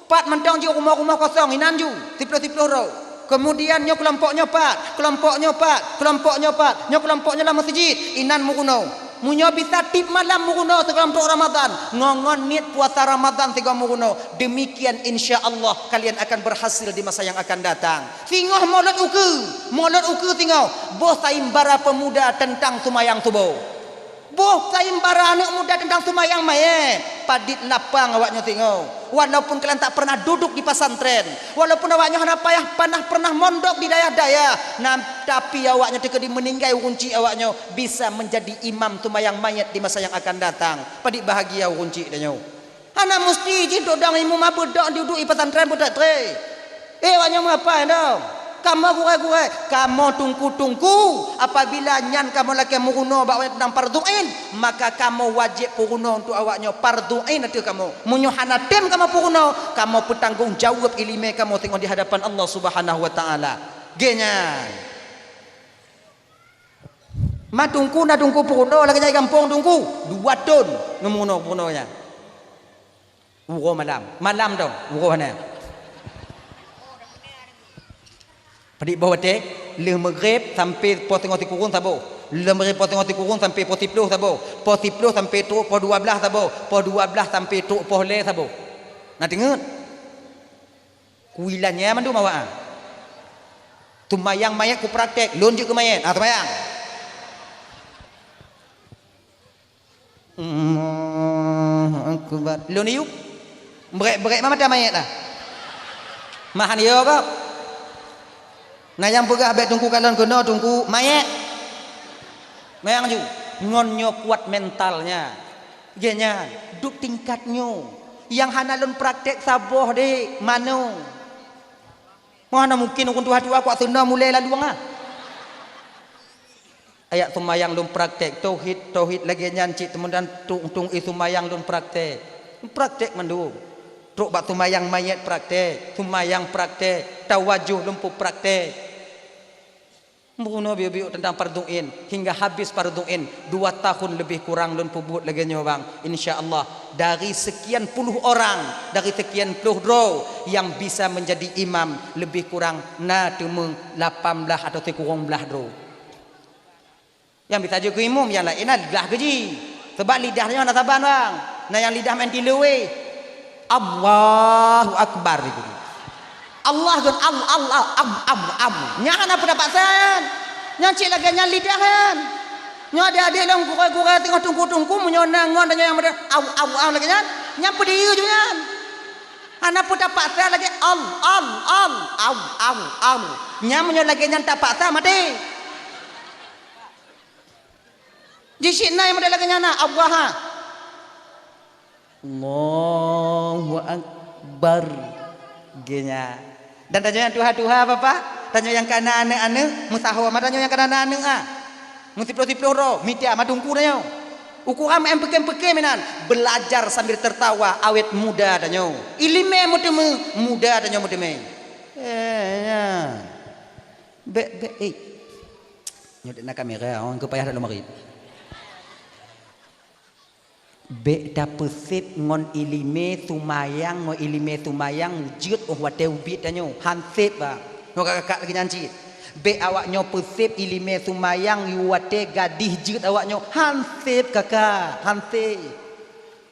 Pat mantong jih rumoh-rumoh kosong inan ju, siploh-siploh droe. Keumudian nyoe keulompok nyoe pat, keulompok nyoe pat, keulompok nyoe pat, nyoe keulompok nyoe lam meuseujid, inan meurunoe. Meunyoe bisa tiep malam meurunoe sigohlom trok Ramadhan, ngon-ngon niet puasa Ramadhan sigoe meurunoe. Demikian insya Allah kalian akan berhasil di masa yang akan datang. Singoh mulod ukeue, mulod ukeue singoh, boh sayembara pemuda teuntang seumayang suboh. Boh sayembara aneuk muda teuntang seumayang manyét, padit lapang awak nyoe singoh. Walaupun kalian tak pernah duduk di pesantren, walaupun awaknyoe hana payah pernah, pernah mondok di dayah-dayah, nam, tapi awaknyoe teukeudi meuninggai ureueng chik awaknyoe bisa menjadi imam seumayang manyét di masa yang akan datang. Padit bahagia ureueng chik tanyoe. Hana musti jih dok dong imum abeuet dok duduek i pesantren beutet tré. Eh, awaknyoe meuapai dong? Kamoe gurée-gurée, kamoe tungku-tungku, apabila nyan kamoe lakée meurunoe bak awaknyoe teuntang fardhu ain, maka kamoe wajéb peurunoe untuk awaknyoe fardhu ain ateueh kamoe. Meunyoe hana tem kamoe peurunoe, kamoe peutanggong jaweueb iéleumé kamoe teungoh di hadapan Allah Subhanahu wa Taala. Geuh nyan. Ma tungku na tungku peurunoe lagée nyan i gampông tungku, dua thon neumeurunoe peurunoe nyan. Uroe malam. Malam dong, uroe hana. Padit boh watée, lheueh meugréb sampai poh teungoh sikureueng saboh. Lheueh meugréb poh teungoh sikureueng sampai poh siplôh saboh. Poh siplôh sampai trok poh dua blaih saboh. Poh dua blaih sampai trok poh lhée saboh. Na teungeut? Kuilan nyan mandum awak, ah. Seumayang manyét kuprakték, lôn jeuet keu manyét. Ah, seumayang. Allahu Akbar. Lôn iyup. Brek-brek ma mata manyét dah. Mahan yo kok. Na nyang peugah bék tungku kalon keunoe tungku manyét. Meunyo ngon nyoe kuat mentalnya. Geuh nyan, duek tingkat nyoe. Nyang hana lôn prakték saboh deh, manoe. Mana mungkin ureueng tuha-tuha kuat seuna mulai lalu ngah. Ayat seumayang lôn prakték, tauhid, tauhid lagée nyan cit teuma dan tung-tung i seumayang lôn prakték. Prakték mandum. Trok bak seumayang manyét prakték, seumayang prakték, tawajoh lôn pun prakték. Meurunoe biôk-biôk teuntang fardhu ain, hingga habis fardhu ain, dua tahun lebih kurang lôn peubuet lagée nyoe bang. Insya Allah, dari sekian puluh orang, dari sekian puluh droe yang bisa menjadi imam, lebih kurang na teuma lapan blaih atau sikureueng blaih droe. Nyang bisa jeuet keu imum, nyang laén na lidah keu jih. Sabab lidah nyoe hana saban bang. Na nyang lidah main tilu weh. Allahu Akbar itu. Allah kan al al al am am am. Nyan hana peue tapaksa nyan. Nyan cit lagée nyan lidah nyan. Nyoe adék-adék lôn gurée-gurée teungoh tungku-tungku meunyoe na ngon tanyoe nyang model au au au lagée nyan. Nyan peudiyeu ju nyan. Hana peue tapaksa lagée al al al au au au. Nyan meunyoe lagée nyan tapaksa maté. Jih cit na nyang model lagée nyan na, Allaha. Allahu Akbar. Geuh nyan. Dan tanyoe nyang tuha-tuha, Bapak, tanyoe nyang ka na aneuëk-aneuëk, meusaho ma tanyoe nyang ka na aneuëk, ah. Meusiplôh-siplôh droe, mita ma tungku tanyoe. Ukuran meu'en peukem-peukem inan, belajar sambil tertawa, awet muda tanyoe. Iéleumé meuteumé, muda tanyoe meuteumé. Eh, nyan. Bék, bék, eh. Nyoe na kamera, oh, keu payah dak lom marit. Bék tapeusép ngon iéleumé seumayang, ngon iéleumé seumayang jeuet óh watée ubit tanyoe. Han sép, bah. Nyoe kakak lagée nyan cit. Bék awaknyoe peusép iéleumé seumayang yue watée gadih jeuet awaknyoe. Han sép, kakak, han sép.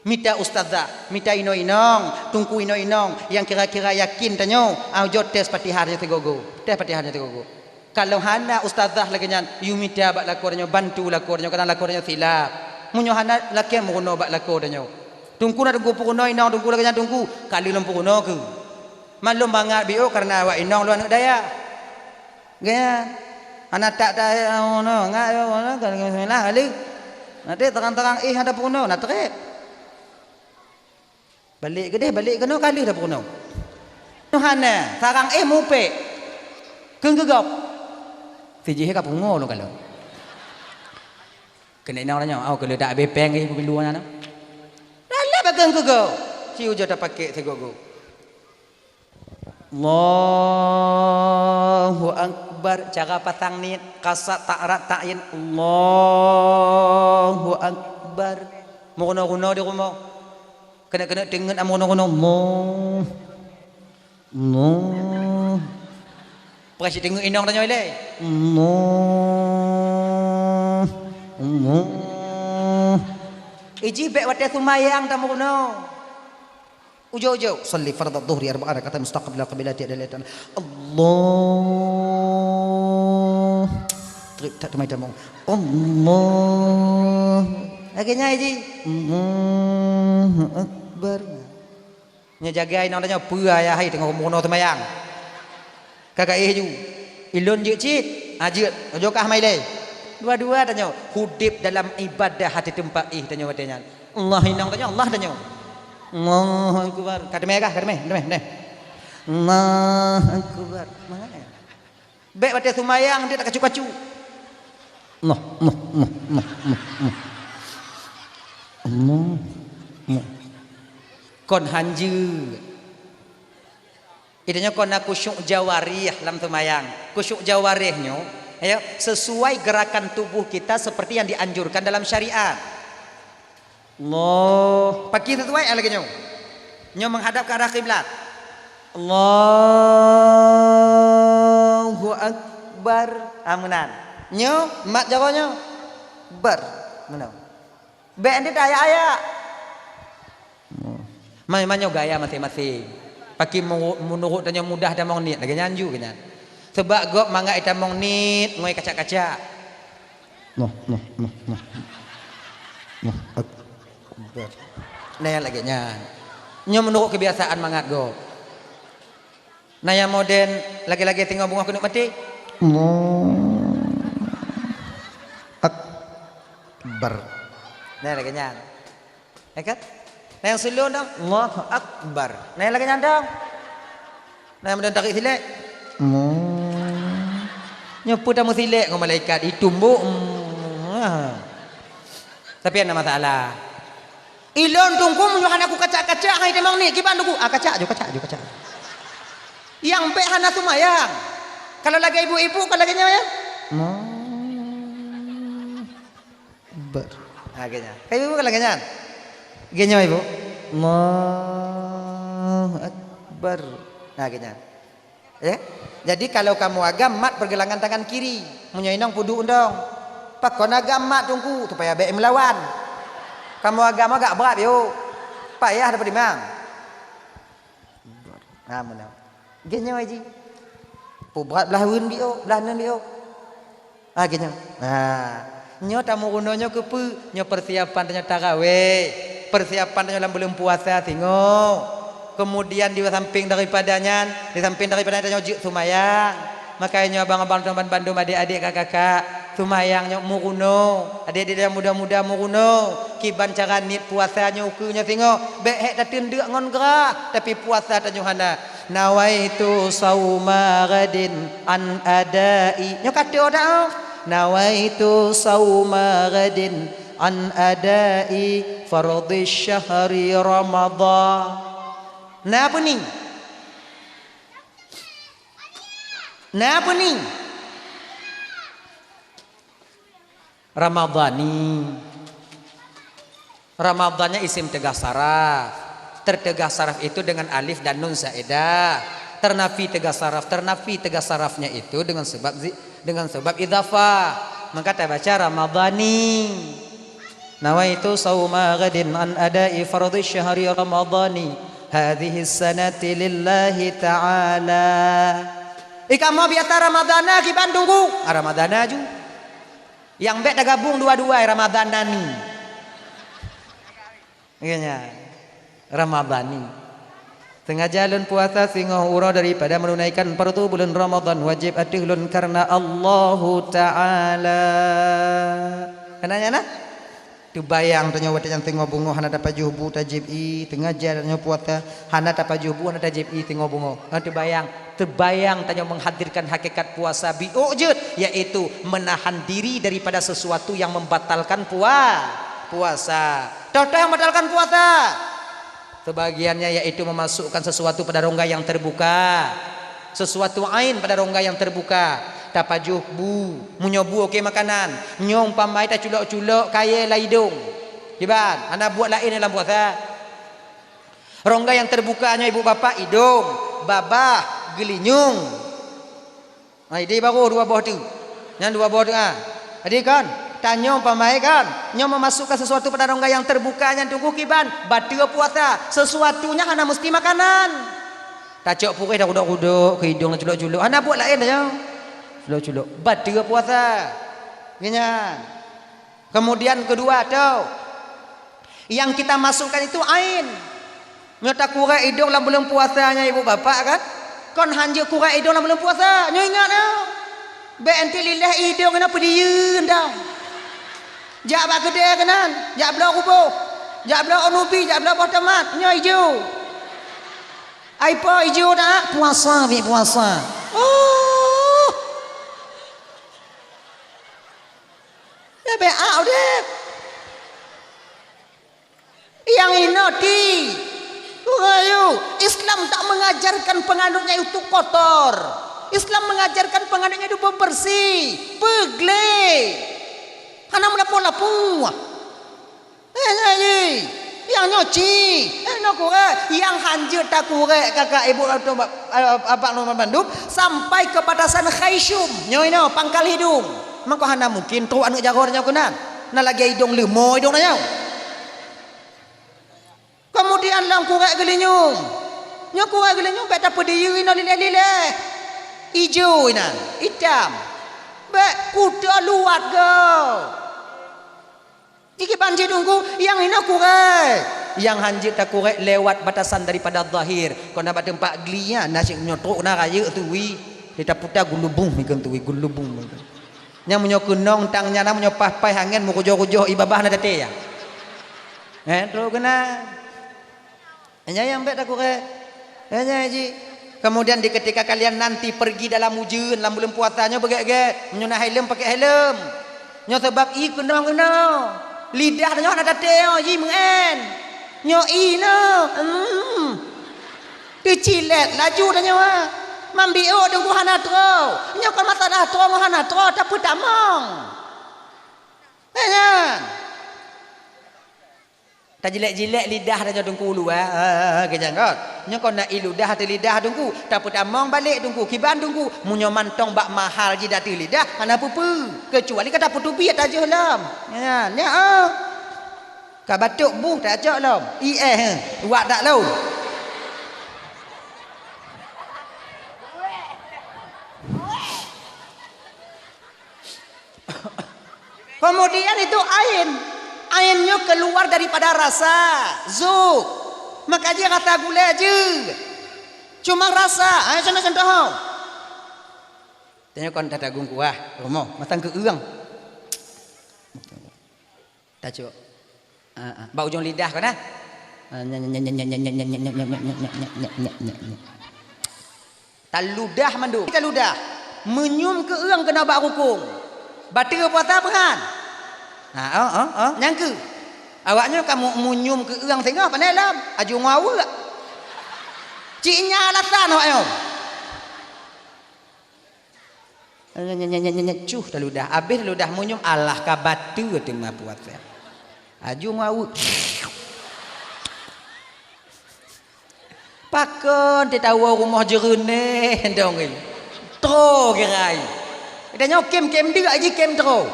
Mita ustazah, mita inong-inong, tungku inong-inong nyang kira-kira yakin tanyoe, ah, jok tes Fatihah nyoe sigoe-goe. Tes Fatihah nyoe sigoe-goe. Kalau hana ustazah lagée nyan, yue mita bak lakoe tanyoe, bantu lakoe tanyoe, kadang lakoe tanyoe silap. Meunyoe hana, lakée meurunoe bak lakoe tanyoe. Tungku na tungku peurunoe inong tungku lagée nyan tungku, ka lheueh lôn peurunoe keu. Man lôn mangat biôh kareuna awak inong lôn aneuëk dayah. Gaya. Hana tak ta-, oh, no, ngat, oh, no, kan, bismillah, kali. Nanti terang-terang, eh, ada peurunoe, na trép. Balek keudeh, balek keunoe, ka lheueh dah peurunoe. Hana, sarang, eh, mupek. Keueng keugop. Sijih ka pungo lôn kalon. Keuneuk inong tanyoe, au, keu leudak abéh péng, eh, peupilu nyan. Dah lheueh bakeueng keugop. Si ujoe tapakek sigoe-goe. Allahu Akbar. Cara pasang niet, kasat, ta'rat, ta'yin. Allahu Akbar. Meurunoe-runoe di rumoh. Keuneuk-keuneuk teungeut meurunoe-runoe. Allah. Allah. Peue cit teungeut inong tanyoe ilée. Allah. Allah. Iji bék watée seumayang tameurunoe. Ujoe-ujoe, "Shalli fardhadh dhuhri arba'an rak'atan mustaqbilal qiblati." Allah. Trép that teumai tamong. Allah. Lagée nyan ji. Allahu Akbar. Nyoe jagai inong tanyoe, peue ayah hai teungoh meurunoe seumayang. Ka gaéh ju. Ilôn jeuet cit, ha jeuet, nyoe kah mai lé. Dua-dua tanyoe udeb dalam ibadah hati teumpat éh tanyoe watée nyan. Allah inong tanyoe, Allah tanyoe. Allahu Akbar. Ka teumé kah, ka teumé, teumé, teumé. Allahu Akbar. Mangat. Bék watée seumayang dia takacu-kacu. Nah, nah, nah, nah, nah, nah. Allah, nah. Kon hanjeuet. Itu nyoe kon na khusyuk jawarih lam seumayang. Khusyuk jawarih nyoe, ya, sesuai gerakan tubuh kita seperti yang dianjurkan dalam syariat. Allah. Pakri sesuai lagée nyoe. Nyoe menghadap ke arah kiblat. Allahu Akbar. Ah, meunan. Nyoe, mat jaroe nyoe. Bar. Meunan. Bék nanti ayak-ayak. Mai, mai nyoe gaya masing-masing. Pakri mu-, meunurot tanyoe mudah tamong niet lagée nyan ju keu nyan. Sebab gob mangat itamong niet ngon kacak-kacak. Noh, noh, noh, noh. Noh, Akbar. Nah, nyang lagée nyan. Nyoe meunurot keubiasaan mangat gob. Nah, nyang moden lagée-lagée singoh beungoh keuneuk maté. Noh, Akbar. Nah, lagée nyan. Ya kan? Nah, nyang seuleueng dong, Allahu Akbar. Nah, nyang lagée nyan dong. Nah, nyang moden tarék silek. Noh. Nyoe peue tameusilek ngon malaikat, itumbok. Hmm, ah. Tapi hana masalah. Ilôn teungku meunyoe hana kukacak-kacak hai tamong niet, kiban teungku. Ah, kacak ju, kacak ju, kacak. Nyang bék hana seumayang. Kalau lagée ibu-ibu kan lagée nyoe ya. Allahu Akbar. Ha, lagée nyan. Kan ibu-ibu kan lagée nyan. Lagée nyoe ibu. Allahu Akbar. Ha, lagée nyan. Ya? Jadi kalau kamoe agam mat pergelangan tangan kiri, meunyoe inong peuduek undong. Pakon agam mat teungku supaya bék meulawan. Kamoe agam agak brat yo. Payah dapeutimang. Ha meunan. Lagée nyoe ji. Peubrat blah weueun biôk, blah neun biôk. Ah, lagée nyoe. Nah, nyoe tameurunoe nyoe keupeue? Nyoe persiapan tanyoe tarawéh, persiapan tanyoe lam buleuen puasa singoh. Kemudian di samping daripada nyan, di samping daripada nyan tanyoe jeuet seumayang. Makajih nyoe abang-abang teuma bandum, adék-adék, kakak-kakak, seumayang nyoe meurunoe. Adék-adék nyang muda-muda meurunoe. Kiban cara niet puasa nyoe ukeue nyoe singoh. Bék hék tateundeuk ngon grah, tapi puasa tanyoe hana. Nawaitu sauma ghadin an adai. Nyoe ka teuh dak? Nawaitu sauma ghadin an adai fardhi syahri Ramadhan. Na peue ni? Na peue ni? Ramadhani. Ramadhannya isim teugah saraf. Terteugah saraf itu dengan alif dan nun zaidah. Ternafi teugah saraf, ternafi teugah sarafnya itu dengan sebab zi-, dengan sebab idhafah. Maka tabaca Ramadhani. Nawaitu sauma ghadin an adai fardhi syahri Ramadhani hadhihi sanati lillahi ta'ala. Ikamoe biasa Ramadhana kiban teungku. Ah, Ramadhana ju. Nyang bék tagabong dua-dua, Ramadhanani. Iya nya. Ramadhani. Sengaja lôn puasa singoh uroe daripada menunaikan fardu buleuen Ramadhan wajéb ateueh lôn kareuna Allahu Ta'ala. Keunan nyan na? Teubayang tanyoe watée nyan singoh beungoh hana tapajoh bu tajieb ié, sengaja tanyoe puasa hana tapajoh bu hana tajieb ié singoh beungoh. Ngon teubayang, teubayang tanyoe menghadirkan hakikat puasa biôk jeuet, yaitu menahan diri daripada sesuatu yang membatalkan pua-, puasa. Toh-toh yang membatalkan puasa? Sebagiannya yaitu memasukkan sesuatu pada rongga yang terbuka. Sesuatu ain pada rongga yang terbuka. Tapajoh bu. Meunyoe bu oke makanan. Nyoe umpamai taculok-culok kayée lam idong. Kiban, hana buet laén lam puasa. Rongga yang terbuka nyoe ibu bapak, idong, babah, geulinyueng. Ha, ideh barô dua boh teuk. Nyan dua boh teuk, ha. Jadi kan, tanyoe umpamai kan, nyoe memasukkan sesuatu pada rongga yang terbuka nyan teungku kiban, bateue puasa. Sesuatu nyan hana meusti makanan. Tacok puréh dak rudok-rudok, keu idong culok-culok. Hana buet laén tanyoe. Culok-culok. Bateue puasa. Nyan. Kemudian kedua tu, yang kita masukkan itu ain. Nyoe takurek idong lam buleuen puasa nyan ibu bapak kan? Kon hanjeuet kurek idong lam buleuen puasa. Nyoe ingat nyoe. Bèk enteuk lileh idong na peudiyeu dah. Jak bak keudè keunan, jak bloe ruboh, jak bloe onubi, jak bloe boh tomat, nyoe ijo. Ai po ijo dah puasa, bèk puasa. Oh. Ya bèk ah udép. Nyang inoe ti. Rayu, Islam tak mengajarkan penganutnya itu kotor. Islam mengajarkan penganutnya itu bebersih, peugleh. Hana meulapu-lapu. Eh, eh, eh. Nyang nyoe ci, eh, nyoe kurek. Nyang hanjeuet takurek kakak ibu atau ba-, eh, abang lôn bandum sampai ke batasan khaisyum. Nyoe inoe pangkal hidung. Mangko hana mungkin trok aneuk jaroe nyoe keunan. Na lagèe idong leumo idong nyoe. Kemudian lom kurek geulinyueng. Nyoe kurek geulinyueng bèk tapeudiyeu inoe lileh-lileh. Ijo inan, itam. Bèk kuto luwat go. Jikiban jih dungku, nyang inoe kurek. Nyang hanjeuet takurek lewat batasan daripada zahir. Kon na bak teumpat glia, na cit nyoe trok na rayeuk tui. Di taputa gulubung mikeun tui, gulubung mikeun. Nyang meunyoe keunong tang nyan, meunyoe paih-paih angén meurujoh-rujoh ié babah na taté ya. Eh, trok keunan. Hanya nyang bèk takurek. Hanya ji. Kemudian di ketika kalian nanti pergi dalam ujeuen, lam buleuen puasa nyoe beugèt-gèt, meunyoe na helm pakai helm. Nyoe sabab ié keunong-keunong. Lidah nyoe hana taté nyoe ji meu'en. Nyoe ié nyoe. Hmm. Teucilet laju tanyoe. Mambiôk teungku hana troe. Nyoe kon masalah troe ngon hana troe, tapeutamong. Nyan. Tajilek-jilek lidah tanyoe teungku luwa, ha, ha, ha, kejang kot. Nyoe kon na ié ludah ateueh lidah teungku, tapeutamong balek teungku, kiban teungku. Meunyoe mantong bak mahal jih ateueh lidah, hana peue-peue. Keucuali ka tapeutubi tajeuh lom. Nyan, nyan, oh. Ka batuk buh tacok lom. I eh, eh, wak tak lom. Kemudian itu ain. Ain nyoe keluar daripada rasa, zuk. Maka jih rasa gulai jeuet. Cuma rasa, ain contoh-contoh. Tanyoe kon tatagung kuah, rumoh, mantong keu ureueng. Tacok. Ah, ah. Bak ujong lidah kon, ah. Ah, nya, nya, nya. Taludah mandum. Taludah. Meunyium keu ureueng keunoe bak rukong. Bateue puasa peuhan. Ha, oh, oh, oh. Nyang keu. Awak nyoe ka mu-, meunyium keu ureueng singoh pandai lom. Aju ngaweuek. Cit nyan alasan awak nyoe. Cuh taludah, abéh taludah meunyium, alah ka bateue teuma puasa. Aju ngaweuek. Pakon teuh tawoe rumoh jeureunéh dong, eh. Tro kirai. Tanyoe kem-kem deuk jih kem tro.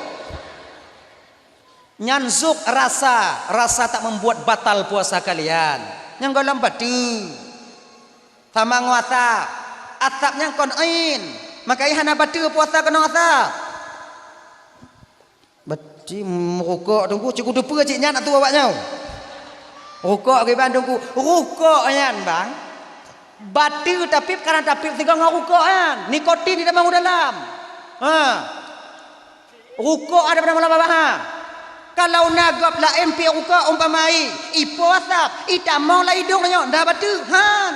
Nyan zuk rasa, rasa tak membuat batal puasa kalian. Nyang gohlom bateue. Sama ngon asap. Asap nyan kon ain. Maka jih hana bateue puasa keunoe asap. Berarti meurukok teungku, cit kuteupeue cit nyan ateueh awak nyoe. Rukok kiban teungku, rukok nyan bang. Bateue tapéb, kana tapéb sigoe ngon rukok nyan. Nikotin di dalam, dalam. Ha. Rukok ada pada malam babah, ha. Kalau na gob laén piep rukok umpama i, ipo asap, itamong lam idong nyoe, nda bateue, han.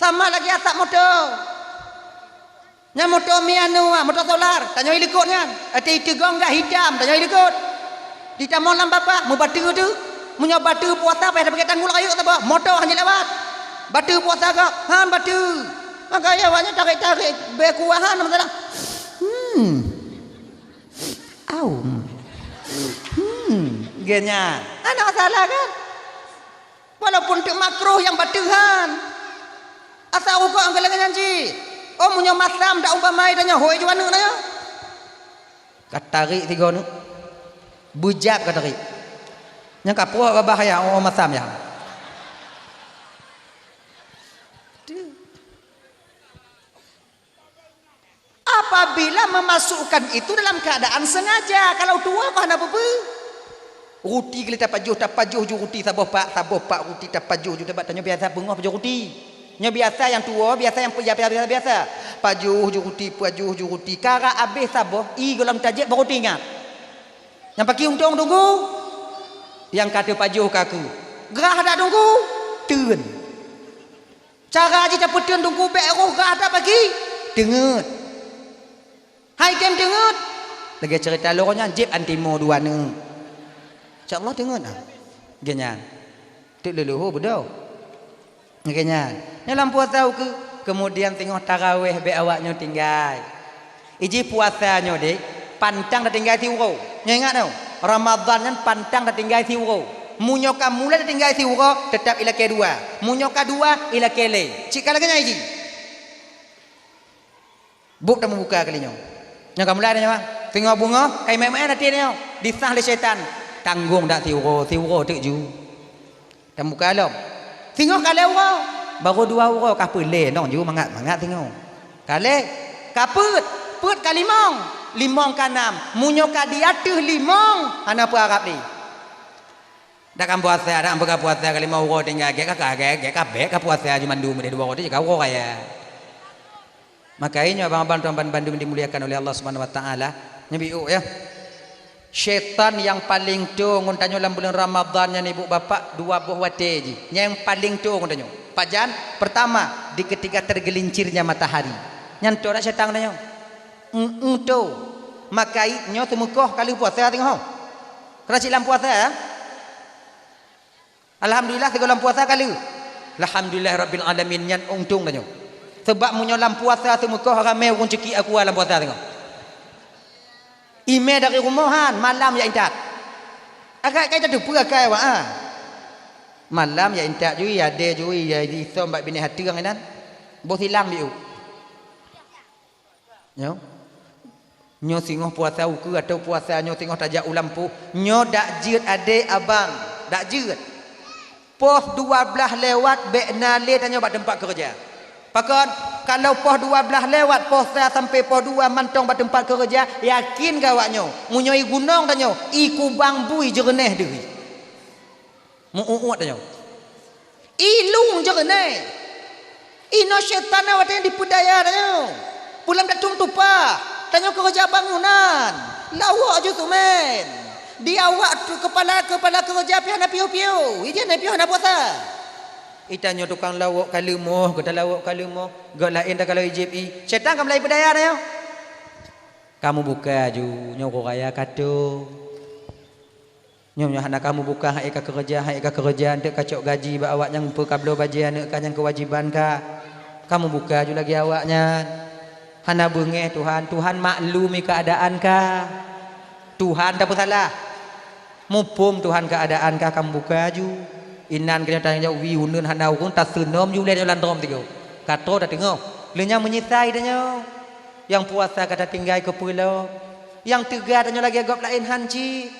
Sama lagèe asap moto. Nyan moto mi anu, ah, moto solar, tanyoe i likot nyan. Até iteugong gak hitam, tanyoe i likot. Ditamong lam babah, meubateue teuh. Meunyoe bateue puasa, payah tapakèk tanggul rayeuk saboh, moto hana lewat. Bateue puasa gak, han bateue. Maka ya awaknyan tarék-tarék, bèe kuah han masalah. Hmm. Au. Hmm, geuh nyan. Hana masalah kan? Walaupun teuk makruh nyang bateue han. Asai rukok nyang keuleungan nyan cit. Oh, meunyoe masam dak umpama i tanyoe, hôi ju aneuk tanyoe. Ka tarék tiga neuk. Beujab ka tarék. Nyang ka puwoe babah ya, oh, masam ya. Apabila memasukkan itu dalam keadaan sengaja, kalau tuwoe bah hana peue-peue. Ruti keu lé tapajoh, tapajoh ju ruti saboh pak, saboh pak ruti tapajoh ju, teuma tanyoe biasa beungoh pajoh ruti. Nyoe biasa nyang tuwoe, biasa nyang pe-, biasa, biasa, biasa. Pajoh ju ruti, pajoh ju ruti. Ka rab abéh saboh, ie gohlom tajép bak ruti nyan. Nyang pakri untông teungku, nyang ka teupajoh ka keu. Grah dak teungku, teun. Cara jih tapeuteun teungku, bék roh grah dak pakri, teungeut. Hai tem teungeut. Lagée ceurita lôn nyan, jieb antimo dua neuk. Insya Allah teungeut, ah. Lagée nyan. Teuk leuluhu beudôh. Lagée nyan. Nyoe lam puasa ukeue, kemudian singoh taraweh bék awak nyoe tinggai. Iji puasa nyoe deh, pantang tatinggai siuroe. Nyoe ingat nyoe, Ramadhan nyan pantang tatinggai siuroe. Meunyoe ka mulai tatinggai siuroe, teutap ilakée dua. Meunyoe ka dua, ilakée lhée. Cit ka lagée nyan iji. Buet tameubuka kali nyoe. Nyoe ka mulai dah nyoe, ah. Singoh beungoh, ka imeu'en-meu'en até nyoe. Disah lé syaitan. Tanggong dak siuroe, siuroe teuk ju. Tameubuka lom. Singoh ka lhée uroe. Barô dua uroe ka peuet lhée nong ju mangat-mangat singoh. Ka lhée, ka peuet, peuet ka limong, limong ka nam. Meunyoe ka di ateueh limong, hana peuharab lé. Dak kan puasa, dak kan buka puasa ka lima uroe tinggai, gét ka, ka, gét, gét ka, bék ka puasa ju mandum deh dua uroe tu, ka uroe raya. Maka nyoe abang-abang tuan ban-, bandum dimuliakan oleh Allah Subhanahu Wa Taala, nyoe biuk ya. Syaitan nyang paleng toe ngon tanyoe lam buleuen Ramadhan nyan ibu bapak dua boh watée jih. Nyang paleng toe ngon tanyoe. Pajan? Pertama, di ketika tergelincirnya matahari. Nyan toe dak syaitan ngon tanyoe. Eng-eng toe. Maka nyoe teumeukoh ka lheueh puasa teungoh. Keunan cit lam puasa, ya? Alhamdulillah, sigoe lam puasa ka lheueh. Alhamdulillah Rabbil Alamin, nyan untông tanyoe. Sebab meunyoe lam puasa teumeukoh ramé ureueng ceukiek aqua lam puasa teungoh. Imé dari rumoh han, malam jak intat. Agak kai tateupeue akai awak, ah. Malam jak intat jui, adé jui, ya, isom bak binéh ateueng inan. Boh silang biu. Nyoe. Nyoe singoh puasa ukeue atawa puasa nyoe singoh tajak u lampôh. Nyoe dak jeuet adé abang, dak jeuet. Poh dua blaih lewat bék na lé tanyoe bak teumpat keureuja. Pakon? Kalau poh dua blaih lewat, poh sa sampoe poh dua mantong bak teumpat keureuja, yakin keu awak nyoe, meunyoe i gunong tanyoe, i kubang bui jeureuneh deuh. Meu-uet tanyoe. I lueng jeureuneh. Inoe syaitan na watée dipeudaya tanyoe. Pulam datong tupa. Tanyoe keureuja bangunan. Lawok ju seumén. Di awak tu keupala-keupala keureuja pih hana piôh-piôh. Ijih hana piôh hana puasa. I tanyoe tukang lawok ka leumoh, geuta lawok ka leumoh. Gét laén takalon ijép i. Syaitan ka mulai peudaya tanyoe. Kamoe buka ju, nyoe uroe raya ka toe. Nyoe, nyoe hana kamoe buka, han ék ka keureuja, han ék ka keureuja, eunteuk ka cok gaji bak awak nyang peu ka bloe bajée aneuk ka nyang keuwajiban ka. Kamoe buka ju lagée awak nyan. Hana beungéh Tuhan, Tuhan maklumi keuadaan ka. Tuhan tapeusalah. Muphom Tuhan keuadaan ka, kamoe buka ju. Inan keunyoe tanyoe wie uneuen hana ureueng taseunom ju lé nyoe lam drom tigo. Ka toe tateungoh. Lheueh nyan meunyeusai tanyoe. Nyang puasa ka tatinggai keupeue lom. Nyang teuga tanyoe lagée gob laén han cit.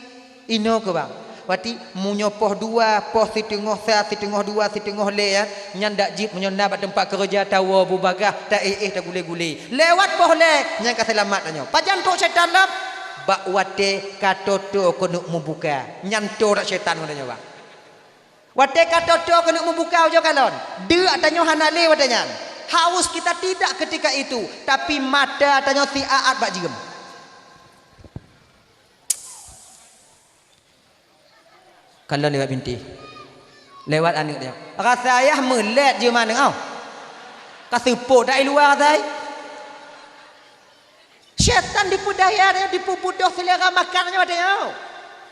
Inoe keuh bang. Wati meunyoe poh dua, poh siteungoh sa, siteungoh dua, siteungoh lhée, ya, nyan dak jeuet meunyoe na bak teumpat keureuja tawoe bubagaih, taéh-éh tagulé-gulé. Lewat poh lhée, nyan ka seulamat tanyoe. Pajan trok syaitan lom? Bak watée ka toe-toe keuneuk meubuka. Nyan toe dak syaitan ngon tanyoe bang. Watée ka toe-toe keuneuk meubuka ujoe kalon, deuk tanyoe hana lé watée nyan. Haus kita tidak ketika itu, tapi mata tanyoe siaat bak jeuem. Kalon lewat binti. Lewat aneuk dia. Rasa ayah meulet jeuem aneuk, oh. Ka seupôt dak i luwa rasa ai. Syaitan dipeudaya dia, dipeubudoh selera makan nyoe watée nyoe.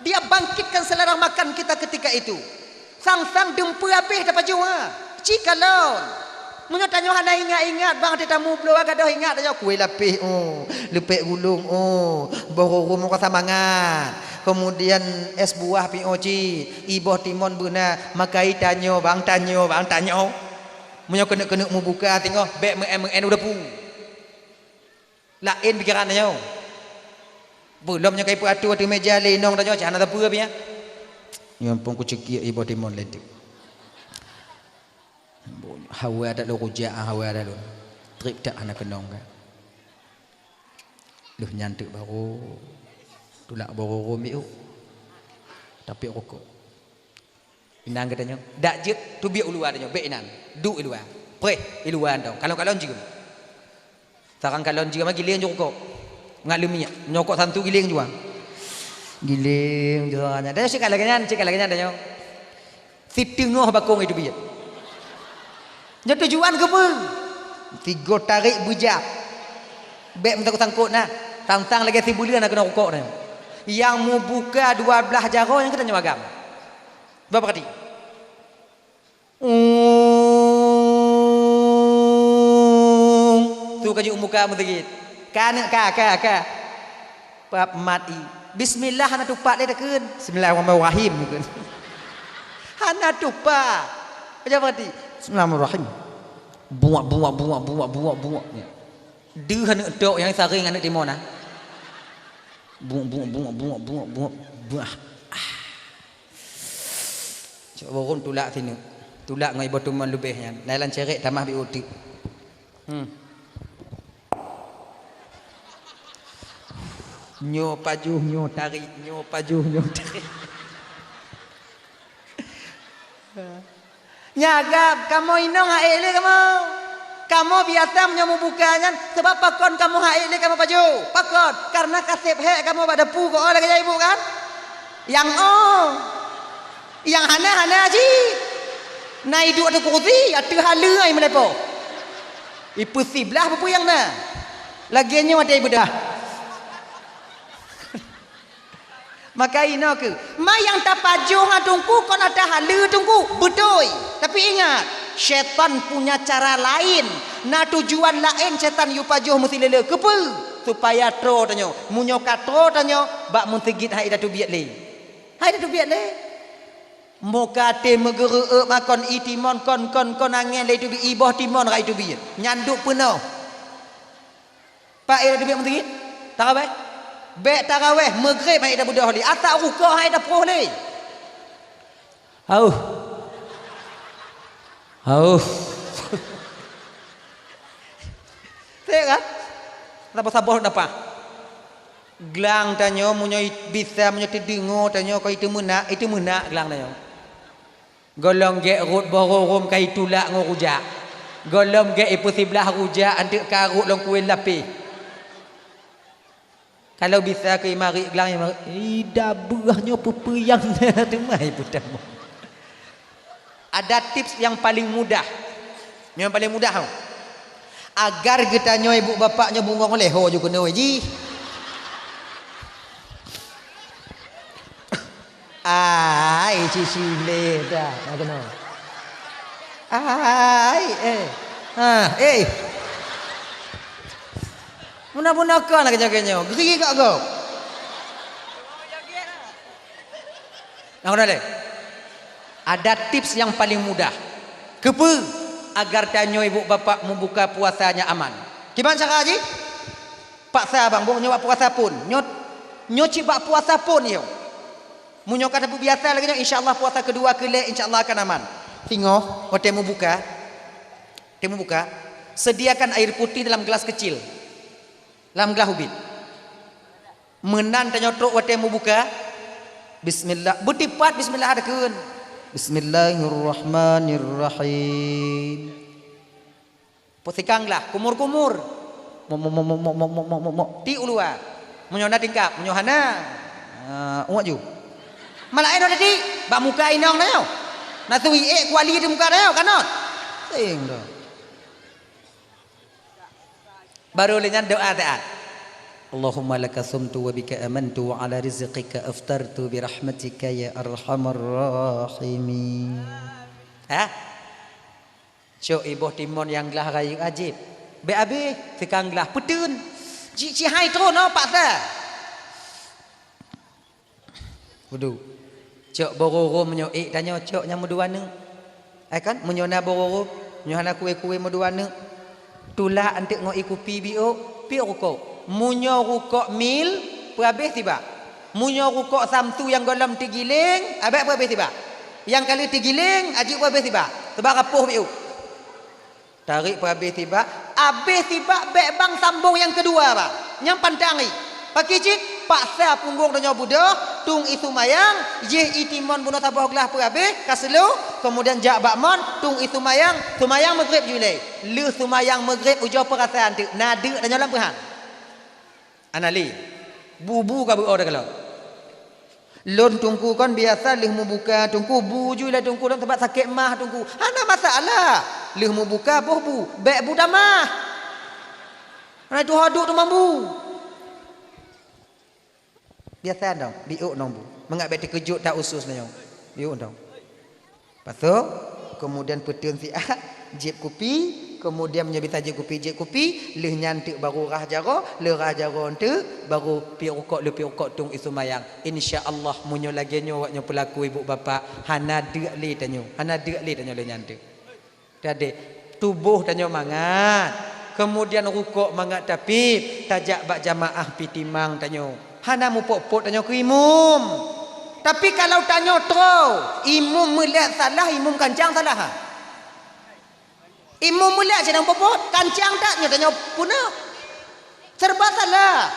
Dia bangkitkan selera makan kita ketika itu. Sang-sang deumpeu abéh tapajoh, ha. Ci kalon. Meunyoe tanyoe hana ingat-ingat, bang, até tamu bloe gadôh ingat tanyoe kué lapéh, oh, leupek gulong, oh, boh roro meuko samangat. Kemudian es buah piôh cit, iboh timon beuna, maka i tanyoe, bang, tanyoe, bang, tanyoe. Meunyoe keuneuk-keuneuk meubuka teungoh, bék meu'en-meu'en u dapu. Laén pikeran tanyoe. Beulom nyoe ka ipeuatoe ateueh meja lé inong tanyoe, cit hana sapeue pih nyan. Nyoe phon kuceukiek iboh timon lé teuk. Hawa that lôn rujak, hawa that lôn. Trép that hana keunong ka. Lheueh nyan teuk barô tulak boh roro miôk. Tapi rukok. Inan geutanyoe, dak jeuet teubiet u luwa tanyoe, bék inan. Duek i luwa. Preh i luwa nyoe. Kalon-kalon jeuem. Sarang kalon jeuem giléng jurukok. Ngat leumiek. Nyoe rukok santu giléng jua. Giléng jua nyan. Dah cit ka lagèe nyan, cit ka lagèe nyan tanyoe. Siteungoh bakong itu biet. Nyoe tujuan keupeue? Tigo tarek beujab. Bék meusangkot-sangkot na. Sang-sang lagèe sibuleuen na keunoe rukok na. Nyang mubuka dua blaih jaroe nyang keutanyoe agam. Beuperhati. Ung. Tu ka jeuet muka meuseujid. Ka aneuk ka, ka, ka. Pap mat i. Bismillah hana tupat lé takheun. Bismillahirrahmanirrahim takheun. Hana tupat. Baca berarti. Bismillahirrahmanirrahim. Buak, buak, buak, buak, buak, buak. Ya. Deuh aneuk tok nyang saréng aneuk timon na. Buak, buak, buak, buak, buak, buak. Buah. Ah. Cok burung tulak sineuk. Tulak ngon iboh teumon leubeh nyan. Nailan cerek tamah bi uteuk. Hmm. Nyoe pajoh, nyoe tarék, nyoe pajoh, nyoe tarék. Nyagab, kamoe inong han ék lé kamoe. Kamoe biasa meunyoe mubuka nyan, sabab pakon kamoe han ék lé kamoe pajoh? Pakon? Karena ka sép hék kamoe bak dapu keu oh lagèe nyan ibu kan? Nyang oh. Nyang hana, hana cit. Na iduek ateueh kursi, ateueh haleue ai meuleupah. Ipeusiblah peue-peue nyang na. Lagèe nyoe watèe beudah. Maka inoe keuh, ma nyang tapajoh ngon teungku kon ata haleue teungku, beutôi. Tapi ingat, syaitan punya cara laén. Na tujuan laén syaitan yue pajoh meusileuleu. Keupeue? Supaya troe tanyoe. Meunyoe ka troe tanyoe, bak meuseujid han ék tateubiet lé. Han ék tateubiet lé. Muka até meugeureuek makon i timon kon, kon, kon angén lé iteubiet, iboh timon rak iteubiet. Nyan duek peunoh. Pak, ék tateubiet meuseujid? Tarawéh? Bék tarawéh, meugreb han ék tabeudôh lé. Ata rukok han ék taproh lé. Hauh. Hauh. Teuka? Saboh-saboh napa? Glang tanyoe meunyoe bisa, meunyoe teudeungoe tanyoe kon iteumeunak, iteumeunak glang tanyoe. Gohlom gét rot boh rurôm ka itulak ngon rujak. Gohlom gét ipeusiblah rujak anteuk karot lom kueh lapéh. Kalau bisa keu imarit glang, imarit, "Ih, dabeuh nyoe peue-peue nyang na teuma ipeutamu." Ada tips yang paling mudah. Nyang paling mudah, hau. Agar geutanyoe ibu bapak nyoe bungong lé ho ju keunoe jih. Ai, cicilé dah, na keunoe. Ai, eh. Ha, eh. Meunan-meunan kon lagèe nyoe, gri gok-gok. Nah, udah deh. Ada tips yang paling mudah. Keupeue? Agar tanyoe ibu bapak mubuka puasanya aman. Kiban cara jih? Paksa bang, bang nyoe bak puasa phôn. Nyoe, nyoe cit bak puasa phôn nyoe. Meunyoe ka tabiasa lagèe nyoe, insya Allah puasa keudua, keulhèe, insya Allah akan aman. Singoh, watèe mubuka, watèe mubuka, sediakan air putih dalam gelas kecil. Lam glah ubit. Meunan tanyoe trok watèe mubuka, bismillah, beutipat bismillah takheun. Bismillahirrahmanirrahim. Peusikang glah, kumur-kumur. Mok, mok, mok. Ti u luwa. Meunyoe na tingkap, meunyoe hana, ah, uek ju. Malaén udah ti, bak muka inong tanyoe. Na sui ék kuali di muka tanyoe, kanot. Sing dah. Baru lé nyan doa taat. Allahumma laka sumtu wa bika amantu wa ala rizqika aftartu bi rahmatika ya arhamar rahimin. Ha? Cok iboh timon nyang glah rayeuk ajéb. Bèk abéh, teukang glah peuteun. Ci, ci hai tron oh paksa. Wudu. Cok boh rurôm meunyoe ék tanyoe cok nyang meudua neuk. Ai kan, meunyoe na boh rurôm, meunyoe hana kué-kué meudua neuk. Tulak anteuk ngon ié kupi biôk, piôh rukok. Meunyoe rukok mil, peuabéh sibak. Meunyoe rukok samsu nyang gohlom teugiléng, abéh peuabéh sibak. Nyang ka lheueh teugiléng, ajik peuabéh sibak. Sabab ka poh biôk. Tarék peuabéh sibak, abéh sibak bèk bang sambong nyang keudua, bang. Nyang pantang i. Pakri cit, paksa punggong tanyoe beudôh, Tueng ie seumayang, jih ie timon bunoe saboh glah peuhabéh, ka seuleuh, keumudian jak bak mon, tueng ie seumayang, seumayang Maghrib ju ilée. Lheueh seumayang Maghrib ujoe peurasaan teuk, na deuk tanyoe lam peuhan. Hana lé. Bu-bu ka beuo takalon. Lôn Teungku kon biasa lheueh meubuka Teungku, bu ju ilée Teungku lôn sabab sakét mah Teungku. Hana masalah. Lheueh meubuka boh bu, bék bu tamah. Hana tuho duek teuma bu. Biasa dong, biôk dong bu. Mangat bék teukeujot that usus nyoe. Biôk dong. Pasoe, keumudian peuteun siat, jieb kupi, keumudian meunyoe bisa jieb kupi, jieb kupi, lheueh nyan teuk baru rhah jaroe, lheueh rhah jaroe teuk baru piep rukok, lheueh piep rukok tueng ie seumayang. Insya Allah meunyoe lagée nyoe awaknyoe peulaku ibu bapak, hana deuk lé tanyoe, hana deuk lé tanyoe lheueh nyan teuk. Tadeh, tuboh tanyoe mangat, keumudian rukok mangat tapiep, tajak bak jamaah pih timang tanyoe. Hana mupot-pot tanyoe keu imum. Tapi kalau tanyoe troe, imum meulét salah, imum kancang salah, ha? Imum meulét sidang popot, kancang that nyoe tanyoe peuneuk. Serba salah.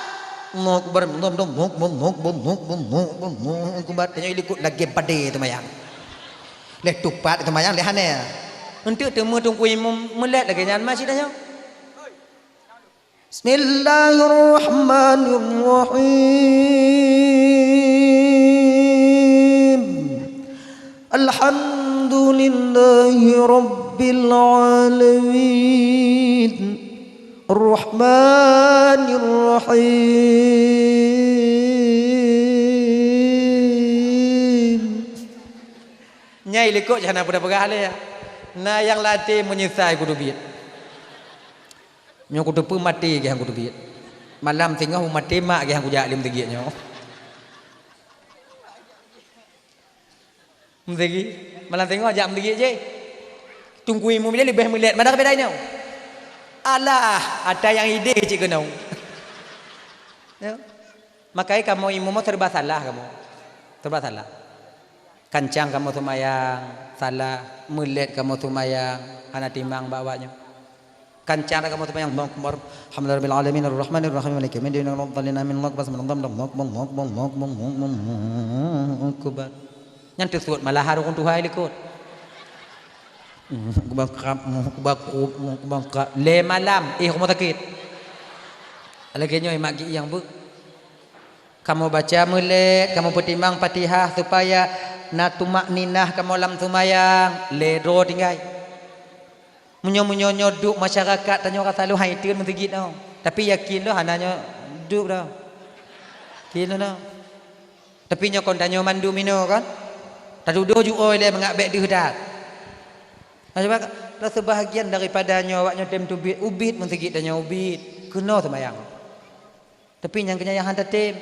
Allahu Akbar, Allahu Akbar, Allahu Akbar, Allahu Akbar, Allahu Akbar. Tanyoe ilikot lagée badée teumayang. Leh tupat teumayang leh hana. Eunteuk teuma Teungku Imum meulét lagée nyan ma cit tanyoe. Bismillahirrahmanirrahim. Alhamdulillahi rabbil alamin. Rahmanirrahim. Nyai likot hana peugah-peugah lé. Na nyang latée meunyeusai kuteubiet. Nyoe kuteupeue maté geh kuteubiet. Malam singoh maté mak geh kujak lé meuteugét nyoe. Meuseugi, malam singoh jak meuteugét jih. Teungku Imum ilée leubeh meulét mada beda nyoe. Alah, ata nyang ideh cit keunoe. Ya. Makai kamoe imum serba salah kamoe. Serba salah. Kancang kamoe seumayang, salah. Meulét kamoe seumayang, hana timang bak awaknyoe. Kancang kamoe seumayang, Allahu Akbar. Alhamdulillahirabbil alamin, arrahmanirrahim, maliki yaumiddin, iyyaka na'budu wa iyyaka nasta'in, ihdinas siratal mustaqim, siratal ladzina an'amta 'alaihim, ghairil maghdubi 'alaihim waladdallin, amin. Allahu Akbar. Nyan teusuet malah hareuem tuha ilikot. Allahu Akbar, Allahu Akbar, Allahu Akbar. Lé malam, eh, rumoh sakét. Lagée nyoe mak geuh nyang beuet. Kamoe baca meulét, kamoe peutimang Fatihah supaya na tumakninah kamoe lam seumayang, lé droe tinggai. Meunyoe, meunyoe nyoe duek masyarakat tanyoe rasa lôn hai teun meuseujid nyoe. Tapi yakin lôn hana nyoe duek dah. Yakin lôn dah. Tapi nyoe kon tanyoe mandum inoe kan. Tatudoh ju oi lé mangat bék deuh that. Nah, sebab seubahagian daripada nyoe awaknyoe tem teubiet ubit meuseujid tanyoe ubit. Keunoe seumayang. Tapi nyang keunyan nyang han tatem.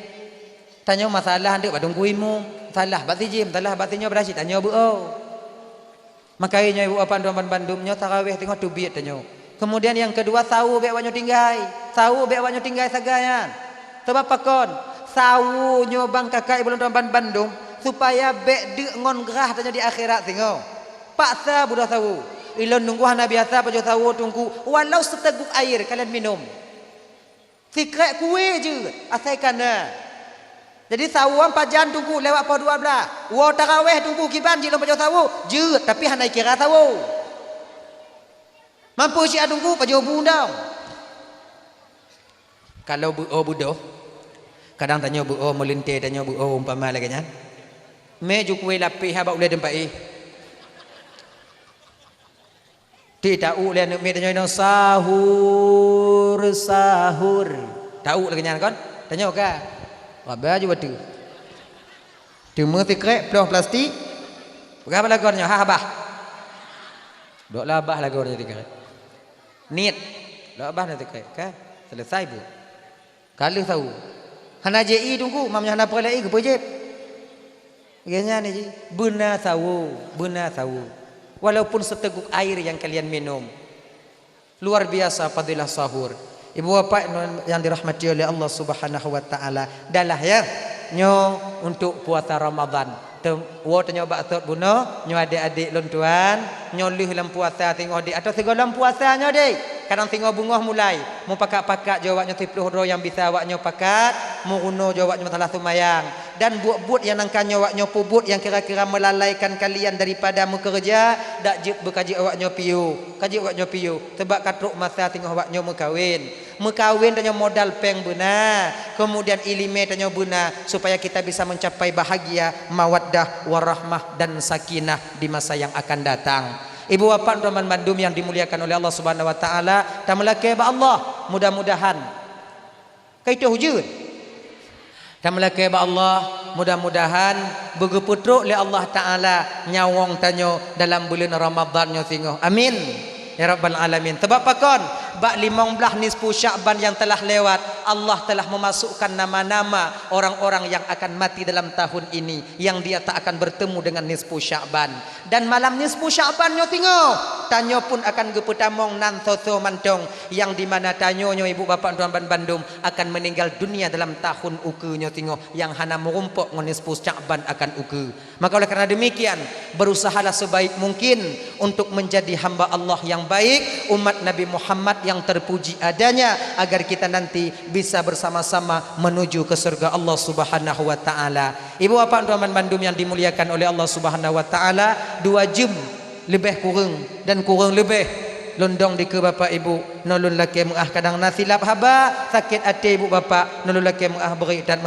Tanyoe masalah nteuk bak teungku imum, salah bak sijim, salah bak sinyoe, beuras cit tanyoe beu-o. Maka nyoe ibu apan tuan bandum nyoe tarawih teungoh teubiet tanyoe. Keumudian nyang keudua sawo bék awaknyoe tinggai. Sawo bék awaknyoe tinggai sagai nyan. Sabab pakon? Sawo nyoe bang kakai ibu lôn tuan bandum supaya bék deuk ngon grah tanyoe di akhirat singoh. Paksa beudôh sawo. Ilôn nunggu hana biasa pajoh sawo teungku, walau seuteuguk air kalian minum. Sikrek kué jeuet, asai ka na. Jadi sawo pajan teungku lewat poh dua belas. Woe taraweh teungku kiban jih lôn pajoh sawo, jeuet, tapi hana ikira sawo. Mampu siat teungku pajoh bu dong. Kalau beu-o beudôh, kadang tanyoe beu-o meulintée, tanyoe beu-o umpama lagée nyan. Mé ju kué lapéh haba ulée teumpat éh. Ti ta-u lé aneuk miet tanyoe inong, "Sahur, sahur." Ta-u lagée nyan kon? Tanyoe ka. Wabah ju bateue. Teuma sikrek ploh plastik. Peugah bak lagoe nyoe, "Ha, babah." Dok labah lagoe nyoe sikrek. Niet. Dok labah nyoe sikrek, ka? Selesai buet. Ka lheueh sawo. Hana jép ie teungku, mam nyoe hana peureulee ie keupeue jép. Lagée nyan jih, beuna sawo, beuna sawo. Walaupun seuteuguk air nyang kalian minum. Luar biasa fadilah sahur. Ibu bapak nyang dirahmati oleh Allah Subhanahu wa taala. Dalah ya, nyoe untuk puasa Ramadan. Tem-, woe tanyoe bak sot bunoe, nyoe adek-adek lôn tuan, nyoe lheueh lam puasa singoh dek atau sigohlom puasa nyoe dek. Kadang singoh beungoh mulai, mupakat-pakat jih awaknyoe siplôh droe nyang bisa awaknyoe pakat, meurunoe jih awaknyoe masalah seumayang. Dan buet-buet nyang nangka nyoe awaknyoe peubuet nyang kira-kira meulalaikan kalian daripada meukeureuja, dak jeuet beukaji awaknyoe piôh. Kaji awaknyoe piôh, sabab ka trok masa singoh awaknyoe meukawen. Meukawen tanyoe modal péng beuna, kemudian iéleumé tanyoe beuna, supaya kita bisa mencapai bahagia, mawaddah, warahmah, dan sakinah di masa yang akan datang. Ibu bapak teman bandum yang dimuliakan oleh Allah Subhanahu wa Taala, tameulakée bak Allah, mudah-mudahan ka itôh ujeuen. Tameulakée bak Allah, mudah-mudahan beugeupeutrok lé Allah Taala nyawöng tanyoe dalam buleuen Ramadhan nyoe singoh. Amin, ya rabbal alamin. Sabab pakon? Bak limong blaih nisfu Sya'ban yang telah lewat, Allah telah memasukkan nama-nama orang-orang yang akan mati dalam tahun ini, yang dia tak akan bertemu dengan nisfu Sya'ban. Dan malam nisfu Sya'ban nyoe singoh, tanyoe pun akan geupeutamong nan soe-soe mantong, yang di mana tanyoe nyoe ibu bapak tuan ban bandum akan meninggal dunia dalam tahun ukeue nyoe singoh, yang hana meurumpok ngon nisfu Sya'ban akan ukeue. Maka oleh karena demikian, berusahalah sebaik mungkin untuk menjadi hamba Allah yang baik, umat Nabi Muhammad yang terpuji adanya, agar kita nanti bisa bersama-sama menuju ke surga Allah Subhanahu wa Taala. Ibu bapak tuan ban bandum yang dimuliakan oleh Allah Subhanahu wa Taala, dua jam lebih kurang dan kurang lebih lôn dong dikeue bapak ibu, nyoe lôn lakée meu'ah, kadang na silap haba, sakét até ibu bapak, nyoe lôn lakée meu'ah bri dan